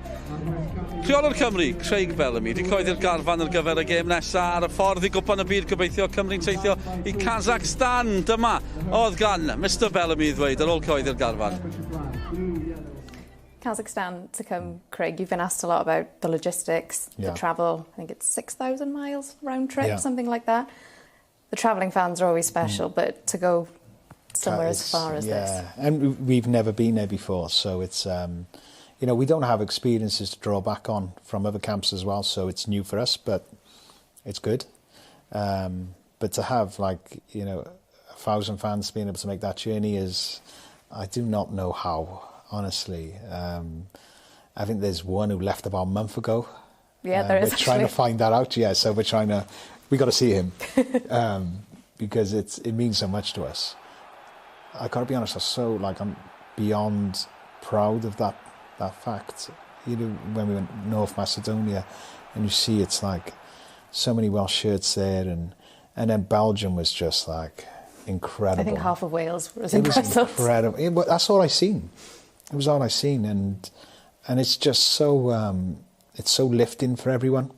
Rheolwr Cymru, Craig Bellamy, wedi coeddi'r garfan ar gyfer y gêm nesa ar y ffordd i Gwpan y Byd, gobeithio Cymru'n teithio i Kazakhstan. Dyma oedd gan Mr Bellamy i ddweud ar ôl coeddi'r garfan. Kazakhstan to come, Craig, you've been asked a lot about the logistics, the travel. I think it's 6,000 miles round trip, something like that. The travelling fans are always special, but to go somewhere as far as this. And we've never been there before, so it's, you know, we don't have experiences to draw back on from other camps as well, so it's new for us, but it's good. But to have, like, you know, 1,000 fans being able to make that journey is, I do not know how. Honestly, I think there's one who left about a month ago. Yeah, there is. We're trying to find that out. Yeah, so we're trying to. We got to see him because it means so much to us. I got to be honest. I'm beyond proud of that fact. You know, when we went North Macedonia, and you see it's like so many Welsh shirts there, and then Belgium was just like incredible. I think half of Wales was impressive. It was incredible. That's all I seen. It was all I seen, and it's just so it's so lifting for everyone.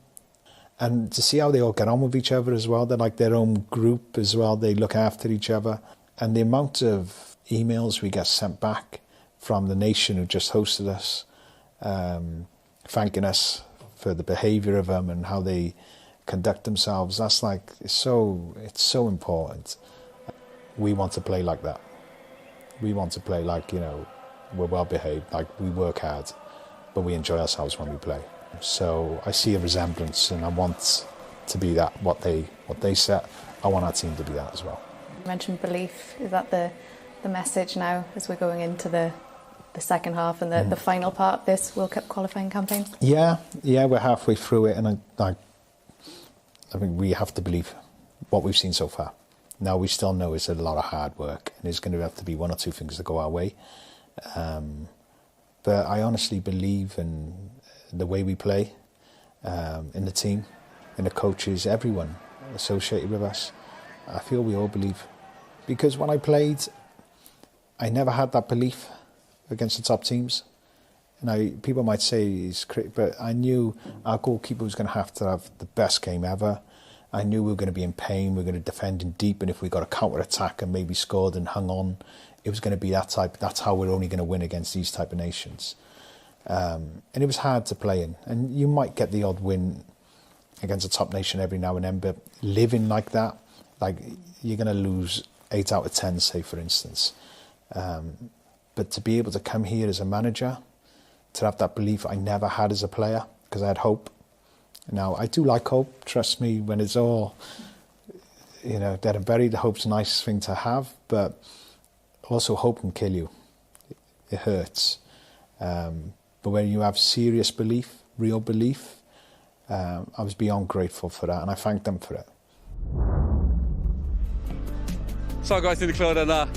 And to see how they all get on with each other as well, they're like their own group as well. They look after each other. And the amount of emails we get sent back from the nation who just hosted us, thanking us for the behaviour of them and how they conduct themselves, that's like, it's so important. We want to play like that. We want to play like, you know, we're well behaved, like we work hard, but we enjoy ourselves when we play. So I see a resemblance, and I want to be that, what they set. I want our team to be that as well. You mentioned belief. Is that the message now as we're going into the second half and the final part of this World Cup qualifying campaign? Yeah, we're halfway through it, and I think we have to believe what we've seen so far. Now, we still know it's a lot of hard work, and there's going to have to be one or two things that go our way. But I honestly believe in the way we play, in the team, in the coaches, everyone associated with us. I feel we all believe. Because when I played, I never had that belief against the top teams. And people might say he's crazy, but I knew our goalkeeper was going to have the best game ever. I knew we were going to be in pain, we were going to defend in deep, and if we got a counter-attack and maybe scored and hung on, it was going to be that type. That's how we're only going to win against these type of nations. And it was hard to play in. And you might get the odd win against a top nation every now and then, but living like that, like you're going to lose 8 out of 10, say, for instance. But to be able to come here as a manager, to have that belief I never had as a player, because I had hope. Now, I do like hope, trust me, when it's all, you know, dead and buried, hope's a nice thing to have, but also hope can kill you. It hurts. But when you have serious belief, real belief, I was beyond grateful for that, and I thank them for it. So, gwaith ni wedi clywed yna,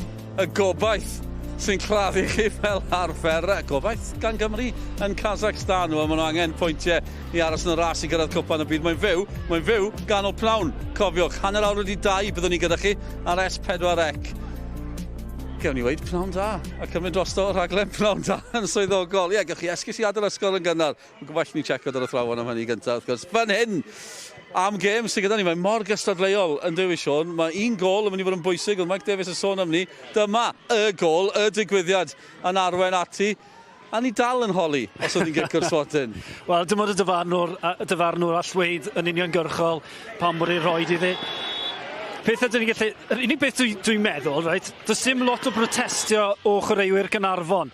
y gobaith sy'n claddu chi fel arfer. Gobaith gan Gymru yn Kazakhstan. Wel, maen nhw angen pwyntiau i aros yn y ras i gyrraedd cwpan y byd. Mae'n fyw ganol pnawn. Cofiwch, 2:30 byddwn ni gyda chi ar S4C. Gewn ni weud pnawn da, a cymryd drosto rhaglen pnawn da yn swyddogol. Ie, gewch chi esgus i adael ysgol yn gynnar. Mae'n gobeithio ni checio ar athrawon am hynny gyntaf, wrth gwrs. Fan hyn, am gêm sydd gyda ni, mae mor gystadleuol yn dyw i Siôn. Mae un gôl yn mynd i fod yn bwysig, ond Mike Davies yn sôn am ni. Dyma y gôl, y digwyddiad yn arwain ati. A ni dal yn holi os oedd hi'n gicio'r smotyn. Wel, dim ond y dyfarnwr allweid yn uniongyrchol pan bod ei roed iddi. Peth ydyn ni'n gallu... Yr unig beth dwi'n meddwl, right, does dim lot o brotestio o chwaraewyr Gaernarfon.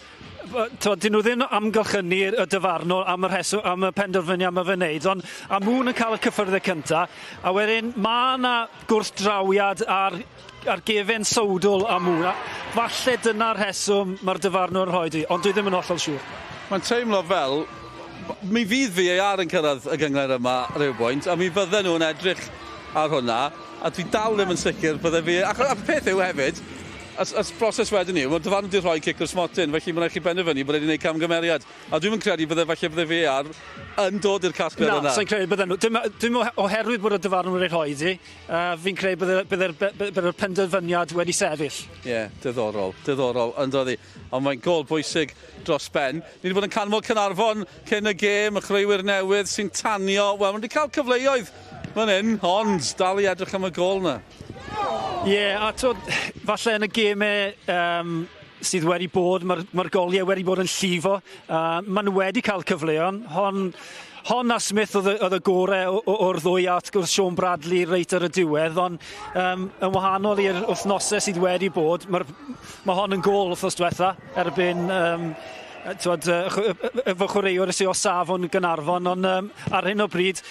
Dyn nhw ddim amgylchynu y dyfarnwr am y rheswm, am y penderfyniad mae fe'n neud, ond Amoon yn cael y cyffyrddau cyntaf, a wedyn mae yna gwrthdrawiad ar gefen sowdl Amoon. Falle dyna'r rheswm mae'r dyfarnwr yn rhoi di, ond dwi ddim yn hollol siŵr. Mae'n teimlo fel, mi fydd VAR yn cyrraedd y gynghrair yma rhywbwynt, a mi fydden nhw'n edrych ar hwnna, a dwi dal ddim yn sicr bydde fi... A peth yw hefyd, as broses wedyn ni, mae'r dyfarnwr wedi rhoi cic o'r smotyn, felly mae'n rhaid chi benderfynu bod wedi gwneud camgymeriad. A dwi'n credu bydde falle bydde VAR yn dod i'r casgliad yna. Na, sa'n credu bydde nhw. Dim oherwydd bod y dyfarnwr wedi rhoi di, fi'n credu bydde'r penderfyniad wedi sefyll. Ie, yeah, diddorol, yn dod i. Ond mae'n gôl bwysig dros ben. Ni wedi bod yn canmol Caernarfon cyn y gêm, y chwaraewyr newydd sy'n tanio. Wel, maen nhw wedi cael cyfleoedd fan hyn, ond dal i edrych am y gôl yna. Ie, yeah, a to, falle yn y gemau sydd wedi bod, mae'r goliau wedi bod yn llifo. Maen nhw wedi cael cyfleon. Hon a Smith oedd y gorau o'r ddwy, a wrth gwrs Sean Bradley reit ar y diwedd, ond yn wahanol i'r wythnosau sydd wedi bod, mae hon yn gôl wythnos diwetha erbyn efo chwaraewr sydd o safon Gaernarfon, ond ar hyn o bryd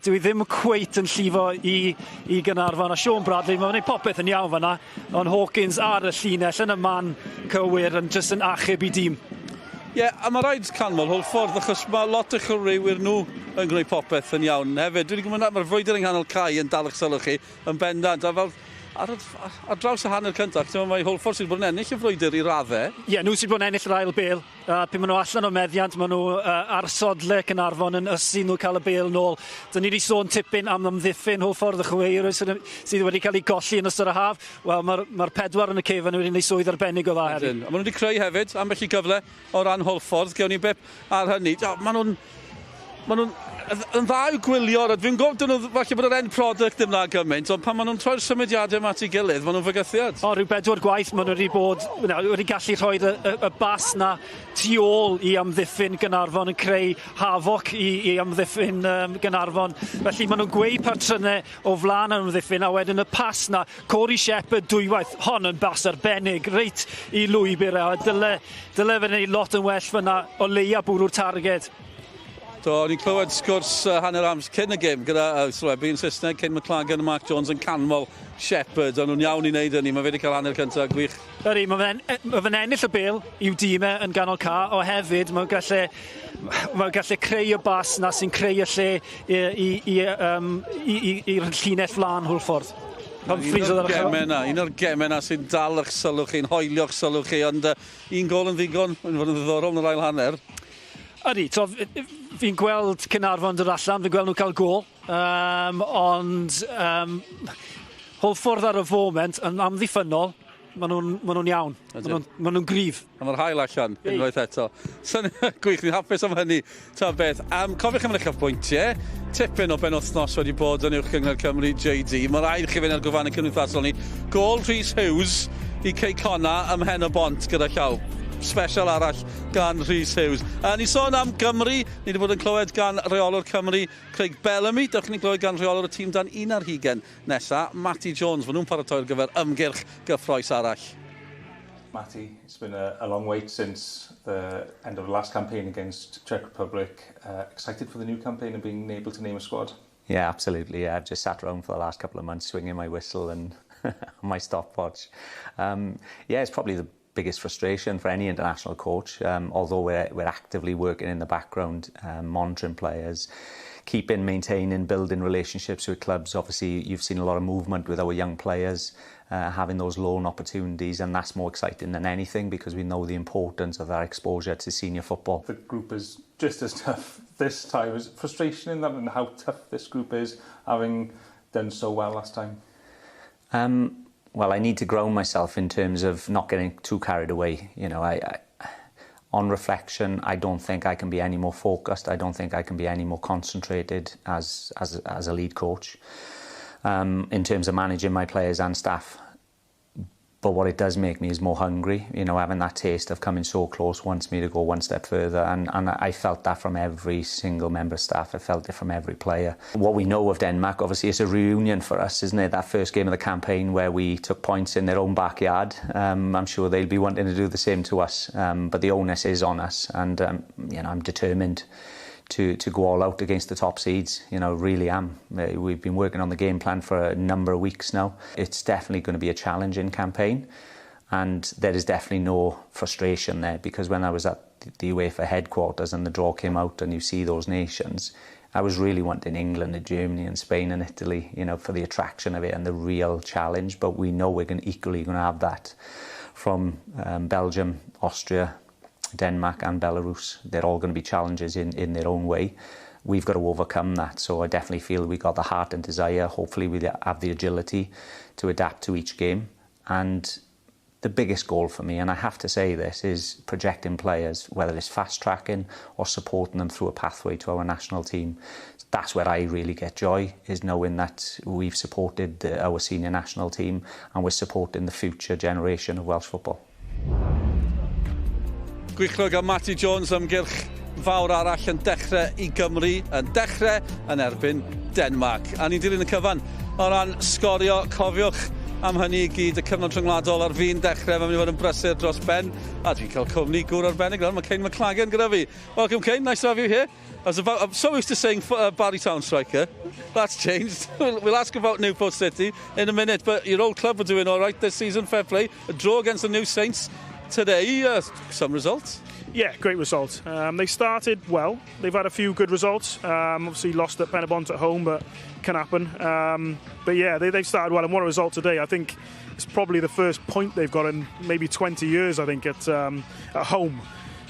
dwi ddim cweit yn llifo i Gaernarfon. A Sean Bradley, mae'n gwneud popeth yn iawn fanna, ond Hawkins ar y llinell yn y man cywir yn jyst yn achub i dîm. Ie, yeah, a mae rhaid canmol Hwlffordd, achos mae lot o chwaraewyr nhw yn gwneud popeth yn iawn hefyd. Dwi'n gwybod mae'r frwydr yng nghanol cae yn dal eich sylw chi yn bendant, a fel ar draws y hanner cyntaf, mae Hwlffordd sydd wedi bod yn ennill y frwydr i raddau. Ie, yeah, nhw sydd wedi bod yn ennill yr ail bêl. Pan maen nhw allan o meddiant, maen nhw ar sodle Caernarfon yn ysu nhw cael y bêl nôl. Dyn ni wedi sôn tipyn am amddiffyn Hwlffordd, y chwaraewyr sydd wedi cael ei golli yn ystod y haf. Wel, mae'r pedwar yn y cefn wedi gwneud swydd arbennig o dda heddiw. A maen nhw wedi creu hefyd ambell i gyfle o ran Hwlffordd. Gewn ni bip ar hynny. Maen nhw'n... Maen nhw'n yn dda i'w gwylio. Fi'n gwybod dyn nhw, falle bod yr end product ddim na gymaint, ond pan maen nhw'n troi'r symudiadau yma at ei gilydd, maen nhw'n fygythiad. O, rhyw bedwar gwaith maen nhw wedi bod, wedi gallu rhoi y bas na tu ôl i amddiffyn Gaernarfon yn creu hafoc i amddiffyn Gaernarfon. Felly maen nhw'n gweu patrynau o flaen yr amddiffyn, a wedyn y pas na, Corey Shepherd dwywaith, hon yn bas arbennig, reit i lwybr, a dyle fe wneud lot yn well fyna o leia bwrw'r targed. Do, o'n i'n clywed sgwrs hanner amser cyn y gêm gyda sylwebu yn Saesneg, Ken McLagan a Mark Jones yn canmol Shepherd. O'n nhw'n iawn i wneud hynny, mae fe wedi cael hanner cyntaf gwych. Ydy, mae fe'n ennill y bêl i'w dîmau yn ganol ca, o hefyd mae'n gallu creu y bas na sy'n creu y lle i'r llinell flaen Hwlffordd. Un o'r gemau na sy'n dal eich sylw chi'n hoelio'ch sylw chi, ond un gol yn ddigon, yn fod yn ddiddorol yn yr ail hanner. Ydy, fi'n gweld Caernarfon dod allan, fi'n gweld nhw cael gol, ond Hwlffordd ar y foment yn amddiffynnol, maen nhw'n iawn, maen nhw'n gryf. A mae'r haul allan unwaith eto. Gwych, ni'n hapus am hynny, ta beth. Cofiwch am eich bwyntiau, tipyn o benwythnos wedi bod yn Uwch Gynghrair Cymru JD. Mae rhaid chi fynd ar gwefannau cymdeithasol ni. Gôl Rhys Hughes i Cei Connah ym Mhen y Bont gyda llaw. Special arall gan Rhys Hughes. Ni sôn am Gymru, ni wedi bod yn clywed gan reolwr Cymru, Craig Bellamy. Dewch ni glywed gan reolwr y tîm dan 21 nesa, Matty Jones. Maen nhw'n paratoi ar gyfer ymgyrch gyffrous arall. Matty, it's been a long wait since the end of the last campaign against Czech Republic. Excited for the new campaign and being able to name a squad? Yeah, absolutely. Yeah, I've just sat around for the last couple of months swinging my whistle and my stopwatch. Yeah, it's probably the biggest frustration for any international coach, although we're actively working in the background, monitoring players, keeping, maintaining, building relationships with clubs. Obviously, you've seen a lot of movement with our young players, having those loan opportunities, and that's more exciting than anything because we know the importance of that exposure to senior football. The group is just as tough this time. Is frustration in that and how tough this group is, having done so well last time? Well, I need to ground myself in terms of not getting too carried away. You know, I on reflection, I don't think I can be any more focused. I don't think I can be any more concentrated as a lead coach in terms of managing my players and staff. But what it does make me is more hungry. You know, having that taste of coming so close wants me to go one step further. And I felt that from every single member of staff. I felt it from every player. What we know of Denmark, obviously, it's a reunion for us, isn't it? That first game of the campaign where we took points in their own backyard. I'm sure they'll be wanting to do the same to us. But the onus is on us. And, you know, I'm determined to go all out against the top seeds. You know, really am. We've been working on the game plan for a number of weeks now. It's definitely going to be a challenging campaign, and there is definitely no frustration there, because when I was at the UEFA headquarters and the draw came out and you see those nations, I was really wanting England and Germany and Spain and Italy, you know, for the attraction of it and the real challenge. But we know we're equally going to have that from Belgium, Austria, Denmark and Belarus. They're all going to be challenges in their own way. We've got to overcome that. So I definitely feel we got the heart and desire. Hopefully we have the agility to adapt to each game. And the biggest goal for me, and I have to say this, is projecting players, whether it's fast tracking or supporting them through a pathway to our national team. That's where I really get joy, is knowing that we've supported our senior national team and we're supporting the future generation of Welsh football. Gwych clywed gan Matty Jones, ymgyrch fawr arall yn dechrau i Gymru, yn dechrau yn erbyn Denmark. A ni'n dilyn y cyfan o ran sgorio, cofiwch am hynny i gyd, y cyfnod rhyngwladol ar fin dechrau, mae'n mynd i fod yn brysur dros ben. A dwi'n cael cwmni gŵr arbennig nawr, mae Kayne McLaggon gyda fi. Welcome, Kayne, nice to have you here. I'm so used to saying Barry Town striker. That's changed. We'll ask about Newport City in a minute, but your old club are doing all right this season, fair play. A draw against the New Saints today, some results. Yeah, great result. They started well. They've had a few good results. Obviously lost at Penybont at home, but can happen. But yeah, they've started well, and what a result today. I think it's probably the first point they've got in maybe 20 years, I think, at home.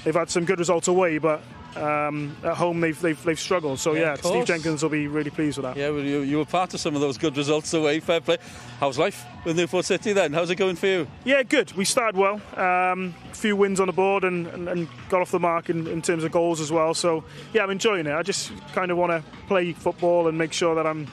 They've had some good results away, but At home, they've struggled. So, yeah, Steve Jenkins will be really pleased with that. Yeah, well, you were part of some of those good results away. Fair play. How's life with Newport City then? How's it going for you? Yeah, good. We started well. A few wins on the board and got off the mark in terms of goals as well. So, yeah, I'm enjoying it. I just kind of want to play football and make sure that I'm,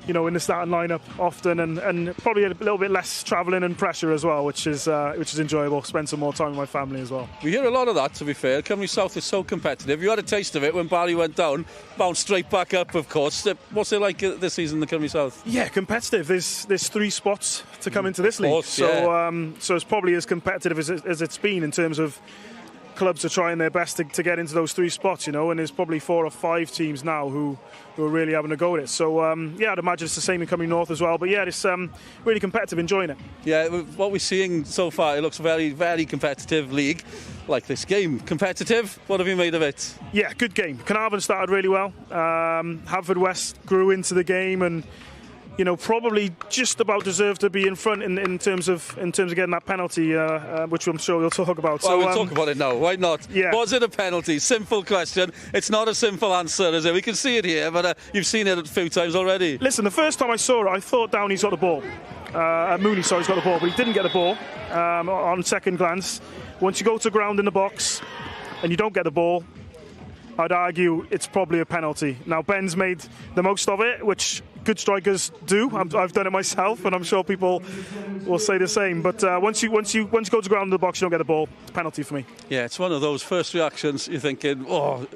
you know, in the starting lineup often, and probably a little bit less travelling and pressure as well, which is enjoyable. Spend some more time with my family as well. We hear a lot of that, to be fair. Cymru South is so competitive. You had a taste of it when Barry went down, bounced straight back up, of course. What's it like this season in the Cymru South? Yeah, competitive. There's 3 spots to come into this league, course, so yeah. So it's probably as competitive as it's been in terms of clubs are trying their best to get into those 3 spots, you know, and there's probably 4 or 5 teams now who are really having a go at it. So, yeah, I'd imagine it's the same in Cymru North as well. But, yeah, it's really competitive, enjoying it. Yeah, what we're seeing so far, it looks very, very competitive league, like this game. Competitive, what have you made of it? Yeah, good game. Caernarfon started really well. Haverfordwest grew into the game and, you know, probably just about deserved to be in front in terms of getting that penalty, which I'm sure we'll talk about. Well, so, we'll talk about it now. Why not? Yeah. Was it a penalty? Simple question. It's not a simple answer, is it? We can see it here, but you've seen it a few times already. Listen, the first time I saw it, I thought Downey's got the ball. Mooney, sorry, he's got the ball, but he didn't get the ball on second glance. Once you go to ground in the box and you don't get the ball, I'd argue it's probably a penalty. Now, Ben's made the most of it, which good strikers do. I've done it myself, and I'm sure people will say the same. But once you go to ground in the box, you don't get the ball. It's a penalty for me. Yeah, it's one of those first reactions. You're thinking, oh,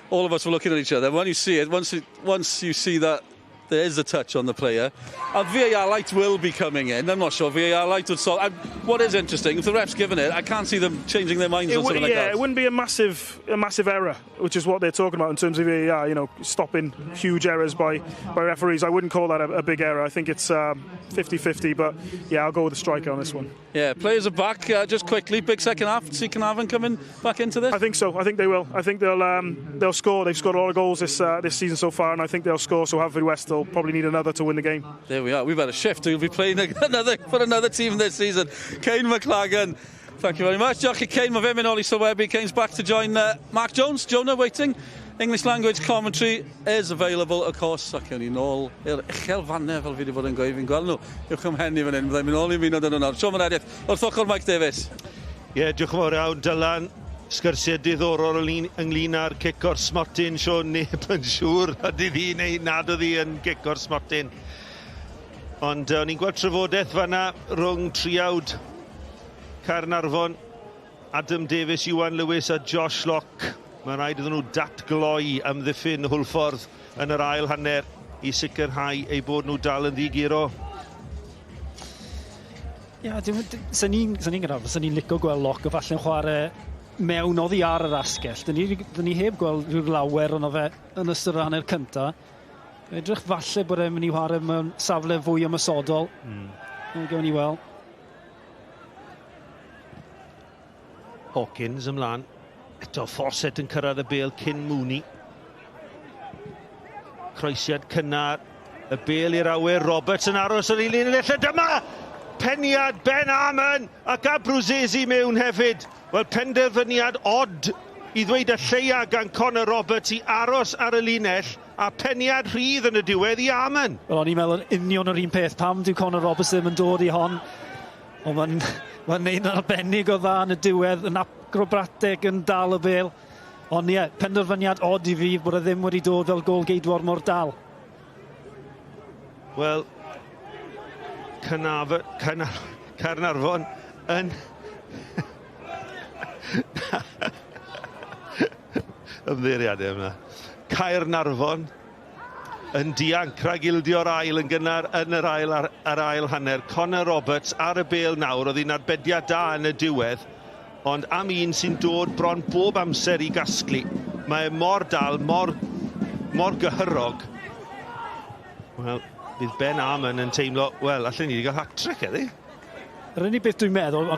all of us were looking at each other. When you see it, once you see that there is a touch on the player, and VAR light will be coming in. I'm not sure VAR light would solve. What is interesting, if the ref's given it, I can't see them changing their minds on something like that. Yeah, it wouldn't be a massive error, which is what they're talking about in terms of VAR, you know, stopping huge errors by referees. I wouldn't call that a big error. I think it's 50-50, but yeah, I'll go with the striker on this one. Yeah, players are back. Just quickly, big second half. See Caernarfon coming back into this? I think so. I think they will. I think they'll score. They've scored a lot of goals this season so far, and I think they'll score. So Haverfordwest will probably need another to win the game. There we are. We better shift. We'll be playing another for another team this season. Kane McLagan, thank you very much. Diolch i Kane. Mae fe'n mynd ôl i sylwebu. Kane's back to join Mark Jones. Jonah waiting. English language commentary is available, of course. Ac ewn ni nôl i'r uchel fannau, fel fi wedi bod yn gweud. Fi'n gweld nhw uwch ym mhen i fan hyn. Byddai'n mynd nôl i ymuno 'da nhw nawr. Siôn Meredith, wrth ochr Mike Davis. Ie, yeah, diolch yn fawr iawn, Dylan. Sgyrsiau diddorol ynglyn â'r cic o'r smotyn. Siôn, neb yn siŵr ydy ddi neu nad oedd hi yn cic o'r smotyn. Ond o'n i'n gweld trafodaeth fanna rhwng triawd Caernarfon, Adam Davies, Iwan Lewis a Josh Locke. Mae'n rhaid iddyn nhw datgloi amddiffyn Hwlffordd yn yr ail hanner i sicrhau eu bod nhw dal yn ddiguro. Ie, sy'n ni'n licio gweld Locke o falle'n chwarae mewn oddi ar yr asgell. Dyn ni heb gweld rhyw lawer ono fe yn ystod yr hanner cynta. Edrych falle bod e'n mynd i chwarae mewn safle fwy ymosodol. Gawn ni weld. Hawkins ymlaen. Eto Fawcett yn cyrraedd y bêl cyn Mooney. Croesiad cynnar. Y bêl i'r awyr. Roberts yn aros yr un linell. Dyma! Peniad Ben Amon ac Abruzzese mewn hefyd. Wel, penderfyniad od i ddweud y lleia gan Connor Roberts i aros ar y linell, a peniad rhydd yn y diwedd i Amon. Wel, o'n i'n meddwl yn union yr un peth. Pam dyw Connor Roberts ddim yn dod i hon? Ond mae'n neud yn arbennig o dda yn y diwedd, yn acrobatic yn dal y bêl. Ond ie, penderfyniad od i fi bod e ddim wedi dod fel gôl-geidwad mor dal. Wel, Caernarfon yn ymddeiriadau yma. Caernarfon yn dianc rhag ildio'r ail yn gynnar yn yr ail ar ail hanner. Connor Roberts ar y bêl nawr, oedd hi'n arbediad da yn y diwedd, ond am un sy'n dod bron bob amser i gasglu. Mae mor dal, mor gyhyrog. Wel, bydd Ben Amon yn teimlo, wel, allan ni wedi cael hat-trick heddi. Yr unig beth dwi'n meddwl,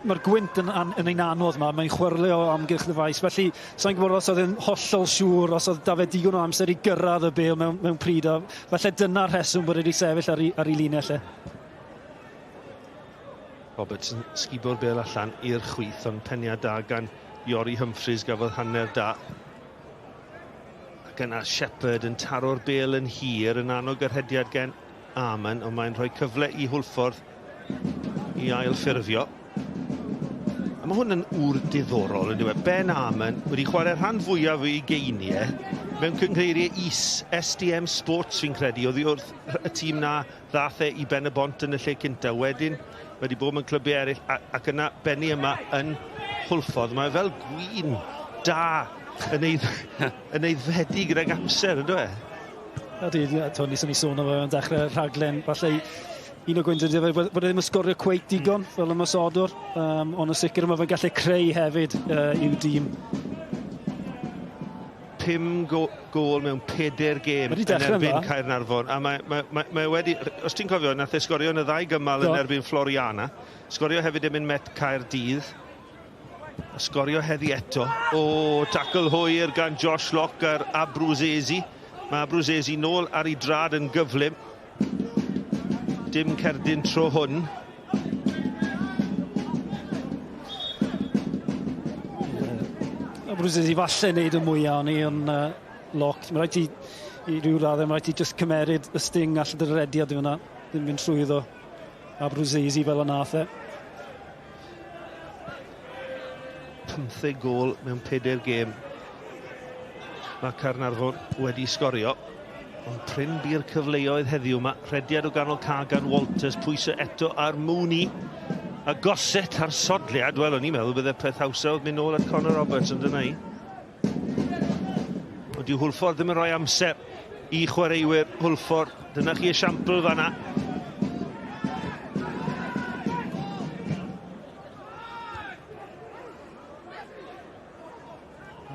mae'r gwynt yn ein anodd yma, mae'n chwyrlio o amgylch y faes, felly sa'n gwybod os oedd e'n hollol siŵr, os oedd da fe digon o amser i gyrraedd y bêl mewn pryd, a falle dyna'r rheswm bod wedi sefyll ar ei linell e. Roberts yn sgubo'r bêl allan i'r chwith, ond peniad da gan Iori Humphreys gafodd hanner da. Ac yna Shepherd yn taro'r bêl yn hir yn annog yr hediad gen Arman, ond mae'n rhoi cyfle i Hwlffordd i ailffurfio. A mae hwn yn ŵr diddorol, yn dweud. Ben Arman wedi chwarae rhan fwyaf o'i geiniau mewn cynghreiriau is, SDM Sports fi'n credu, oddi wrth y tîm na ddath e i Ben y Bont yn y lle cynta. Wedyn wedi bod mewn clybiau eraill ac yna benni yma yn Hwlffordd. Mae fel gwyn da yn ei, yn ei fedi gydag amser, ynddo e? Ydy, Tony, swn i sôn am yn dechrau rhaglen, falle un o gwynt ydy bod e ddim yn sgorio cweit digon fel ymosodwr, ond yn sicr mae fe'n gallu creu hefyd i'w dîm. 5 gôl mewn 4 gêm yn erbyn Caernarfon. A mae wedi, os ti'n cofio, nath e sgorio yn y ddau gymal yn erbyn Floriana. Sgorio hefyd yn Met Caerdydd. A sgorio heddi eto. O, tackle hwyr gan Josh Locke ar Abruzzese. Mae Abruzzese nôl ar ei drad yn gyflym. Dim cerdyn tro hwn. Abruzzese falle wneud y mwyaf o'n i, ond Locke, mae rhaid ti, i ryw raddau, mae rhaid ti just cymeryd y sting allan dy rediad i fyna, ddim mynd trwyddo Abruzzese fel y nath e. 15 gôl mewn 4 gêm. Mae Caernarfon wedi sgorio, ond prin bu'r cyfleoedd heddiw yma. Rhediad o ganol ca gan Walters, pwyso eto ar Mooney. A Gossett ar sodliad, wel, o'n i'n meddwl bydde peth hawsa oedd mynd nôl at Conor Roberts, ond dyna i. Ond dyw Hwlffordd ddim yn rhoi amser i chwaraewyr Hwlffordd. Dyna chi esiampl fanna.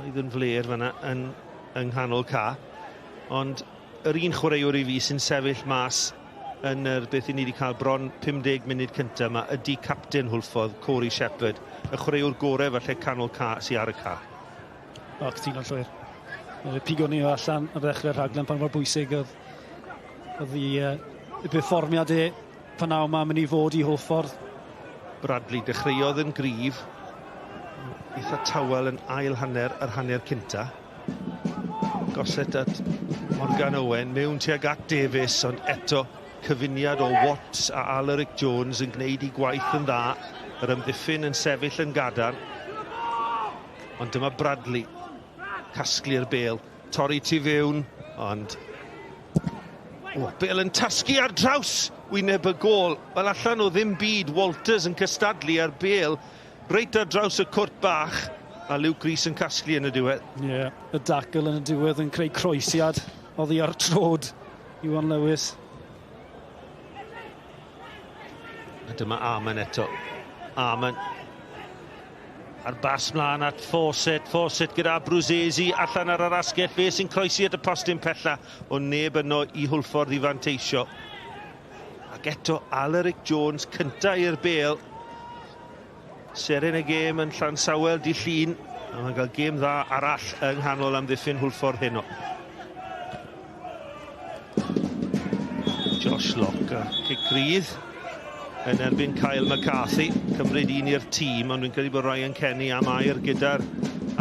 Oedd yn fler fanna yn yng nghanol ca. Ond yr un chwaraewr i fi sy'n sefyll mas yn yr beth i ni wedi cael bron 50 munud cyntaf yma ydy capten Hwlffordd, Corey Shepherd, y chwaraewr gorau falle canol ca sy'n ar y ca. O, cytuno'n llwyr. Pigo ni o allan ar ddechrau'r rhaglen pan mor bwysig oedd y perfformiad e pan yma mynd i fod i Hwlffordd. Bradley dechreuodd yn gryf, eitha tawel yn ail hanner yr hanner cynta. Gossett at Morgan Owen, mewn tuag at Davies, ond eto cyfuniad o Watts a Alaric Jones yn gwneud ei gwaith yn dda. Yr ymddiffyn yn sefyll yn gadarn. Ond dyma Bradley, casglu'r bêl, torri tu fewn, ond o, bêl yn tasgu ar draws wyneb y gôl. Wel, allan o ddim byd, Walters yn cystadlu ar bêl reit ar draws y cwrt bach, a Luke Rees yn casglu yn y diwedd. Ie, yeah, y dacl yn y diwedd yn creu croesiad oddi ar trod Iwan Lewis. A dyma Arman eto. Arman a'r bas mlaen at Fawcett. Fawcett gyda Abruzzese allan ar yr asgell. Fe sy'n croesi at y postyn pella. O neb yno i Hwlffordd i fanteisio. Ac eto Alaric Jones cynta i'r bêl. Seren y gêm yn Llansawel di Llun. A mae'n cael gêm dda arall yng nghanol amddiffyn Hwlffordd heno. Josh Locke a cic rydd yn erbyn Kyle McCarthy. Cymryd un i'r tîm, ond dwi'n credu bod Ryan Kenny am air gyda'r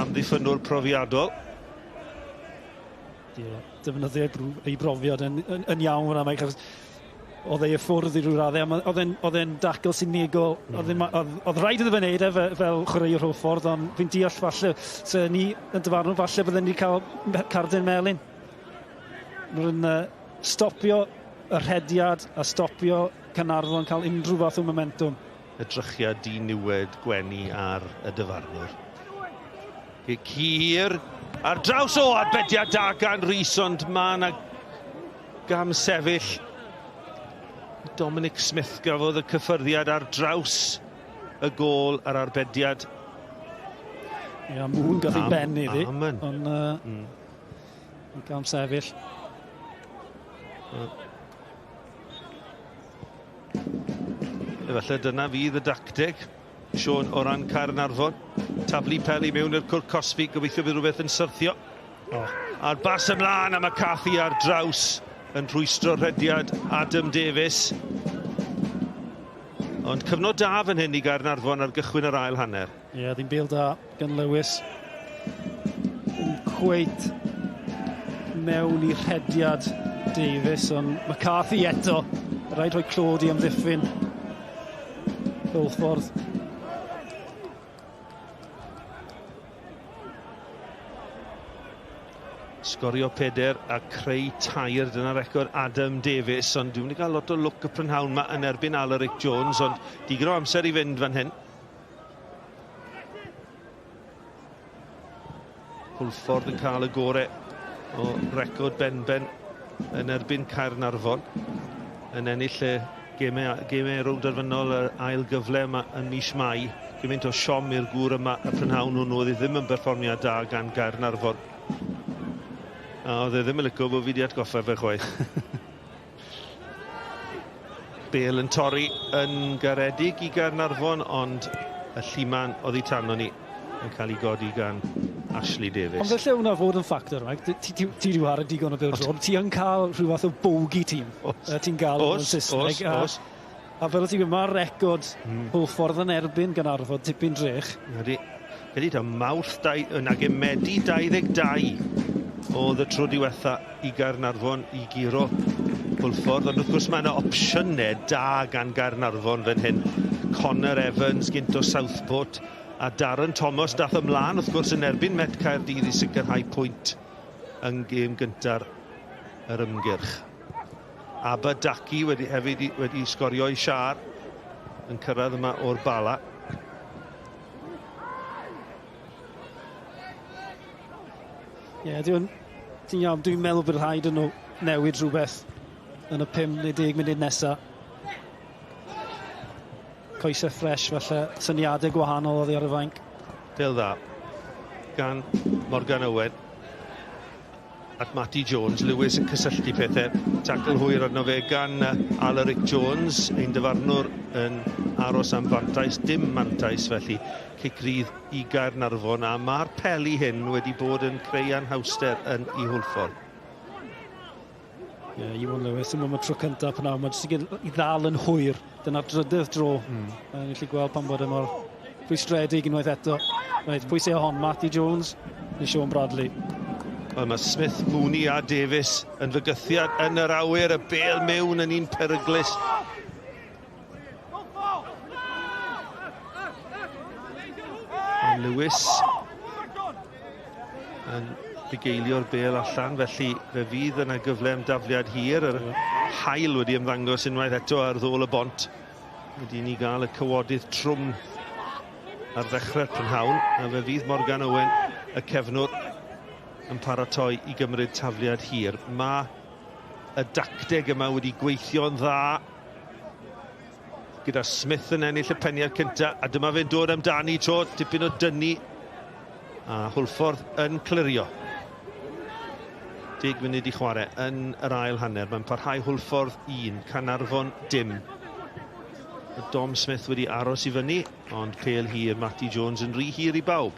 amddiffynwr profiadol. Ie, defnyddio ei brofiad yn iawn fyna, Mike, achos oedd e i ffwrdd i ryw raddau, oedd e'n dacl sinigol, oedd rhaid iddo fe wneud e fel chwaraewr Hwlffordd, ond fi'n deall falle, se ni yn dyfarnwr, falle bydden ni cael cardyn melyn. Mae'n stopio y rhediad a stopio Caernarfon cael unrhyw fath o momentum. Edrychiad diniwed gwenu ar y dyfarnwr. Gic hir ar draws o arbediad da gan Rhys, ond mae yna gam sefyll. Dominic Smith gafodd y cyffyrddiad ar draws y gôl a'r arbediad. Ie, Moon gath ei ben iddi. Ond gam sefyll. Efallai dyna fydd y dacteg, Siôn, o ran Caernarfon. Taflu peli mewn i'r cwrt cosbi, gobeithio bydd rhywbeth yn syrthio. Oh. A'r bas ymlaen a McCarthy ar draws yn rhwystro rhediad Adam Davies. Ond cyfnod da fan hyn i Gaernarfon ar gychwyn yr ail hanner. Ie, yeah, ddim bêl da gan Lewis. Ddim cweit mewn i rhediad Davies, ond McCarthy eto. Rhaid rhoi clod i amddiffyn. Hwlffordd. Sgorio 4 a creu 3, dyna record Adam Davies, ond dwi'n mynd i gael lot o lwc y prynhawn yma yn erbyn Alaric Jones, ond digon o amser i fynd fan hyn. Hwlffordd yn cael y gore o record benben yn erbyn Caernarfon, yn ennill y gemau rownd derfynol yr ail gyfle yma yn mis Mai. Gymaint o siom i'r gŵr yma y prynhawn hwnnw, oedd e ddim yn berfformiad da gan Gaernarfon. A oedd e ddim yn licio bod fi wedi atgoffa fe chwaith. Bale yn torri yn garedig i Gaernarfon, ond y lliman oddi tano ni yn cael ei godi gan Ashley Davies. Ond felly hwnna fod yn ffactor, Mike. Ti wedi chwarae digon o bêl-droed. Ti yn cael rhyw fath o bogey team. Ti'n gael yn Saesneg. Oes. A fel ti'n gweud, mae'r record Hwlffordd yn erbyn Gaernarfon tipyn drech. Ydy. Ydy, ta Mawrth, nage Medi 22 oedd y tro diwetha i Gaernarfon i guro Hwlffordd, ond wrth gwrs mae yna opsiynau da gan Gaernarfon fan hyn. Connor Evans gynt o Southport a Darren Thomas dath ymlaen wrth gwrs yn erbyn Met Caerdydd i sicrhau pwynt yn gêm gynta'r yr ymgyrch. Abadaki wedi hefyd wedi sgorio i siar yn cyrraedd yma o'r Bala. Ie, ti'n iawn, dwi'n meddwl bod rhaid yn nhw newid rhywbeth yn y 5 neu 10 munud nesaf. Coesau ffres falle, syniadau gwahanol oddi ar y fainc. Bêl dda gan Morgan Owen at Matty Jones. Lewis yn cysylltu pethau. Tacl hwyr arno fe gan Alaric Jones, ein dyfarnwr yn aros am fantais. Dim mantais felly. Cic rydd i Gaernarfon, a mae'r peli hyn wedi bod yn creu anhawster yn i Hwlffordd. Ie, yeah, Iwan Lewis, yma mae tro cyntaf pnawn, mae jyst i ddal yn hwyr. Dyna'r drydydd dro. Ni'n gallu gweld pan bod e mor rwystredig unwaith eto. Reit, pwy sy'n hon? Matty Jones neu Sean Bradley? Wel, mae Smith, Mooney a Davies yn fygythiad yn yr awyr, y bêl mewn yn un peryglus. Lewis yn bugeilio'r bêl allan, felly fe fydd yna gyfle am dafliad hir. Yr haul wedi ymddangos unwaith eto ar ddôl y bont. Wedi ni gael y cywodydd trwm ar ddechrau'r prynhawn, a fe fydd Morgan Owen, y cefnwr, yn paratoi i gymryd tafliad hir. Mae y dacteg yma wedi gweithio'n dda, gyda Smith yn ennill y peniad cynta, a dyma fe'n dod amdani tro, dipyn o dynnu, a Hwlffordd yn clirio. 10 munud i chwarae yn yr ail hanner. Mae'n parhau Hwlffordd 1, Caernarfon dim. Dom Smith wedi aros i fyny, ond pêl hir Matty Jones yn rhy hir i bawb.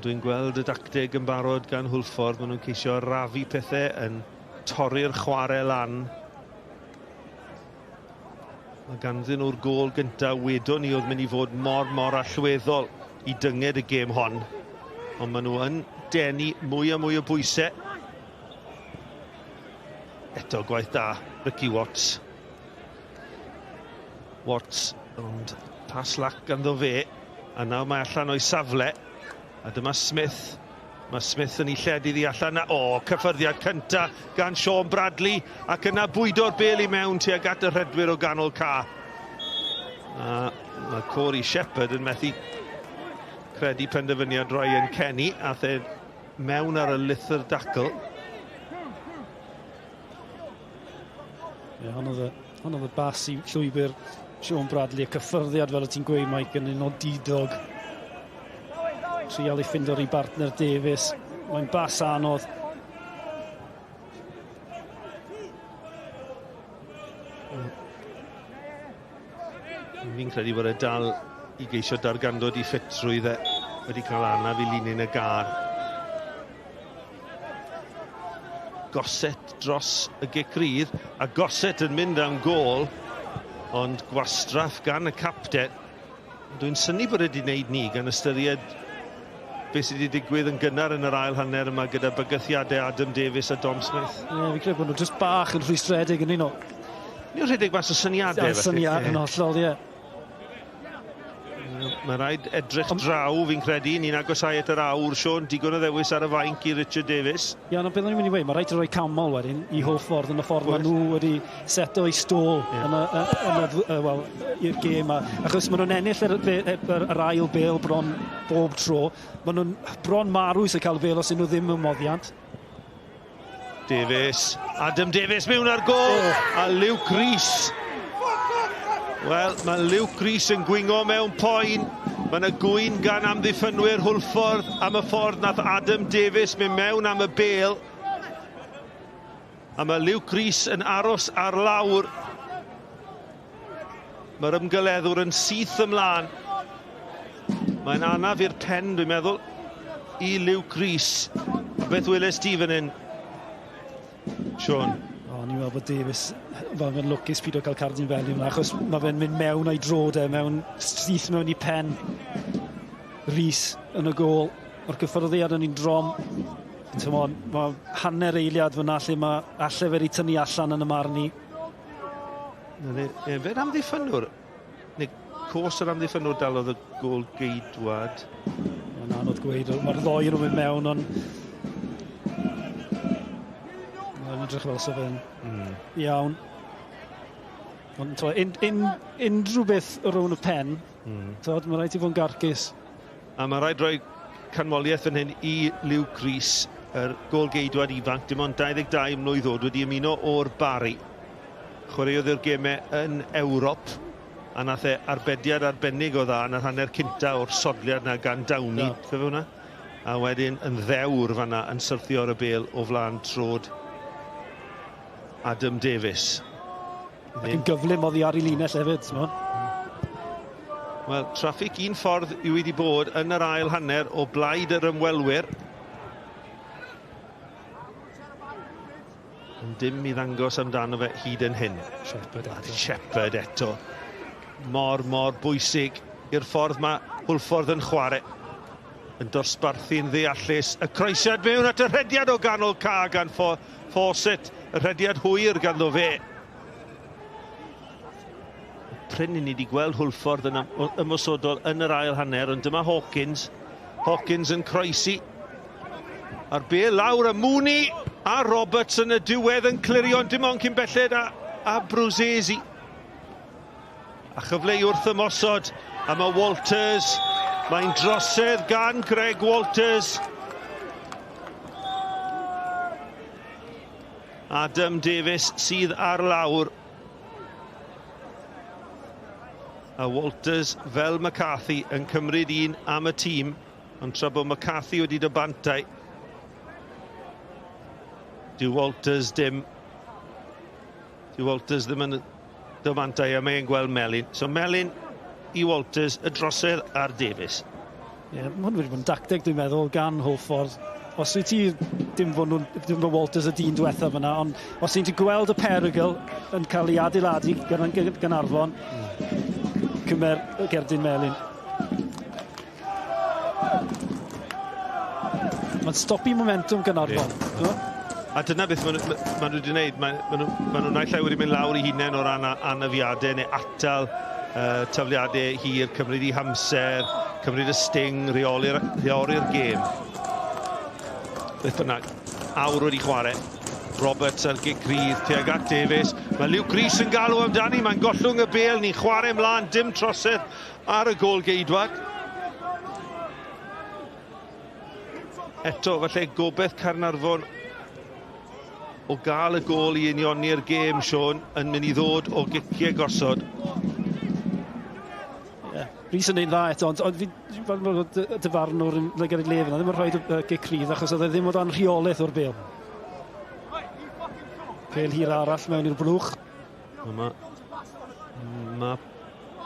Dwi'n gweld y dacteg yn barod gan Hwlffordd. Maen nhw'n ceisio arafu pethau, yn torri'r chwarae lan. Mae ganddyn nhw'r gôl gyntaf, wedon ni oedd mynd i fod mor, mor allweddol i dynged y gêm hon. Ond maen nhw yn denu mwy a mwy o bwysau. Eto gwaith da, Ricky Watts. Watts, ond pas lac ganddo fe. A nawr mae allan o'i safle. A dyma Smith. Mae Smith yn ei lledu iddi allan. O, cyffyrddiad cynta gan Sean Bradley. Ac yna bwydo'r bêl i mewn tuag at y rhedwyr o ganol ca. A mae Corey Shepherd yn methu credu penderfyniad Ryan Kenny. Ath e mewn ar y lithr dacl. Ie, hon oedd y bas i llwybr Sean Bradley. Y cyffyrddiad, fel y ti'n gweud, Mike, yn un odidog. Trial i ffindo'r i bartner Davies. Mae'n bas anodd. Fi'n credu bod e dal i geisio darganfod i ffitrwydd e wedi cael anaf i linyn y gar. Gossett dros y gic rydd, a Gossett yn mynd am gôl, ond gwastraff gan y capten. Dwi'n synnu bod wedi wneud ni gan ystyried beth sydd wedi digwydd yn gynnar yn yr ail hanner yma gyda bygythiadau Adam Davies a Dom Smith. Ie, yeah, fi'n credu bod nhw jyst bach yn rhwystredig yn un o. Ni'n rhedeg mas o syniadau. Syniad yn hollol, ie. Mae rhaid edrych draw, fi'n credu. Ni'n agosau at yr awr, Siôn. Digon o ddewis ar y fainc i Richard Davies. Ie, ond beth o'n i'n mynd i weud, mae rhaid i roi camol wedyn i Hwlffordd yn y ffordd maen nhw wedi seto eu stôl yn y, well, i'r gêm. Achos maen nhw'n ennill yr ail bêl bron bob tro. Maen nhw'n bron marw sy'n cael y bêl os ydyn nhw ddim yn moddiant. Davies, Adam Davies mewn ar gôl, a Luke Rees. Wel, mae Luke Rees yn gwingo mewn poen. Mae yna gwyn gan amddiffynwyr Hwlffordd am y ffordd nath Adam Davies mynd mewn am y bêl. A mae Luke Rees yn aros ar lawr. Mae'r ymgyleddwr yn syth ymlaen. Mae'n anaf i'r pen, dwi'n meddwl, i Luke Rees. A beth weles ti fan hyn, Siôn? O, ni'n meddwl bod Davies, fel fe'n lwcus pido cael cardyn fel yna, achos mae fe'n mynd mewn o'i drod e, mewn syth mewn i pen Rees yn y gôl. Mae'r gyffyrddiad yn un drom. Tymod, mae hanner eiliad fyna lle mae alle fe wedi tynnu allan yn y marn i. Fe'n amddiffynnwr, neu cos yr amddiffynnwr dalodd y gôl geidwad. Mae'n anodd gweud, mae'r ddoi nhw'n mynd mewn, ond mae'n edrych fel sef fe'n iawn. Ond unrhyw beth rownd y pen, mae rhaid i fod yn garcus. A mae rhaid rhoi canmoliaeth fan hyn i Luke Rees, yr gôl geidwad ifanc, dim ond 22 mlwydd oed, wedi ymuno o'r Barri. Chwaraeodd i'r gemau yn Ewrop, a nath e arbediad arbennig o dda yn yr hanner cynta o'r sodliad na gan Downey. Yeah. Fe hwnna? A wedyn yn ddewr fanna yn syrthio ar y bêl o flaen trod Adam Davies. Ac yn gyflym oddi ar ei linell hefyd, t'mo'. Wel, traffig un ffordd yw wedi bod yn yr ail hanner o blaid yr ymwelwyr. Ond dim i ddangos amdano fe hyd yn hyn. Shepherd eto. Shepherd eto. Mor, mor bwysig i'r ffordd mae Hwlffordd yn chwarae. Yn dosbarthu'n ddeallus. Y croesiad mewn at y rhediad o ganol ca gan Fawcett. Y rhediad hwyr ganddo fe. Prin i ni wedi gweld Hwlffordd yn ymosodol yn yr ail hanner, ond dyma Hawkins. Hawkins yn croesi. A'r bêl lawr a Mooney a Roberts yn y diwedd yn clirio, ond dim ond cyn belled a Bruzzese. A chyfle i wrth ymosod, a mae Walters, mae'n drosedd gan Greg Walters. Adam Davies sydd ar lawr. A Walters fel McCarthy yn cymryd un am y tîm, ond tra bod McCarthy wedi dod bantau, dyw Walters dim. Dyw Walters ddim yn dod bantau a mae'n gweld Melin. So Melin i Walters, y drosedd ar Davies. Ie, yeah, mae hwn wedi bod yn dacteg, dwi'n meddwl, gan Hwlffordd. Os wyt ti, dim fod, nhw, dim fod Walters y dyn diwethaf yna, ond os ti'n gweld y perygl yn cael ei adeiladu gan Gaernarfon, cymer y gerdyn melyn. Mae'n stopi momentum Gaernarfon. Yeah. A dyna beth maen nhw wedi gwneud. Maen nhw naill ai wedi mynd lawr i hunain o ran anafiadau neu atal tafliadau hir, cymryd i hamser, cymryd y sting, rheoli'r gêm. Beth bynnag, awr wedi chwarae. Roberts ar gic rydd tuag at Davies. Mae Luke Rees yn galw amdani, mae'n gollwng y bêl, ni'n chwarae ymlaen, dim trosedd ar y gôl geidwad. Eto, falle gobeith Caernarfon o gael y gôl i unioni'r gêm, Siôn, yn mynd i ddod o giciau gosod. Yeah. Rees yn neud dda eto, ond fi fel bod y dyfarnwr yn lygad ei lef yna, ddim yn rhoi y gic rydd, achos oedd e ddim o dan rheolaeth o'r bêl. Pêl hir arall mewn i'r blwch. Mae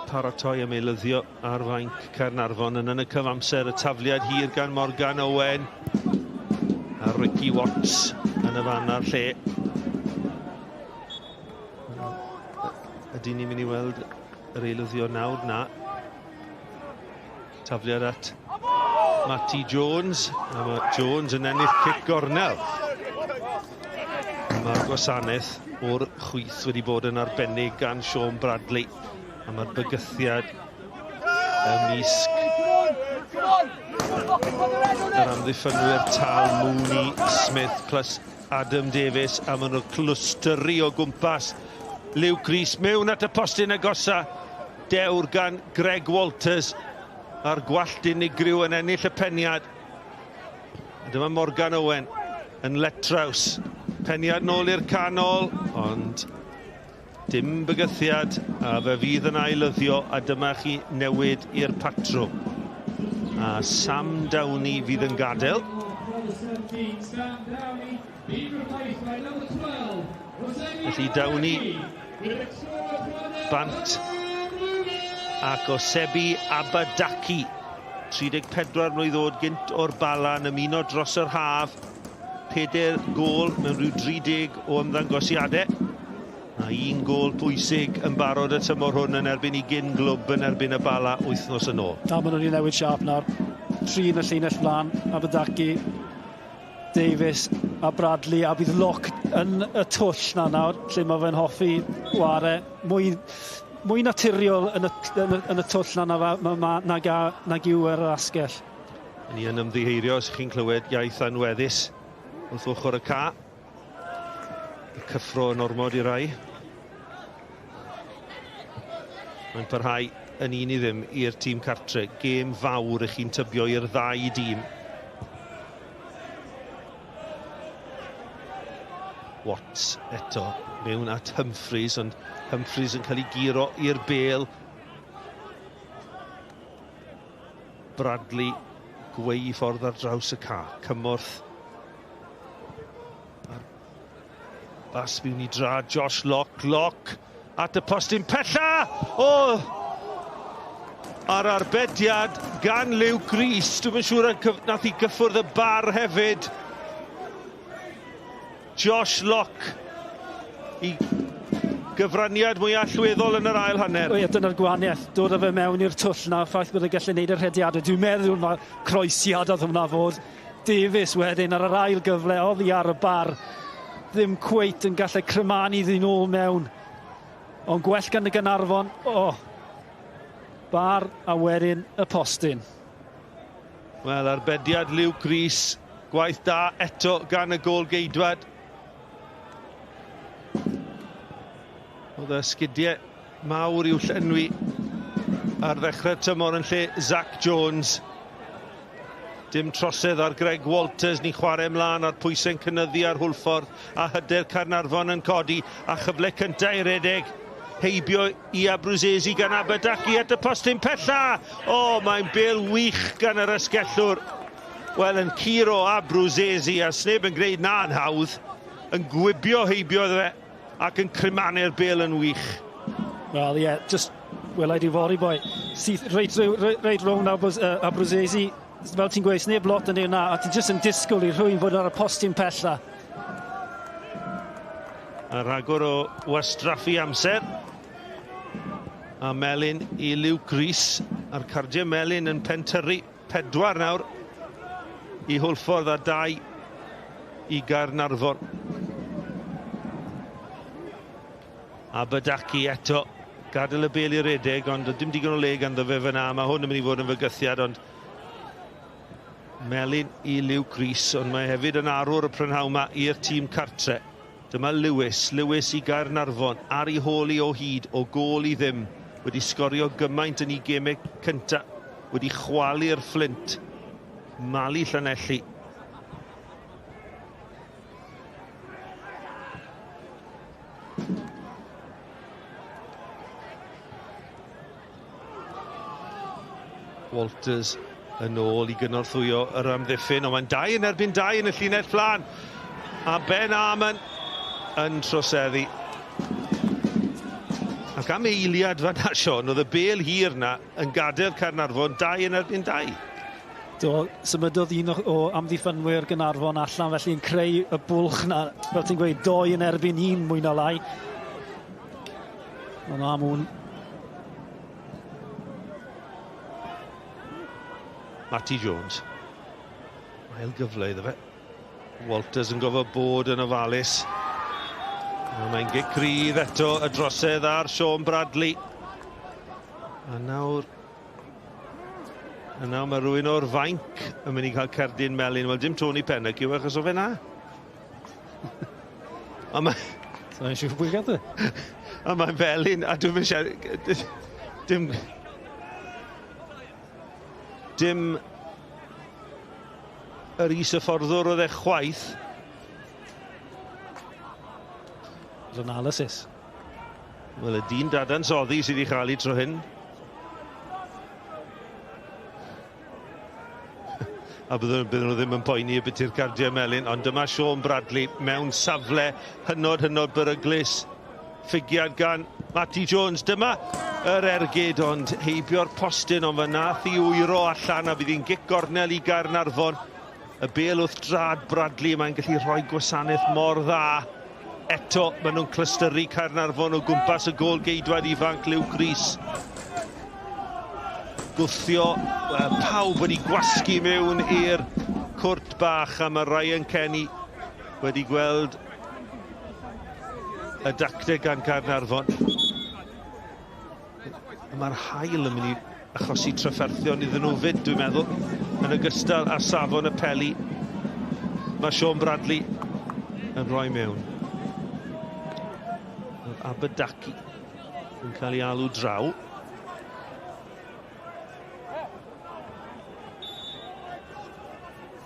paratoi am eilyddio ar fainc Caernarfon yn y cyfamser, y tafliad hir gan Morgan Owen a Ricky Watts yn y fan a'r lle. Ydyn ni'n mynd i weld yr eilyddio nawr? Na. Tafliad at Matty Jones. A mae Jones yn ennill cic gornel. Mae'r gwasanaeth o'r chwith wedi bod yn arbennig gan Sean Bradley. A mae'r bygythiad ymysg yr amddiffynwyr tal Mooney, Smith plus Adam Davies, a maen nhw'n clwstyru o gwmpas Luke Rees mewn at y postyn agosa. Dewr gan Greg Walters a'r gwallt unigryw yn ennill y peniad. A dyma Morgan Owen yn letraws. Peniad nôl i'r canol, ond dim bygythiad, a fe fydd yn ailyddio, a dyma chi newid i'r patrwm. A Sam Downey fydd yn gadael. Felly Downey bant ac Osebi Abadaki, 34 mlwydd oed, gynt o'r Bala, yn ymuno dros yr haf. 4 gôl mewn rhyw 30 o ymddangosiadau. A un gôl pwysig yn barod y tymor hwn yn erbyn i gyn glwb yn erbyn y Bala wythnos yn ôl. Na, maen nhw wedi newid siâp nawr. 3 yn y llinell flaen, Abadaki, Davies a Bradley, a bydd Locke yn y twll na nawr, lle mae fe'n hoffi ware mwy, mwy naturiol yn y, yn y, yn y twll na, na, na, na, nag, nag yw ar yr asgell. Ni yn ymddiheirio os chi'n clywed iaith anweddus wrth ochr y ca. Y cyffro yn ormod i rai. Mae'n parhau yn 1-0 i'r tîm cartre. Gêm fawr i chi'n tybio i'r ddau dîm. Watts eto mewn at Humphreys, ond Humphreys yn cael ei guro i'r bel. Bradley gweu ffordd ar draws y ca. Cymorth a'r bas mewn i dra Josh Locke. Locke at y postyn pella! O! A'r arbediad gan Luke Rees. Dwi'm yn siŵr nath i gyffwrdd y bar hefyd. Josh Locke i gyfraniad mwy allweddol yn yr ail hanner. O ie, dyna'r gwahaniaeth. Dod â fe mewn i'r twll na, ffaith bod e'n gallu neud y rhediadau. Dwi'n meddwl mae croesiad oedd hwnna fod. Davies wedyn ar yr ail gyfle, oddi ar y bar. Ddim cweit yn gallu crymanu ddyn ôl mewn. Ond gwell gan y Gaernarfon. O, bar a wedyn y postyn. Wel, arbediad Luke Rees. Gwaith da eto gan y gôl geidwad. Oedd y sgidiau mawr i'w llenwi ar ddechrau'r tymor yn lle Zach Jones. Dim trosedd ar Greg Walters, ni'n chwarae ymlaen a'r pwysau'n cynyddu ar Hwlffordd a hyder Caernarfon yn codi a chyfle cyntaf i redeg heibio i Abruzzese gan Abadaki at y postyn pella. O, mae'n bel wych gan yr asgellwr. Wel, yn curo Abruzzese a sneb yn gwneud na'n hawdd, yn gwibio heibio iddo fe ac yn crymanu'r bel yn wych. Wel, ie, yeah, just welai di fory, boi. Syth, reit, reit, reit rown Abruzzese, fel ti'n gweud, sneb lot yn ei na, a ti'n just yn disgwyl i rhywun fod ar y postyn pella. A rhagor o wastraffu amser. A melyn i Luke Rees. A'r cardiau melyn yn pentyrru 4 nawr i Hwlffordd a 2 i Gaernarfon. Abadaki eto gadael y bel i redeg, ond dim digon o le ganddo fe fyna. Mae hwn yn mynd i fod yn fygythiad, ond melyn i Luke Rees, ond mae hefyd yn arwr y prynhawn 'ma i'r tîm cartre. Dyma Lewis, Lewis i Gaernarfon, ar ei hôl i o hyd, o gôl i ddim. Wedi sgorio gymaint yn ei gemau cynta, wedi chwalu'r Fflint. Malu Llanelli. Walters yn ôl i gynorthwyo yr amddiffyn, ond mae'n 2 yn erbyn 2 yn y llinell flan. A Ben Armon yn troseddu. Ac am eiliad fan'na, Sean, oedd y bel hir na yn gadael Caernarfon 2 yn erbyn 2. Do, symudodd un o, o amddiffynwyr Gaernarfon allan, felly yn creu y bwlch na, fel ti'n gweud, doi yn erbyn un mwy na lai. Ond Amwn. Matty Jones. Ail gyfle iddo fe. Walters yn gofod bod yn ofalus. Mae'n gic rydd eto y drosedd ar Sean Bradley. A nawr A nawr mae rhywun o'r fainc yn mynd i cael cerdyn melyn. Wel, dim Tony Pennock yw e, achos o fe na. A mae... Sa'n siŵr pwy gath e. A mae'n felyn, a dwi'n mynd siarad... Dim... Dim... Yr is-hyfforddwr oedd e chwaith. Analysis. Wel, y dyn dadansoddi sydd wedi chael ei tro hyn. A bydden, bydden nhw ddim yn poeni y biti'r cardiau melyn, ond dyma Sean Bradley mewn safle hynod, hynod beryglus. Ffigiad gan Matty Jones. Dyma yr ergyd, ond heibio'r postyn, ond fe nath i wyro allan a fydd hi'n gic gornel i Gaernarfon. Y bel wrth drad Bradley, mae'n gallu rhoi gwasanaeth mor dda. Eto, maen nhw'n clystyru Caernarfon o gwmpas y gôl geidwad ifanc Luke Rees. Gwthio, well, pawb wedi gwasgu mewn i'r cwrt bach a mae Ryan Kenny wedi gweld y dacteg gan Caernarfon. Mae'r haul yn mynd i achosi trafferthion iddyn nhw fyd, dwi'n meddwl, yn ogystal â safon y peli. Mae Sean Bradley yn rhoi mewn. Abadaki yn cael ei alw draw.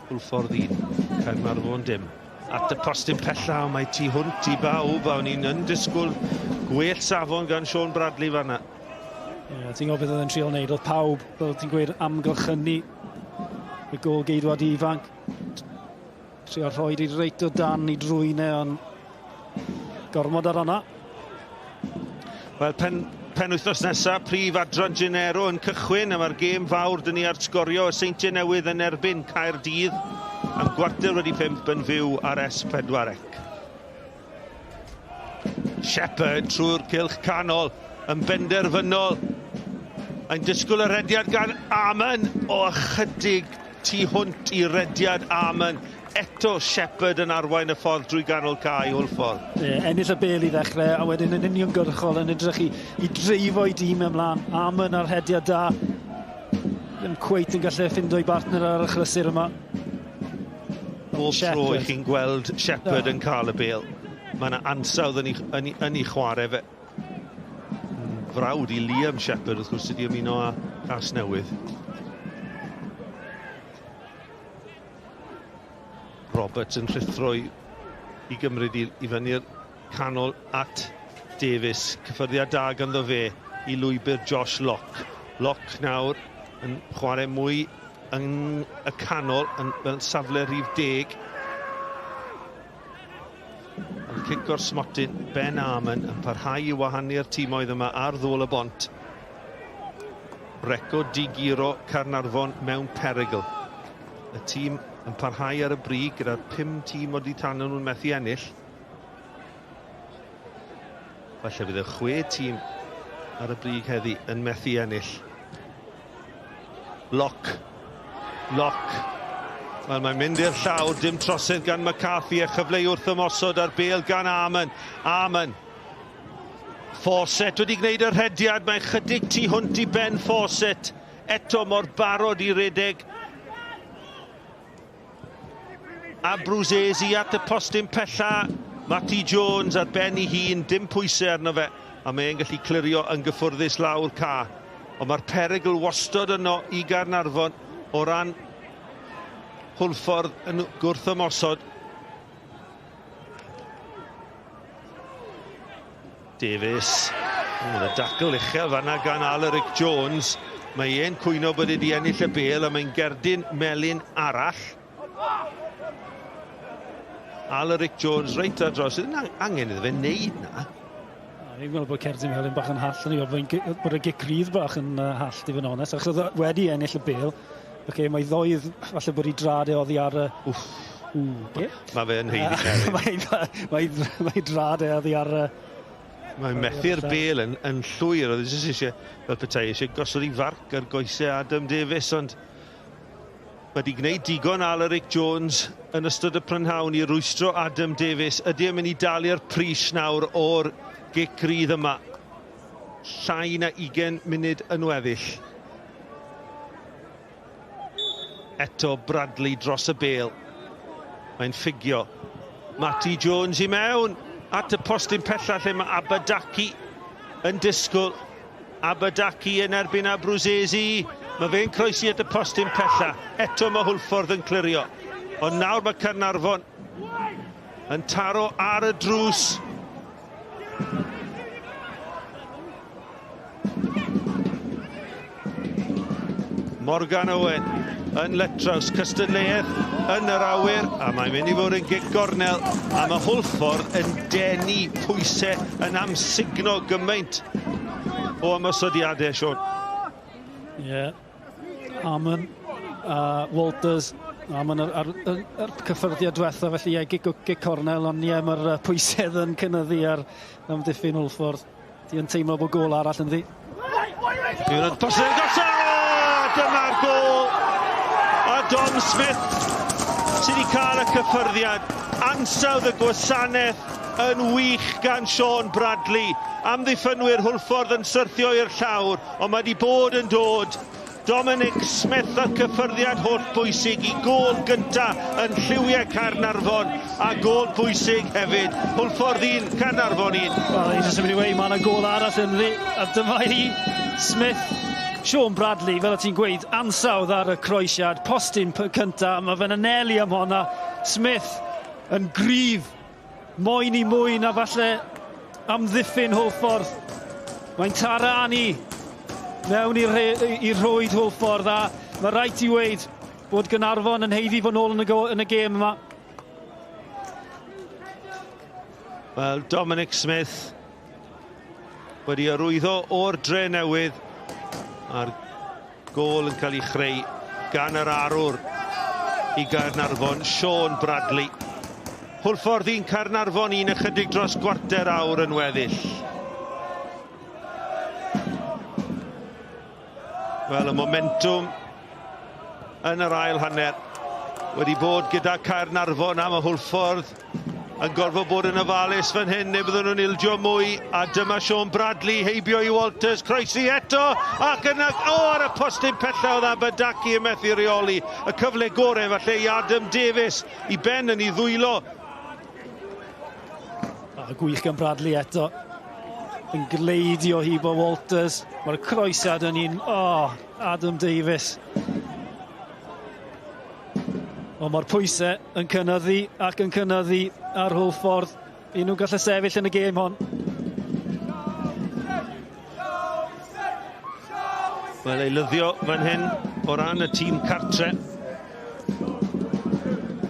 Hwlffordd 1, Caernarfon dim. At y postyn pella, mae tu hwnt i bawb, a o'n i'n yn disgwyl gwell safon gan Sean Bradley fanna. Ie, ti'n gwybod beth oedd e'n trio wneud, oedd pawb, fel ti'n gweud, amgylchynu y gôl geidwad ifanc. Trio rhoi i reit o dan i drwyne, ond gormod ar hwnna. Wel, pen, penwythnos nesaf, prif adran Genero yn cychwyn, a mae'r gêm fawr dyn ni ar sgorio y Seintiau Newydd yn erbyn Caerdydd am 5:15 yn fyw ar S4C. Shepherd trwy'r cylch canol yn benderfynol. Mae'n disgwyl y rediad gan Amon o ychydig tu hwnt i rediad Amon. Eto Shepherd yn arwain y ffordd drwy ganol cae Hwlffordd. E, ennill y bel i ddechrau, a wedyn yn uniongyrchol yn edrych i, i dreifo i dîm ymlaen. Amon ar rediad da. Ddim cweit yn gallu ffindo i bartner ar y chrysur yma. Bob tro i chi'n gweld Shepherd yn cael y bel, mae yna ansawdd yn ei, yn ei, yn ei chwarae fe. Frawd i Liam Shepherd, wrth gwrs, sydd wedi ymuno â Casnewydd. Roberts yn rhuthro i, i gymryd i, i fyny'r canol at Davies. Cyffyrddiad da ganddo fe i lwybr Josh Locke. Locke nawr yn chwarae mwy yn y canol, yn, fel safle rhif 10. Ond cic o'r smotyn, Ben Armon yn parhau i wahanu'r timoedd yma ar ddôl y bont. Record diguro Caernarfon mewn perygl. Y tîm yn parhau ar y brig gyda'r 5 tîm o ditanau nhw'n methu ennill. Falle bydd y 6 tîm ar y brig heddi yn methu ennill. Locke. Locke. Wel, mae'n mynd i'r llawr, dim trosedd gan McCarthy a chyfle i wrth ymosod ar bel gan Armon. Armon. Fawcett wedi gwneud y rhediad, mae'n chydig tu hwnt i Ben Fawcett. Eto mor barod i redeg. A Bruzzesi at y postyn pella. Matty Jones ar ben ei hun, dim pwysau arno fe. A mae'n gallu clirio yn gyffwrddus lawr ca. Ond mae'r perygl wastod yno i Gaernarfon o ran Hwlffordd yn gwrth ymosod. Davies. O, y dacl uchel fanna gan Alaric Jones. Mae e'n cwyno bod wedi ennill y bel a mae'n gerdyn melyn arall. Alaric Jones reit ar dros. Ddim angen iddo fe wneud na. Fi'n gweld bod cerdyn melyn bach yn hall. O'n i'n gweld bod y gic rydd bach yn hallt i fod yn onest. Achos oedd wedi ennill y bel. Oce, mae ddoi, falle bod i drad e oddi ar y... Wff. Ww, Mae fe'n haeddu mae, mae, mae drad e oddi ar y... Mae'n methu'r bel yn, yn llwyr. Oedd e jyst eisiau, fel petai, eisiau gosod i farc ar goesau Adam Davies, ond mae wedi gwneud digon Alaric Jones yn ystod y prynhawn i rwystro Adam Davies. Ydy e'n mynd i dalu'r pris nawr o'r gic rydd yma? Llai na 20 munud yn weddill. Eto Bradley dros y bel. Mae'n ffugio. Matty Jones i mewn at y postyn pella lle mae Abadaki yn disgwyl. Abadaki yn erbyn Abruzzese. Mae fe'n croesi at y postyn pella. Eto mae Hwlffordd yn clirio. Ond nawr mae Caernarfon yn taro ar y drws. Morgan Owen yn letraws cystadleuaeth yn yr awyr a mae'n mynd i fod yn gic gornel a mae Hwlffordd yn denu pwysau yn amsugno gymaint o ymosodiadau, Sean. Ie. Yeah. Amon a Walters. Amon ar, ar, ar, ar cyffyrddiad diwetha, felly ie, gic, gic cornel, ond ie, mae'r pwysedd yn cynyddu ar amddiffyn Hwlffordd. Di yn teimlo bod gôl arall ynddi. Dwi'n posib gosod! Dyma'r gôl! A Dom Smith sydd wedi cael y cyffyrddiad. Ansawdd y gwasanaeth yn wych gan Sean Bradley. Amddiffynwyr Hwlffordd yn syrthio i'r llawr, ond mae wedi bod yn dod. Dominic Smith a'r cyffyrddiad holl bwysig i gôl gynta yn lliwiau Caernarfon a gôl bwysig hefyd. Hwlffordd 1, Caernarfon 1. Wel, i jyst yn mynd i weud, mae yna gôl arall ynddi, a dyma hi, Smith. Sean Bradley, fel o ti'n gweud, ansawdd ar y croesiad, postyn cynta, mae fe'n anelu am honna. Smith yn gryf, moyn i mwy na falle amddiffyn Hwlffordd. Mae'n taranu mewn i'r rhwyd Hwlffordd a mae rhaid i weud bod Gaernarfon yn haeddu fod nôl yn y, yn y gêm yma. Wel, Dominic Smith wedi arwyddo o'r dre newydd a'r gôl yn cael ei chreu gan yr arwr i Gaernarfon, Sean Bradley. Hwlffordd 1, Caernarfon 1, ychydig dros gwarter awr yn weddill. Wel, y momentwm yn yr ail hanner wedi bod gyda Caernarfon am y Hwlffordd yn gorfod bod yn ofalus fan hyn neu byddwn nhw'n ildio mwy a dyma Sean Bradley heibio i Walters, croesi eto ac yna, o, ar y postyn pella oedd Abadaki yn methu reoli y cyfle gore falle i Adam Davies i ben yn ei ddwylo. A gwych gan Bradley eto. Yn gleidio hibo Walters. Mae'r croesiad yn un, o, oh, Adam Davies. Ond mae'r pwysau yn cynyddu ac yn cynyddu ar Hwlffordd. Un nhw'n gallu sefyll yn y gêm hon. Wel, eilyddio fan hyn o ran y tîm cartre.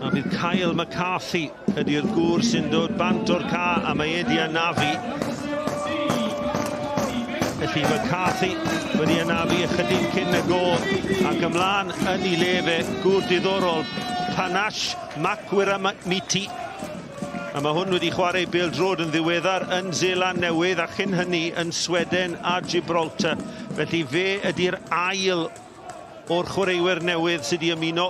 A bydd Kyle McCarthy ydy'r gŵr sy'n dod bant o'r ca a mae e di anafu. Felly McCarthy wedi anafu ychydig cyn y gôl ac ymlaen yn ei le fe, gŵr diddorol, Panache Makwiramiti. A mae hwn wedi chwarae bêl-droed yn ddiweddar yn Seland Newydd a chyn hynny yn Sweden a Gibraltar. Felly fe ydy'r ail o'r chwaraewyr newydd sydd wedi ymuno.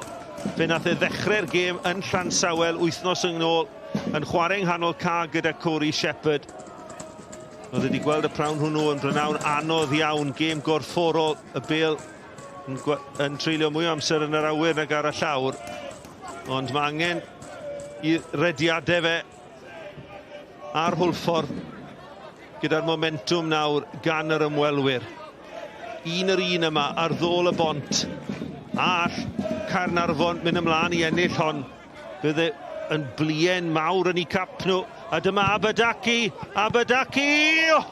Fe nath e ddechrau'r gêm yn Llansawel wythnos yn ôl yn chwarae yng nghanol ca gyda Corey Shepherd. Oedd wedi gweld y prawn hwnnw yn brynawn anodd iawn, gêm gorfforol, y bêl yn, yn treulio mwy o amser yn yr awyr nag ar y llawr. Ond mae angen i rediadau fe ar Hwlffordd gyda'r momentwm nawr gan yr ymwelwyr. Un yr un yma ar ddôl y bont. All Caernarfon mynd ymlaen i ennill hon. Bydde yn blien mawr yn eu cap nhw. A dyma Abadaki. Abadaki! Oh!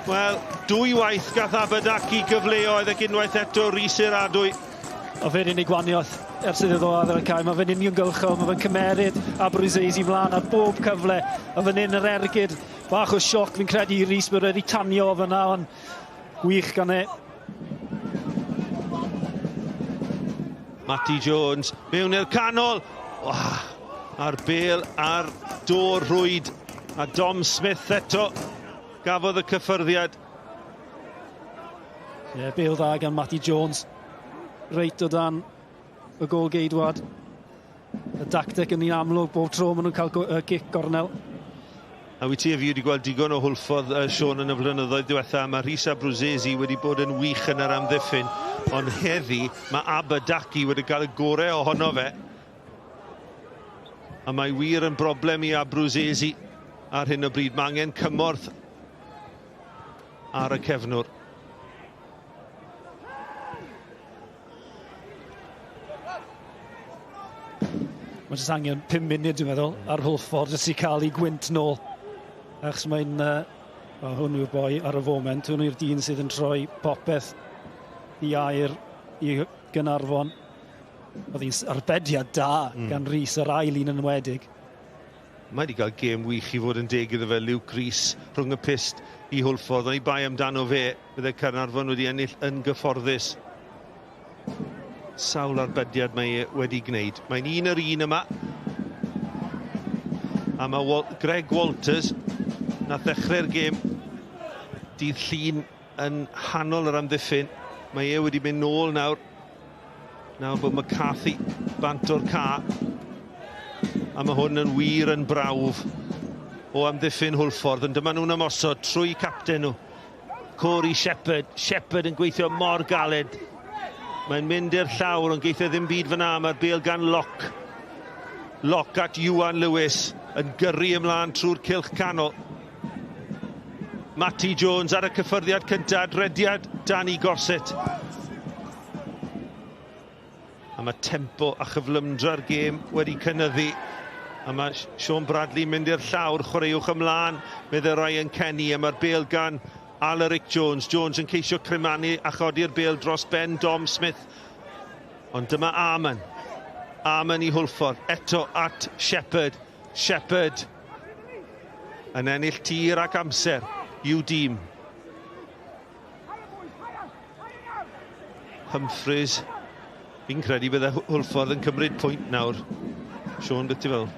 Wel, dwy waith gath Abadaki gyfleoedd ac unwaith eto Rhys Iradwy. O fe'r unig waniaeth ers iddo ddod ar y cae. Mae fe'n uniongyrchol, mae fe'n cymeryd Abruzzese mlaen ar bob cyfle. A fan hyn yr ergyd, bach o sioc fi'n credu i Rhys, mae wedi tanio fyna, ond gwych gan e. Matty Jones mewn i'r canol. Oh, a'r bel ar dôr rhwyd. A Dom Smith eto gafodd y cyffyrddiad. Ie, yeah, bel dda gan Matty Jones. Reit o dan y gol geidwad. Y dacteg yn un amlwg bob tro maen nhw'n cael gic gornel. A wyt ti a fi wedi gweld digon o Hwlffordd, Sean, yn y blynyddoedd diwetha. Mae Rhys Abruzzese wedi bod yn wych yn yr amddiffyn, ond heddi mae Abadaki wedi cael y gorau ohono fe. A mae wir yn broblem i Abruzzese ar hyn o bryd. Mae angen cymorth ar y cefnwr. Mae jyst angen 5 munud, dwi'n meddwl, ar Hwlffordd jyst i cael ei gwynt nôl. Achos mae'n... Well, hwn yw'r boi ar y foment, hwn yw'r dyn sydd yn troi popeth i air i Gaernarfon. Oedd hi'n arbediad da gan Rhys, yr ail un yn enwedig. Mae wedi cael gêm wych i fod yn deg iddo fe, Luke Rees, rhwng y pyst i Hwlffordd. Ond i bai amdano fe, bydde Caernarfon wedi ennill yn gyfforddus. Sawl arbediad mae e wedi gwneud. Mae'n un yr un yma. A mae Greg Walters, nath ddechrau'r gêm dydd Llun yn hanol yr amddiffyn. Mae e wedi mynd nôl nawr. Nawr bod McCarthy bant o'r ca. A mae hwn yn wir yn brawf o amddiffyn Hwlffordd. Ond dyma nhw'n ymosod trwy capten nhw, Corey Shepherd. Shepherd yn gweithio mor galed. Mae'n mynd i'r llawr, ond geith e ddim byd fyna. Mae'r bêl gan Locke. Locke at Iwan Lewis yn gyrru ymlaen trwy'r cylch canol. Matty Jones ar y cyffyrddiad cyntaf, rediad Danny Gossett. A mae tempo a chyflymdra'r gêm wedi cynyddu. A mae Sean Bradley mynd i'r llawr, chwaraewch ymlaen, meddai Ryan Kenny, a mae'r bêl gan Alaric Jones. Jones yn ceisio crymanu a chodi'r bêl dros ben Dom Smith. Ond dyma Arman. Arman i Hwlffordd, eto at Shepherd. Shepherd yn ennill tir ac amser i'w dîm. Humphreys, fi'n credu bydde Hwlffordd yn cymryd pwynt nawr. Sean, beth ti fel?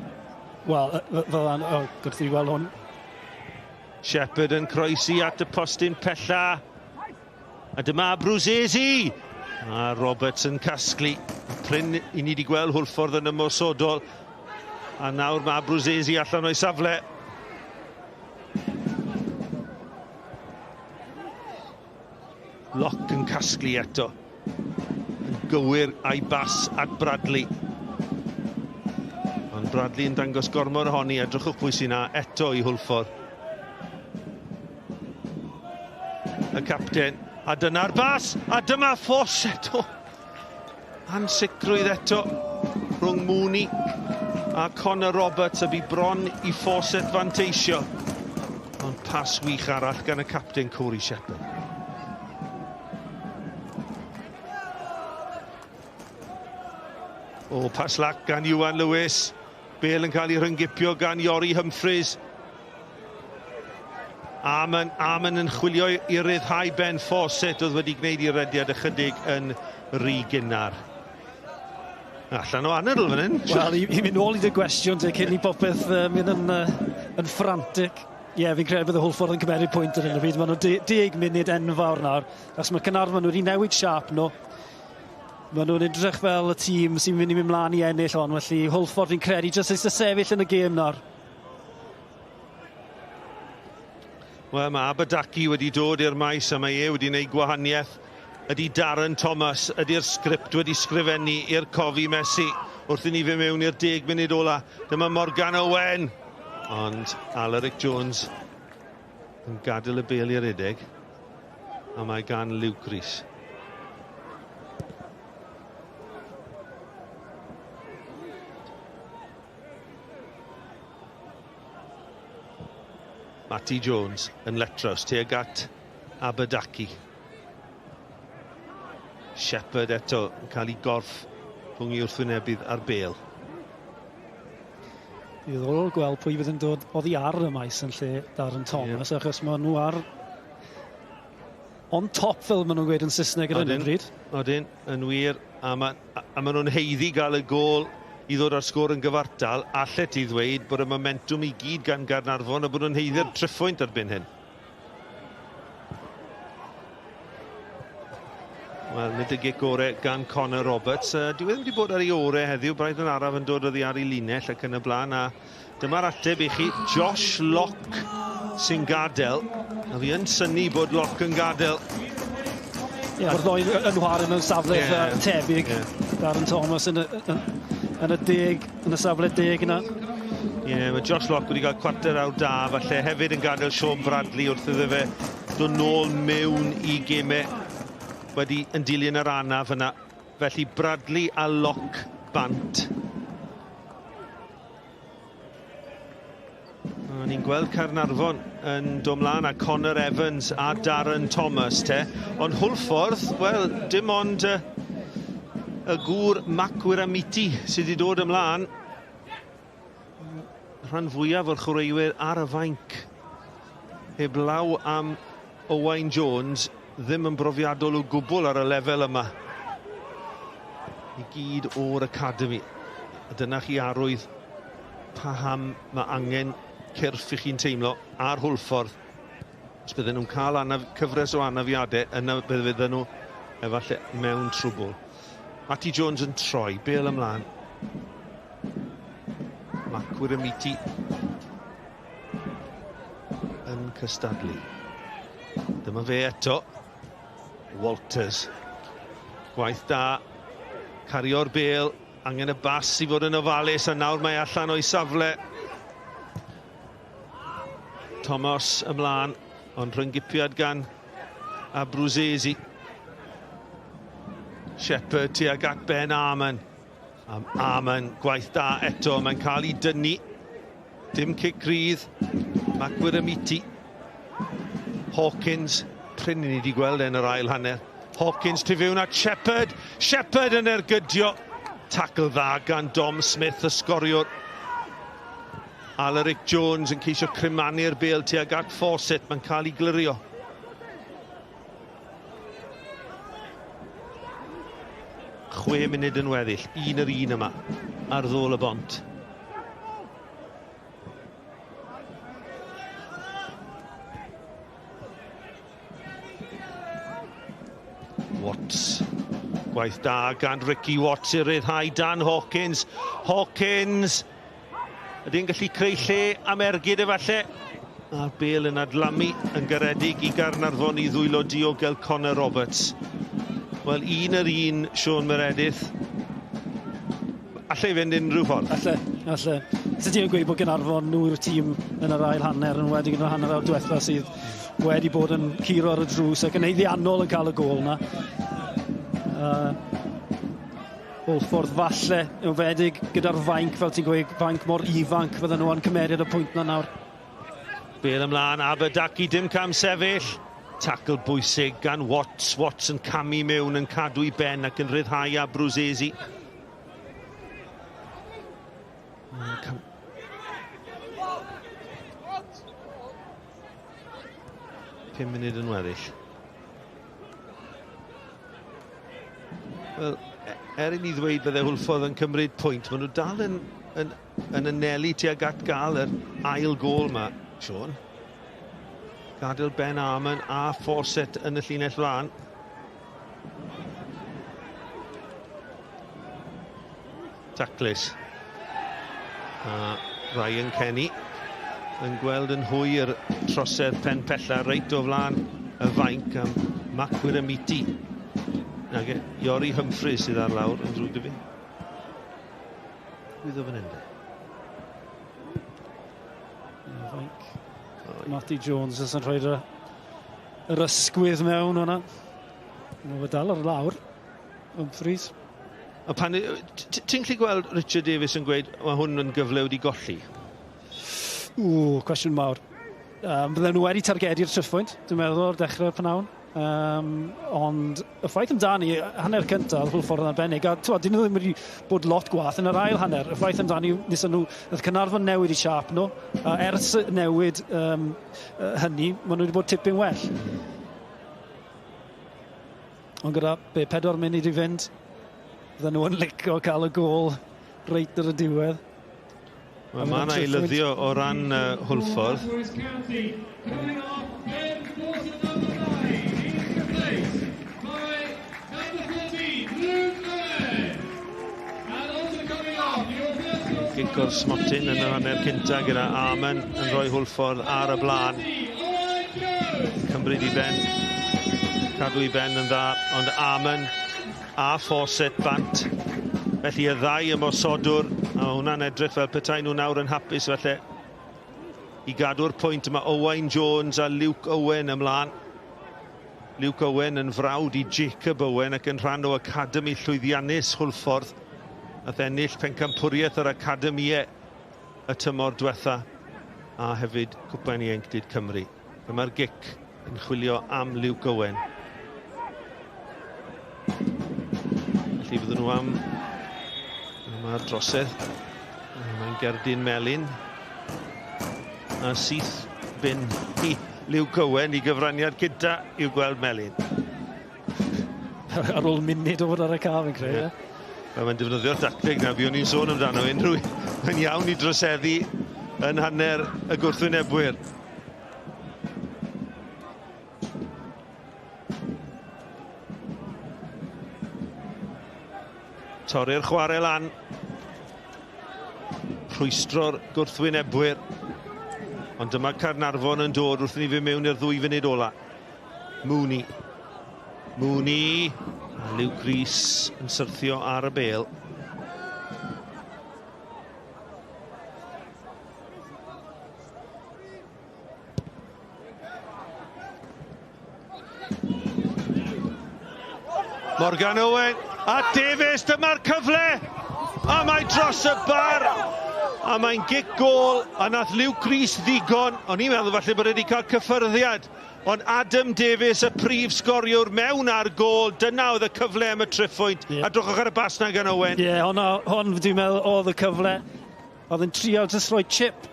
Wel, fel an, oh, gwrth i weld hwn. Shepherd yn croesi at y postyn pella. A dyma Abruzzese! A Roberts yn casglu. Prin i ni wedi gweld Hwlffordd yn ymosodol. A nawr mae Abruzzese allan o'i safle. Locke yn casglu eto. Yn gywir a'i bas at Bradley. Ond Bradley yn dangos gormod ohoni. Edrychwch pwy sy'n na eto i Hwlffordd. Y capten. A dyna'r bas. A dyma Fawcett. Oh. Ansicrwydd eto rhwng Mooney a Connor Roberts, a bu bron i Fawcett fanteisio. Ond pas wych arall gan y capten Corey Shepherd. O, pas lac gan Iwan Lewis. Bale yn cael ei rhyngipio gan Iori Humphreys. Arman yn chwilio i ryddhau Ben Fawcett, oedd wedi gwneud i rediad ychydig yn rhy gynnar. Allan o anadl fan hyn. Wel, i mynd nôl i dy gwestiwn te, cyn i popeth mynd yn frantic. Ie, yeah, fi'n credu bydd y Hwlffordd yn cymeryd pwynt ar hyn o bryd. Maen nhw 10 munud enfawr nawr, achos mae Caernarfon wedi newid siâp nhw. Maen nhw'n edrych fel y tîm sy'n mynd i mynd mlaen i ennill hon, felly Hwlffordd fi'n credu jyst eisiau sefyll yn y gêm nawr. Wel, mae Abadaki wedi dod i'r maes a mae e wedi gwneud gwahaniaeth. Ydy Darren Thomas, ydy'r sgript wedi sgrifennu i'r Cofi Messi wrth i ni fynd mewn i'r 10 munud ola. Dyma Morgan Owen. Ond Alaric Jones yn gadael y bêl i'r redeg. A mae gan Luke Rees. Matty Jones yn letraws tuag at Abadaki. Shepherd eto yn cael ei gorff rhwng ei wrthwynebydd a'r bêl. Diddorol gweld pwy fydd yn dod oddi ar y maes yn lle Darren Thomas, yeah. Achos maen nhw ar on top, fel maen nhw'n gweud yn Saesneg ar hyn o bryd. Odyn, yn wir. A ma, a ma nhw'n haeddu gael y gôl i ddod â'r sgôr yn gyfartal. Alle ti ddweud bod y momentwm i gyd gan Gaernarfon a bod nhw'n haeddu'r triphwynt erbyn hyn. Wel, nid y gic ore gan Connor Roberts. Dyw e ddim wedi bod ar ei ore heddiw, braidd yn araf yn dod oddi ar ei linell ac yn y blaen. A dyma'r ateb i chi, Josh Locke sy'n gadael. A fi yn synnu bod Locke yn gadael. Ie, yeah, mae'r ddoi yn chwarae mewn safle yeah, tebyg. Yeah. Darren Thomas yn y, yn, yn y deg, yn y safle deg yna. Ie, yeah, mae Josh Locke wedi cael cwarter awr da, falle hefyd yn gadael Sean Bradley wrth iddo fe dod nôl mewn i gemau wedi yn dilyn yr anaf yna. Felly Bradley a Locke bant. A ni'n gweld Caernarfon yn dod mlaen a Connor Evans a Darren Thomas te. Ond Hwlffordd, wel, dim ond y gŵr Mac Wiramiti sydd wedi dod ymlaen. Rhan fwyaf o'r chwaraewyr ar y fainc. Heblaw am Owain Jones, ddim yn brofiadol o gwbl ar y lefel yma. I gyd o'r academi. A dyna chi arwydd paham mae angen cyrff i chi'n teimlo ar Hwlffordd. Os bydden nhw'n cael anaf, cyfres o anafiadau, yna bydden nhw efallai mewn trwbl. Matty Jones yn troi, bêl ymlaen. Mac Wiramiti yn cystadlu. Dyma fe eto. Walters. Gwaith da. Cario'r bêl. Angen y bas i fod yn ofalus, a nawr mae allan o'i safle. Thomas ymlaen, ond rhyngipiad gan Abruzzese. Shepherd tuag at Ben Arman. Arman, gwaith da eto, mae'n cael ei dynnu. Dim cic rydd. Mac Wiramiti. Hawkins, prin ni wedi gweld yn yr ail hanner. Hawkins tu fewn at Shepherd. Shepherd yn ergydio. Tackle dda gan Dom Smith, y sgoriwr. Alaric Jones yn ceisio crymanu'r bêl tuag at Fawcett. Mae'n cael ei glirio. 6 munud yn weddill. 1-1 yma ar ddôl y bont. Watts. Gwaith da gan Ricky Watts i ryddhau Dan Hawkins. Hawkins! Ydy'n gallu creu lle am ergyd efallai? A'r bêl yn adlamu yn garedig i Gaernarfon i ddwylo diogel Connor Roberts. Wel, 1-1, Siôn Meredith. Alle i fynd unrhyw ffordd? Alle, alle. Sut ti'n gweud bod Gaernarfon nhw yw'r tîm yn yr ail hanner, yn wedi gyda'r hanner awr diwetha sydd wedi bod yn curo ar y drws ac yn haeddiannol yn cael y gôl yna. Hwlffordd falle, yn fedig gyda'r fainc, fel ti'n gweud, fainc mor ifanc, fydden nhw yn cymeriad y pwynt na nawr. Bêl ymlaen, Aberdaki, dim cam sefyll. Tackle bwysig gan Watts. Watts yn camu mewn, yn cadw i ben ac yn rhyddhau Abruzzese. Cam... 5 munud yn weddill. Wel, er i ni ddweud bydde Hwlffordd yn cymryd pwynt, maen nhw dal yn, yn, yn anelu tuag at gael yr ail gôl yma, Siôn. Gadael Ben Arman a Fawcett yn y llinell flaen. Taclus. A Ryan Kenny yn gweld yn hwyr trosedd pen pella reit o flaen y fainc am Mac Wiramiti. Nage, Iori Humphreys sydd ar lawr yn ddrwg 'da fi. Gwyddo fan hyn de. Fainc. Matty Jones yn rhoi'r yr ysgwydd mewn hwnna. Mae fe dal ar lawr. Humphreys. A pan ti'n gallu gweld Richard Davies yn gweud mae hwn yn gyfle wedi golli? Ww, cwestiwn mawr. Bydden nhw wedi targedu'r triphwynt, dwi'n meddwl, o'r dechrau'r pnawn. Ond y ffaith amdani, hanner cyntaf, Hwlffordd yn arbennig, a t'wod, dyn nhw ddim wedi bod lot gwath yn yr ail hanner. Y ffaith amdani, nes nhw, nath Caernarfon newid i siâp nhw, a ers newid hynny, maen nhw wedi bod tipyn well. Ond gyda be, 4 munud i fynd, Fydden nhw yn licio cael y gôl reit ar y diwedd. Wel, mae yna eilyddio o ran Hwlffordd. Gic o'r smotyn yn yr hanner cynta gyda Arman yn rhoi Hwlffordd ar y blaen. Cymryd i ben, cadw i ben yn dda, ond Arman a Fawcett bant. Felly y ddau ymosodwr, a hwnna'n edrych fel petai nhw nawr yn hapus felly i gadw'r pwynt. Mae Owain Jones a Luke Owen ymlaen. Luke Owen yn frawd i Jacob Owen ac yn rhan o Academi llwyddiannus Hwlffordd. Nath ennill pencampwriaeth yr Academie y tymor diwetha a hefyd Cwpan Ieuenctid Cymru. Dyma'r gic yn chwilio am Luke Owen. Felly fydden nhw am... Mae'r drosedd. Mae'n gerdyn melyn. A syth bin i Luke Owen i gyfraniad cynta i'w gweld melyn. Ar ôl munud o fod ar y cae, fi'n credu. Yeah. Mae'n defnyddio'r dacteg na, fuon ni'n sôn amdano unrhyw. Mae'n iawn i droseddu yn hanner y gwrthwynebwyr. Torri'r chwarae lan. Rhwystro'r gwrthwynebwyr. Ond dyma Caernarfon yn dod wrth i ni fynd mewn i'r 2 funud ola. Mooney. Mooney. A Luke Rees yn syrthio ar y bêl. Morgan Owen a Davies, dyma'r cyfle! A mae dros y bar! A mae'n gic gôl, a nath Luke Rees ddigon. O'n i'n meddwl falle bod wedi cael cyffyrddiad. Ond Adam Davies, y prif sgoriwr, mewn ar gôl. Dyna oedd y cyfle am y triphwynt. Yeah. A drwchwch ar y bas na gan Owen. Ie, yeah, hon dwi'n meddwl oedd y cyfle. Oedd yn trio jyst rhoi chip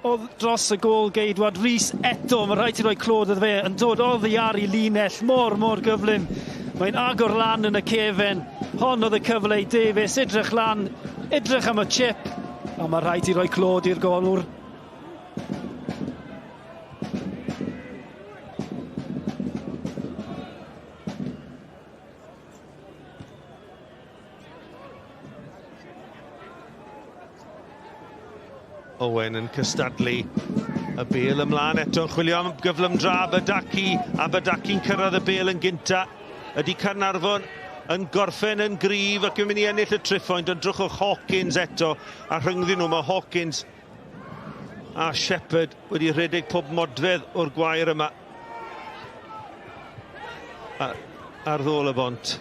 oedd dros y gôl geidwad. Rees eto, mae rhaid i roi clod iddo fe, yn dod oddi ar ei linell mor, mor gyflym. Mae'n agor lan yn y cefen. Hon oedd y cyfle i Davies, edrych lan, edrych am y chip. A mae rhaid i roi clod i'r golwr. Owen yn cystadlu y bêl ymlaen eto, chwilio am gyflymdra Badaki, a Badaki'n cyrraedd y bêl yn gynta. Ydy Caernarfon yn gorffen yn gryf ac yn mynd i ennill y triphwynt, ond drychwch Hawkins eto, a rhyngddyn nhw mae Hawkins a Shepherd wedi rhedeg pob modfedd o'r gwair yma ar ddôl y bont.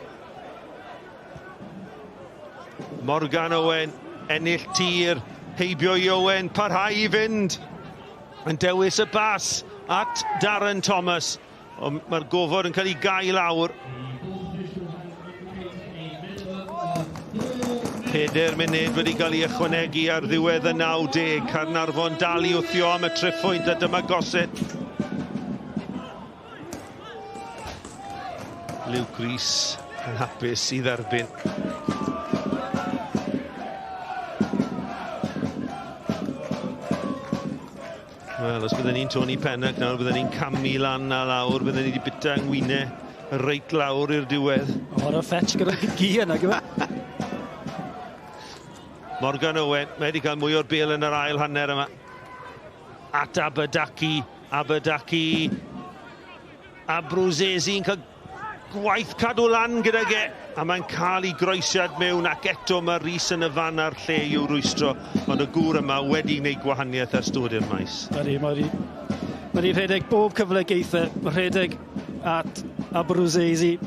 Morgan Owen, ennill tir, heibio i Owen, parhau i fynd, yn dewis y bas at Darren Thomas, ond mae'r gofod yn cael ei gau lawr. 4 munud wedi cael ei ychwanegu ar ddiwedd y 90. Caernarfon dal i wthio am y triphwynt a dyma Gossett. Luke Rees yn hapus i dderbyn. Wel, os bydden ni'n Tony Pennock nawr, bydden ni'n camu lan a lawr, bydden ni wedi bita yng ngwynau reit lawr i'r diwedd. O'r fetch gyda gi yna, gyda. Morgan Owen, mae wedi cael mwy o'r bêl yn yr ail hanner yma. At Abadaki, Abadaki, a Bruzzese yn cael gwaith cadw lan gydag e. A mae'n cael ei groesiad mewn ac eto mae Rees yn y fan a'r lle i'w rwystro. Ond y gŵr yma wedi gwneud gwahaniaeth ers dod i'r maes. Ydy, mae wedi rhedeg bob cyfle geithe. Mae rhedeg at Abruzzese,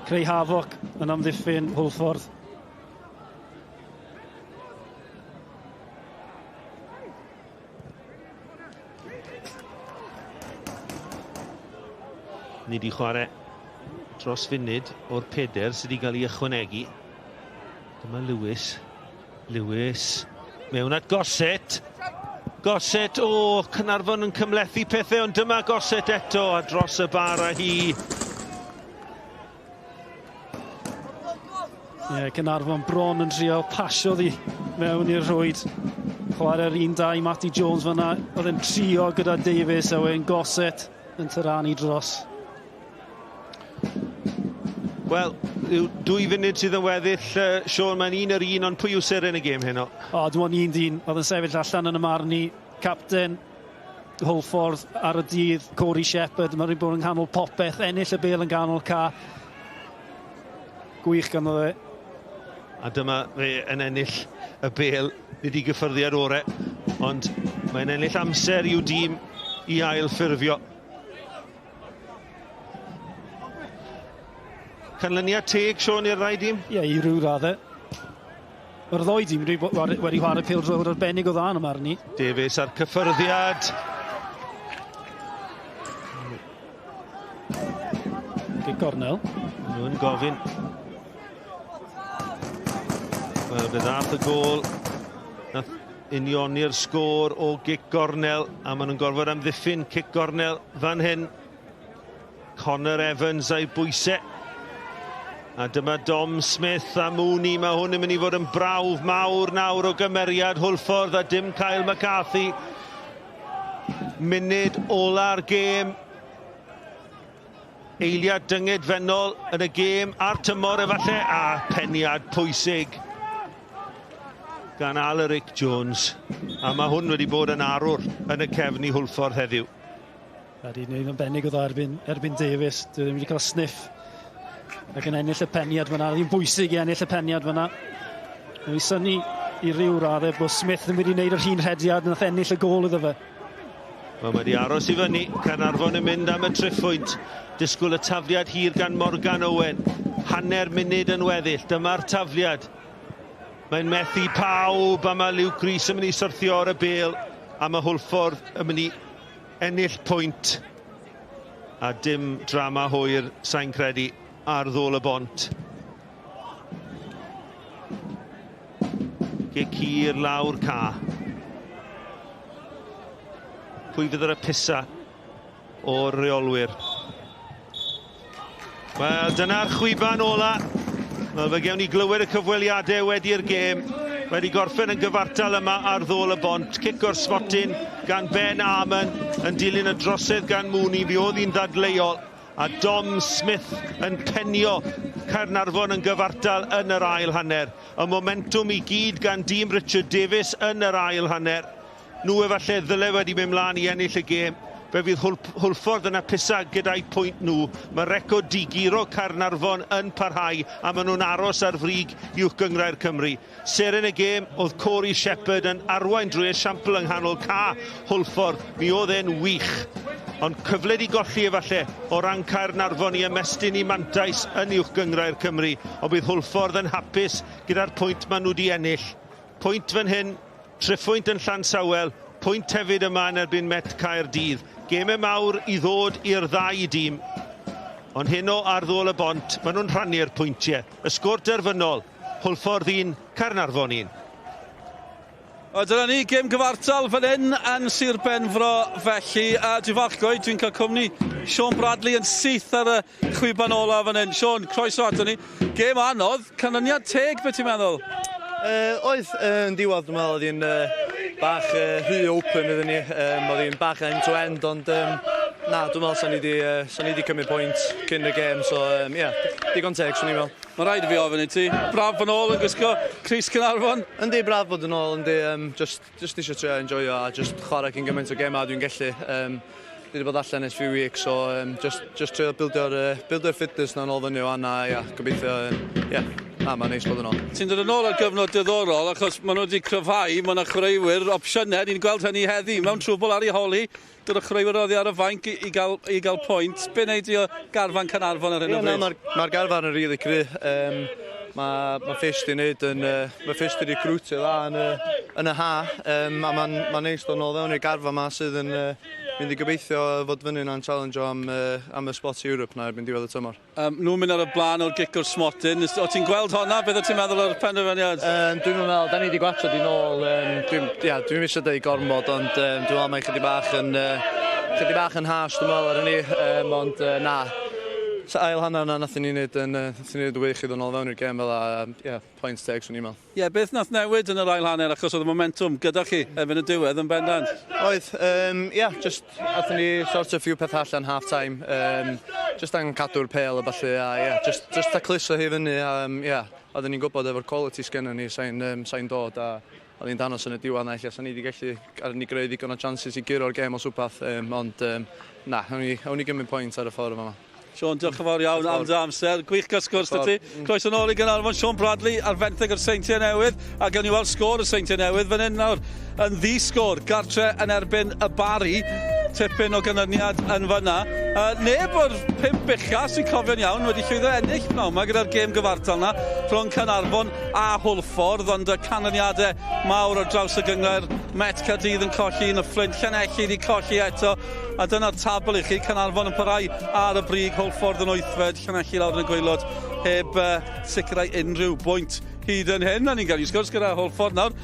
creu hafoc yn amddiffyn Hwlffordd. Ni wedi chwarae dros funud o'r 4 sydd wedi cael ei ychwanegu. Dyma Lewis. Lewis mewn at Gossett. Gossett, o, Caernarfon yn cymhlethu pethau, ond dyma Gossett eto a dros y bar a hi. Ie, yeah, Caernarfon bron yn trio pasio ddi mewn i'r rhwyd. Chwarae'r 1-2 Matty Jones fyna. Oedd e'n trio gyda Davies a wedyn Gossett yn tyranu dros. Wel, yw 2 funud sydd yn weddill, Sean, mae'n 1-1, ond pwy yw seren y gêm heno? O, dwi'n meddwl un dyn, oedd yn sefyll allan yn y marn i, capten Hwlffordd ar y dydd, Corey Shepherd, mae'n rhaid bod yn nghanol popeth, ennill y bêl yn ganol ca. Gwych ganddo fe. A dyma fe yn ennill y bêl, nid i gyffyrddiad orau, ond mae'n ennill amser i'w dîm i ail ffurfio. Canlyniad teg, Sean, i'r ddau dîm? Ie, i ryw raddau. Mae'r ddoi dîm wedi chwarae pêl-droed arbennig o dda yn y marn i. Davies a'r cyffyrddiad. Gic gornel. Nhw'n gofyn. Wel, fe ddath y gôl. Nath unioni'r sgôr o gic gornel, a maen nhw'n gorfod amddiffyn cic gornel fan hyn. Connor Evans a'i bwysau. A dyma Dom Smith a Mooney. Mae hwn yn mynd i fod yn brawf mawr nawr o gymeriad Hwlffordd a dim Kyle McCarthy. Munud ola'r gêm. Eiliad dyngedfennol yn y gêm a'r tymor efallai, a peniad pwysig gan Alaric Jones. A mae hwn wedi bod yn arwr yn y cefn i Hwlffordd heddiw. Wedi gwneud yn bennig o dda erbyn Davies. Dwi ddim wedi cael sniff ac yn ennill y peniad fyna. Ddim bwysig i ennill y peniad fyna. Mae'n synnu i ryw raddau bod Smith ddim wedi gwneud yr un rhediad nath ennill y gôl iddo fe. Wel, mae wedi aros i fyny. Caernarfon yn mynd am y triphwynt. Disgwyl y tafliad hir gan Morgan Owen. Hanner munud yn weddill. Dyma'r tafliad. Mae'n methu pawb a mae Luke Rees yn mynd i syrthio ar y bêl. A mae Hwlffordd yn mynd i ennill pwynt. A dim drama hwyr, sa'n credu, ar ddôl y bont. Gic hir lawr ca. Pwy fydd ar y pisa o'r reolwyr? Wel, dyna'r chwiban ola. Wel, fe gewn ni glywed y cyfweliadau wedi'r gêm. Wedi gorffen yn gyfartal yma ar ddôl y bont. Cic o'r smotyn gan Ben Armon yn dilyn y drosedd gan Mooney. Fe oedd hi'n ddadleuol. A Dom Smith yn penio Caernarfon yn gyfartal yn yr ail hanner. Y momentwm i gyd gan dîm Richard Davies yn yr ail hanner. Nhw efallai ddyle wedi mynd mlaen i ennill y gêm. Fe fydd Hwlffordd yn apusa gyda'i pwynt nhw. Mae record diguro Caernarfon yn parhau a maen nhw'n aros ar frig uwch gynghrair Cymru. Seren y gêm oedd Corey Shepherd yn arwain drwy esiampl yng nghanol ca Hwlffordd. Mi oedd e'n wych. Ond cyfle di golli efallai o ran Caernarfon i ymestyn i mantais yn uwch gynghrair Cymru. Ond bydd Hwlffordd yn hapus gyda'r pwynt maen nhw wedi ennill. Pwynt fan hyn, triphwynt yn Llansawel, pwynt hefyd yma yn erbyn Met Caerdydd. Gemau mawr i ddod i'r ddau dîm. Ond heno ar ddôl y bont, maen nhw'n rhannu'r pwyntiau. Y sgôr derfynol, Hwlffordd 1, Caernarfon 1. O, dyna ni, gêm gyfartal fan hyn yn Sir Benfro felly. A dwi'n falch gweud, dwi'n cael cwmni Sean Bradley yn syth ar y chwiban ola fan hyn. Sean, croeso ato ni. Gêm anodd, canlyniad teg, beth ti'n meddwl? Oedd, yn diwedd, dwi'n meddwl, oedd hi'n bach rhy open iddyn ni. Oedd hi'n bach end-to-end, ond na, dwi'n meddwl sa'n ni wedi cymryd pwynt cyn y gêm, so ie, yeah, digon teg, swn i'n meddwl. Mae rhaid i fi ofyn i ti, braf yn ôl yn gwisgo crys Caernarfon? Yndi, braf bod yn ôl, yndi, just eisiau trio enjoyo a just chwarae cyn gymaint o gemau dwi'n gallu. Dwi wedi bod allan ers few weeks, so just trio buildio'r fitness na'n ôl fyny o'n a yeah, gobeithio, yeah. Na, mae'n neis bod yn ôl. Ti'n dod yn ôl ar gyfnod diddorol, achos maen nhw wedi cryfhau, maen nhw chwaraewyr opsiynau, ni'n gweld hynny heddi, mewn trwbl ar ei holi, dod o chwaraewyr oddi ar y fainc i gael pwynt. Be wneud i o garfan Caernarfon ar hyn o bryd? Mae'r garfan yn rili cry. Mae Fish di wneud yn... Mae Fish di recrwtio dda yn y ha, a mae'n neis dod nôl fewn i'r garfan ma sydd yn mynd i gobeithio fod fyny na'n challenge am y spot Europe na erbyn diwedd y tymor. Nhw'n mynd ar y blaen o'r gic o'r smotyn. O ti'n gweld honna? Beth o ti'n meddwl o'r penderfyniad? Dwi'n meddwl, da ni wedi gwachod i nôl. Dwi'n eisiau dweud gormod, ond dwi'n meddwl mae chydig bach yn harsh, dwi'n meddwl ar hynny, ond na. So ail hanner yna nathon ni wneud yn, nathon ni wneud wych i ddod nôl fewn i'r gêm fel a, yeah, pwynt teg swn i'n meddwl. Ie, yeah, beth nath newid yn yr ail hanner achos oedd y momentum gyda chi erbyn y diwedd yn bendant? Oedd, yeah, just athon ni sort of few pethau allan half time, just angen cadw'r pêl a ballu, a yeah, just tacluso hi fyny, a yeah, oedden ni'n gwybod efo'r quality sgennon ni sa'n dod, a oedd hi'n danos yn y diwedd na, ella sa'n ni wedi gallu ar ni greu ddigon o chances i guro'r gêm os wbath, ond na, awn ni gymryd pwynt ar y ffordd yma. Sean, diolch yn fawr iawn am dy amser. Gwych gael sgwrs 'da ti. Croeso nôl i Gaernarfon, Sean Bradley ar fenthyg o'r Seintiau Newydd. A gawn ni weld sgôr y Seintiau Newydd fan hyn nawr. Yn ddi-sgôr, gartre yn erbyn y Barri. Tipyn o ganlyniad yn fyna. Neb o'r 5 ucha sy'n cofio'n iawn wedi llwyddo ennill pnawn yma gyda'r gêm gyfartal na rhwng Caernarfon a Hwlffordd, ond y canlyniadau mawr ar draws y gynghrair. Met Caerdydd yn colli yn y Fflint, Llanelli wedi colli eto, a dyna'r tabl i chi, Caernarfon yn parhau ar y brig, Hwlffordd yn wythfed, Llanelli lawr yn y gwaelod heb sicrhau unrhyw bwynt hyd yn hyn. A ni'n cael ei sgwrs gyda Hwlffordd nawr.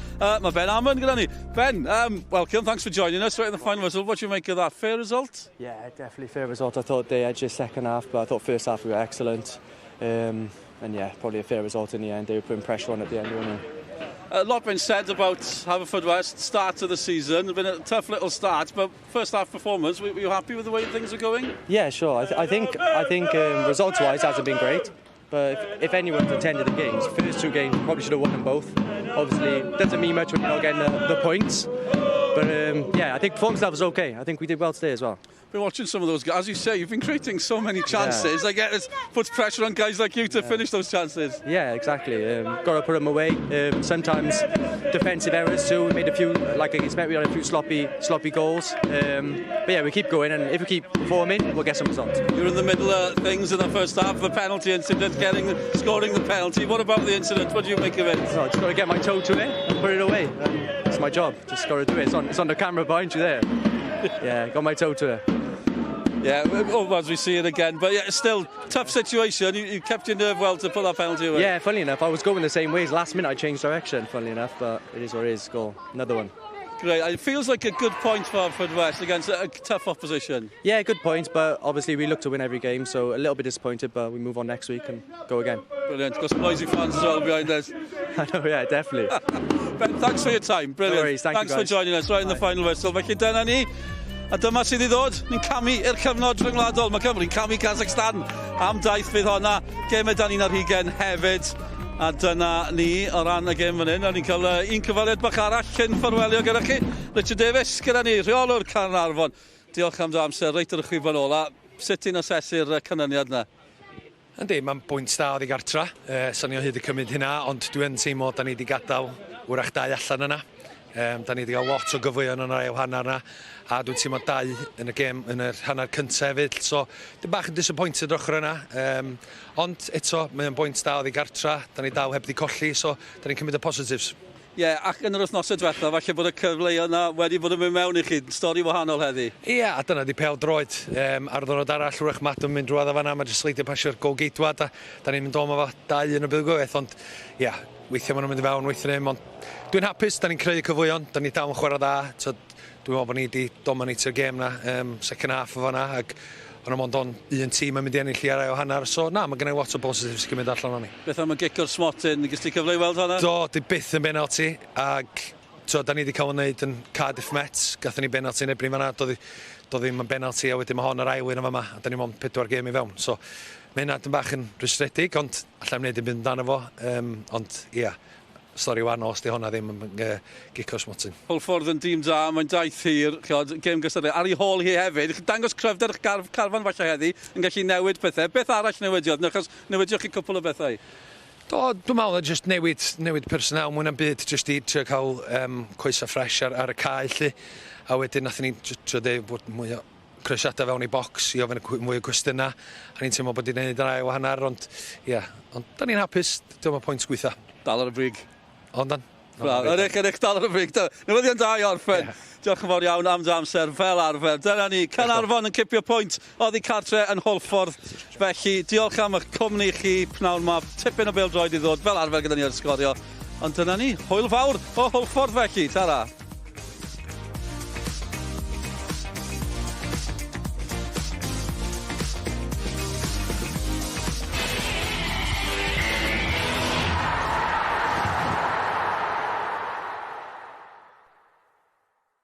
Mae Ben Amon gyda ni. Ben, welcome, thanks for joining us right in the final whistle. What do you make of that? Fair result? Yeah, definitely fair result. I thought they edged the second half, but I thought first half we were excellent. And yeah, probably a fair result in the end. They were putting pressure on at the end, weren't they? A lot been said about Haverfordwest start of the season. It's been a tough little start, but first half performance, were you happy with the way things are going? Yeah, sure. I think results-wise hasn't been great, but if anyone's attended the games, first two games probably should have won them both. Obviously, doesn't mean much when you're not getting the points. But yeah, I think performance level's okay. I think we did well today as well. Been watching some of those guys. As you say, you've been creating so many chances. I get it puts pressure on guys like you to finish those chances. Yeah, exactly. Got to put them away. Sometimes defensive errors too. We made a few, like against Met, we had a few sloppy goals. But yeah, we keep going, and if we keep performing, we'll get some results. You're in the middle of things in the first half, the penalty incident, scoring the penalty. What about the incident? What do you make of it? Oh, just got to get my toe to it and put it away. It's my job. Just got to do it. It's on the camera behind you there. Yeah, got my toe to it. Yeah, oh, as we see it again. But yeah, still, tough situation. You kept your nerve well to put that penalty away. Yeah, funnily enough, I was going the same ways. Last minute I changed direction, funnily enough, but it is what it is. Goal. Another one. Great. It feels like a good point for West against a tough opposition. Yeah, good point, but obviously we look to win every game, so a little bit disappointed, but we move on next week and go again. Brilliant. Got some noisy fans as well behind us. I know, yeah, definitely. Ben, thanks for your time. Brilliant. No worries, thank thanks you for guys. joining us right in the final whistle. Felly dyna ni. A dyma sydd i ddod. Ni'n camu i'r cyfnod rhyngwladol. Mae Cymru'n camu Kazakhstan am daith fydd honna. Gemau dan 21 hefyd. A dyna ni o ran y gêm fan hyn. A ni'n cael un cyfweliad bach arall cyn ffarwelio gyda chi. Richard Davies gyda ni, rheolwr Caernarfon. Diolch am dy amser reit ar y chwiban ola. Sut ti'n asesu'r canlyniad yna? Yndi, mae'n bwynt da oddi gartra. Sa'n ni o hyd y cymryd hynna, ond dwi'n teimlo da ni wedi gadael wrach dau allan yna. Da ni wedi cael lot o gyfleoedd yn yr ail hanner yna, a dwi'n teimlo dau yn y gêm yn yr hanner cyntaf hefyd. So, dwi'n bach yn disappointed ochr yna. Ond eto, mae'n bwynt da oddi gartra, da ni dal heb di colli, so da ni'n cymryd y positives. Ie, yeah, ac yn yr wythnosau diwethaf, falle bod y cyfleoedd yna wedi bod yn mynd mewn i chi, stori wahanol heddi. Ie, yeah, a dyna di pêl droed. Ar ddwrnod arall, wrach Matt yn mynd drwodd a fanna, mae jyst sleidio pasio'r gol geidwad, a da ni'n mynd o fo dau yn y buddugoliaeth, ond ie, yeah, weithiau maen nhw'n mynd i fewn, weithiau ddim, ond dwi'n hapus, da ni'n creu cyfleoedd, da ni dal yn chwarae dda, so, dwi'n meddwl bod ni wedi dominatio'r gêm na, second half o fanna, ac ond mond on un tîm yn mynd i ennill i ar ail hanner, so na, mae gen i lot o positives i gymryd allan o'n ni. Beth am y gic o'r smotyn, ges ti cyfle i weld hwnna? Do, di byth yn benalti, ac so, da ni wedi cael yn wneud yn Cardiff Met, gathon ni benalti yn erbyn fanna, do ddim yn benalti, a wedyn mae hon yr ail un yn fama, a da ni mond pedwar gêm i fewn. So, mae hynna dyn bach yn rwystredig, ond allai'm wneud dim byd amdano fo, ond ia, stori wahanol os di honna ddim yn gic o'r smotyn. Hwlffordd yn dîm da, mae'n daith hir, chod, gêm gystadlu. Ar ei hôl hi hefyd, dangos cryfder eich carfan falle heddi, yn gallu newid pethau. Beth arall newidiodd? Achos newidioch chi cwpl o bethau. Do, dwi'n meddwl na just newid personnel mwy na'm byd, just i trio cael coesa ffres ar y cae, lly. A wedyn nathon ni just trio deud bod mwy o croesiadau fewn i bocs i ofyn mwy o cwestiynau. A ni'n teimlo bod ni'n neud yr ail hanner, ond ie, yeah, ond da ni'n hapus, diolch yn pwynt gweitha. Dal ar y brig. Ond dan. Ydych, ydych, dal ar y brig. Newyddion da i orffen. Yeah. Diolch yn fawr iawn am dy amser fel arfer. Dyna ni, Caernarfon yn cipio pwynt oddi cartre yn Hwlffordd. Felly, diolch am eich cwmni chi pnawn ma. Tipyn o bêl-droed i ddod fel arfer gyda ni ar Sgorio. Ond dyna ni, hwyl fawr o Hwlffordd felly. Tara.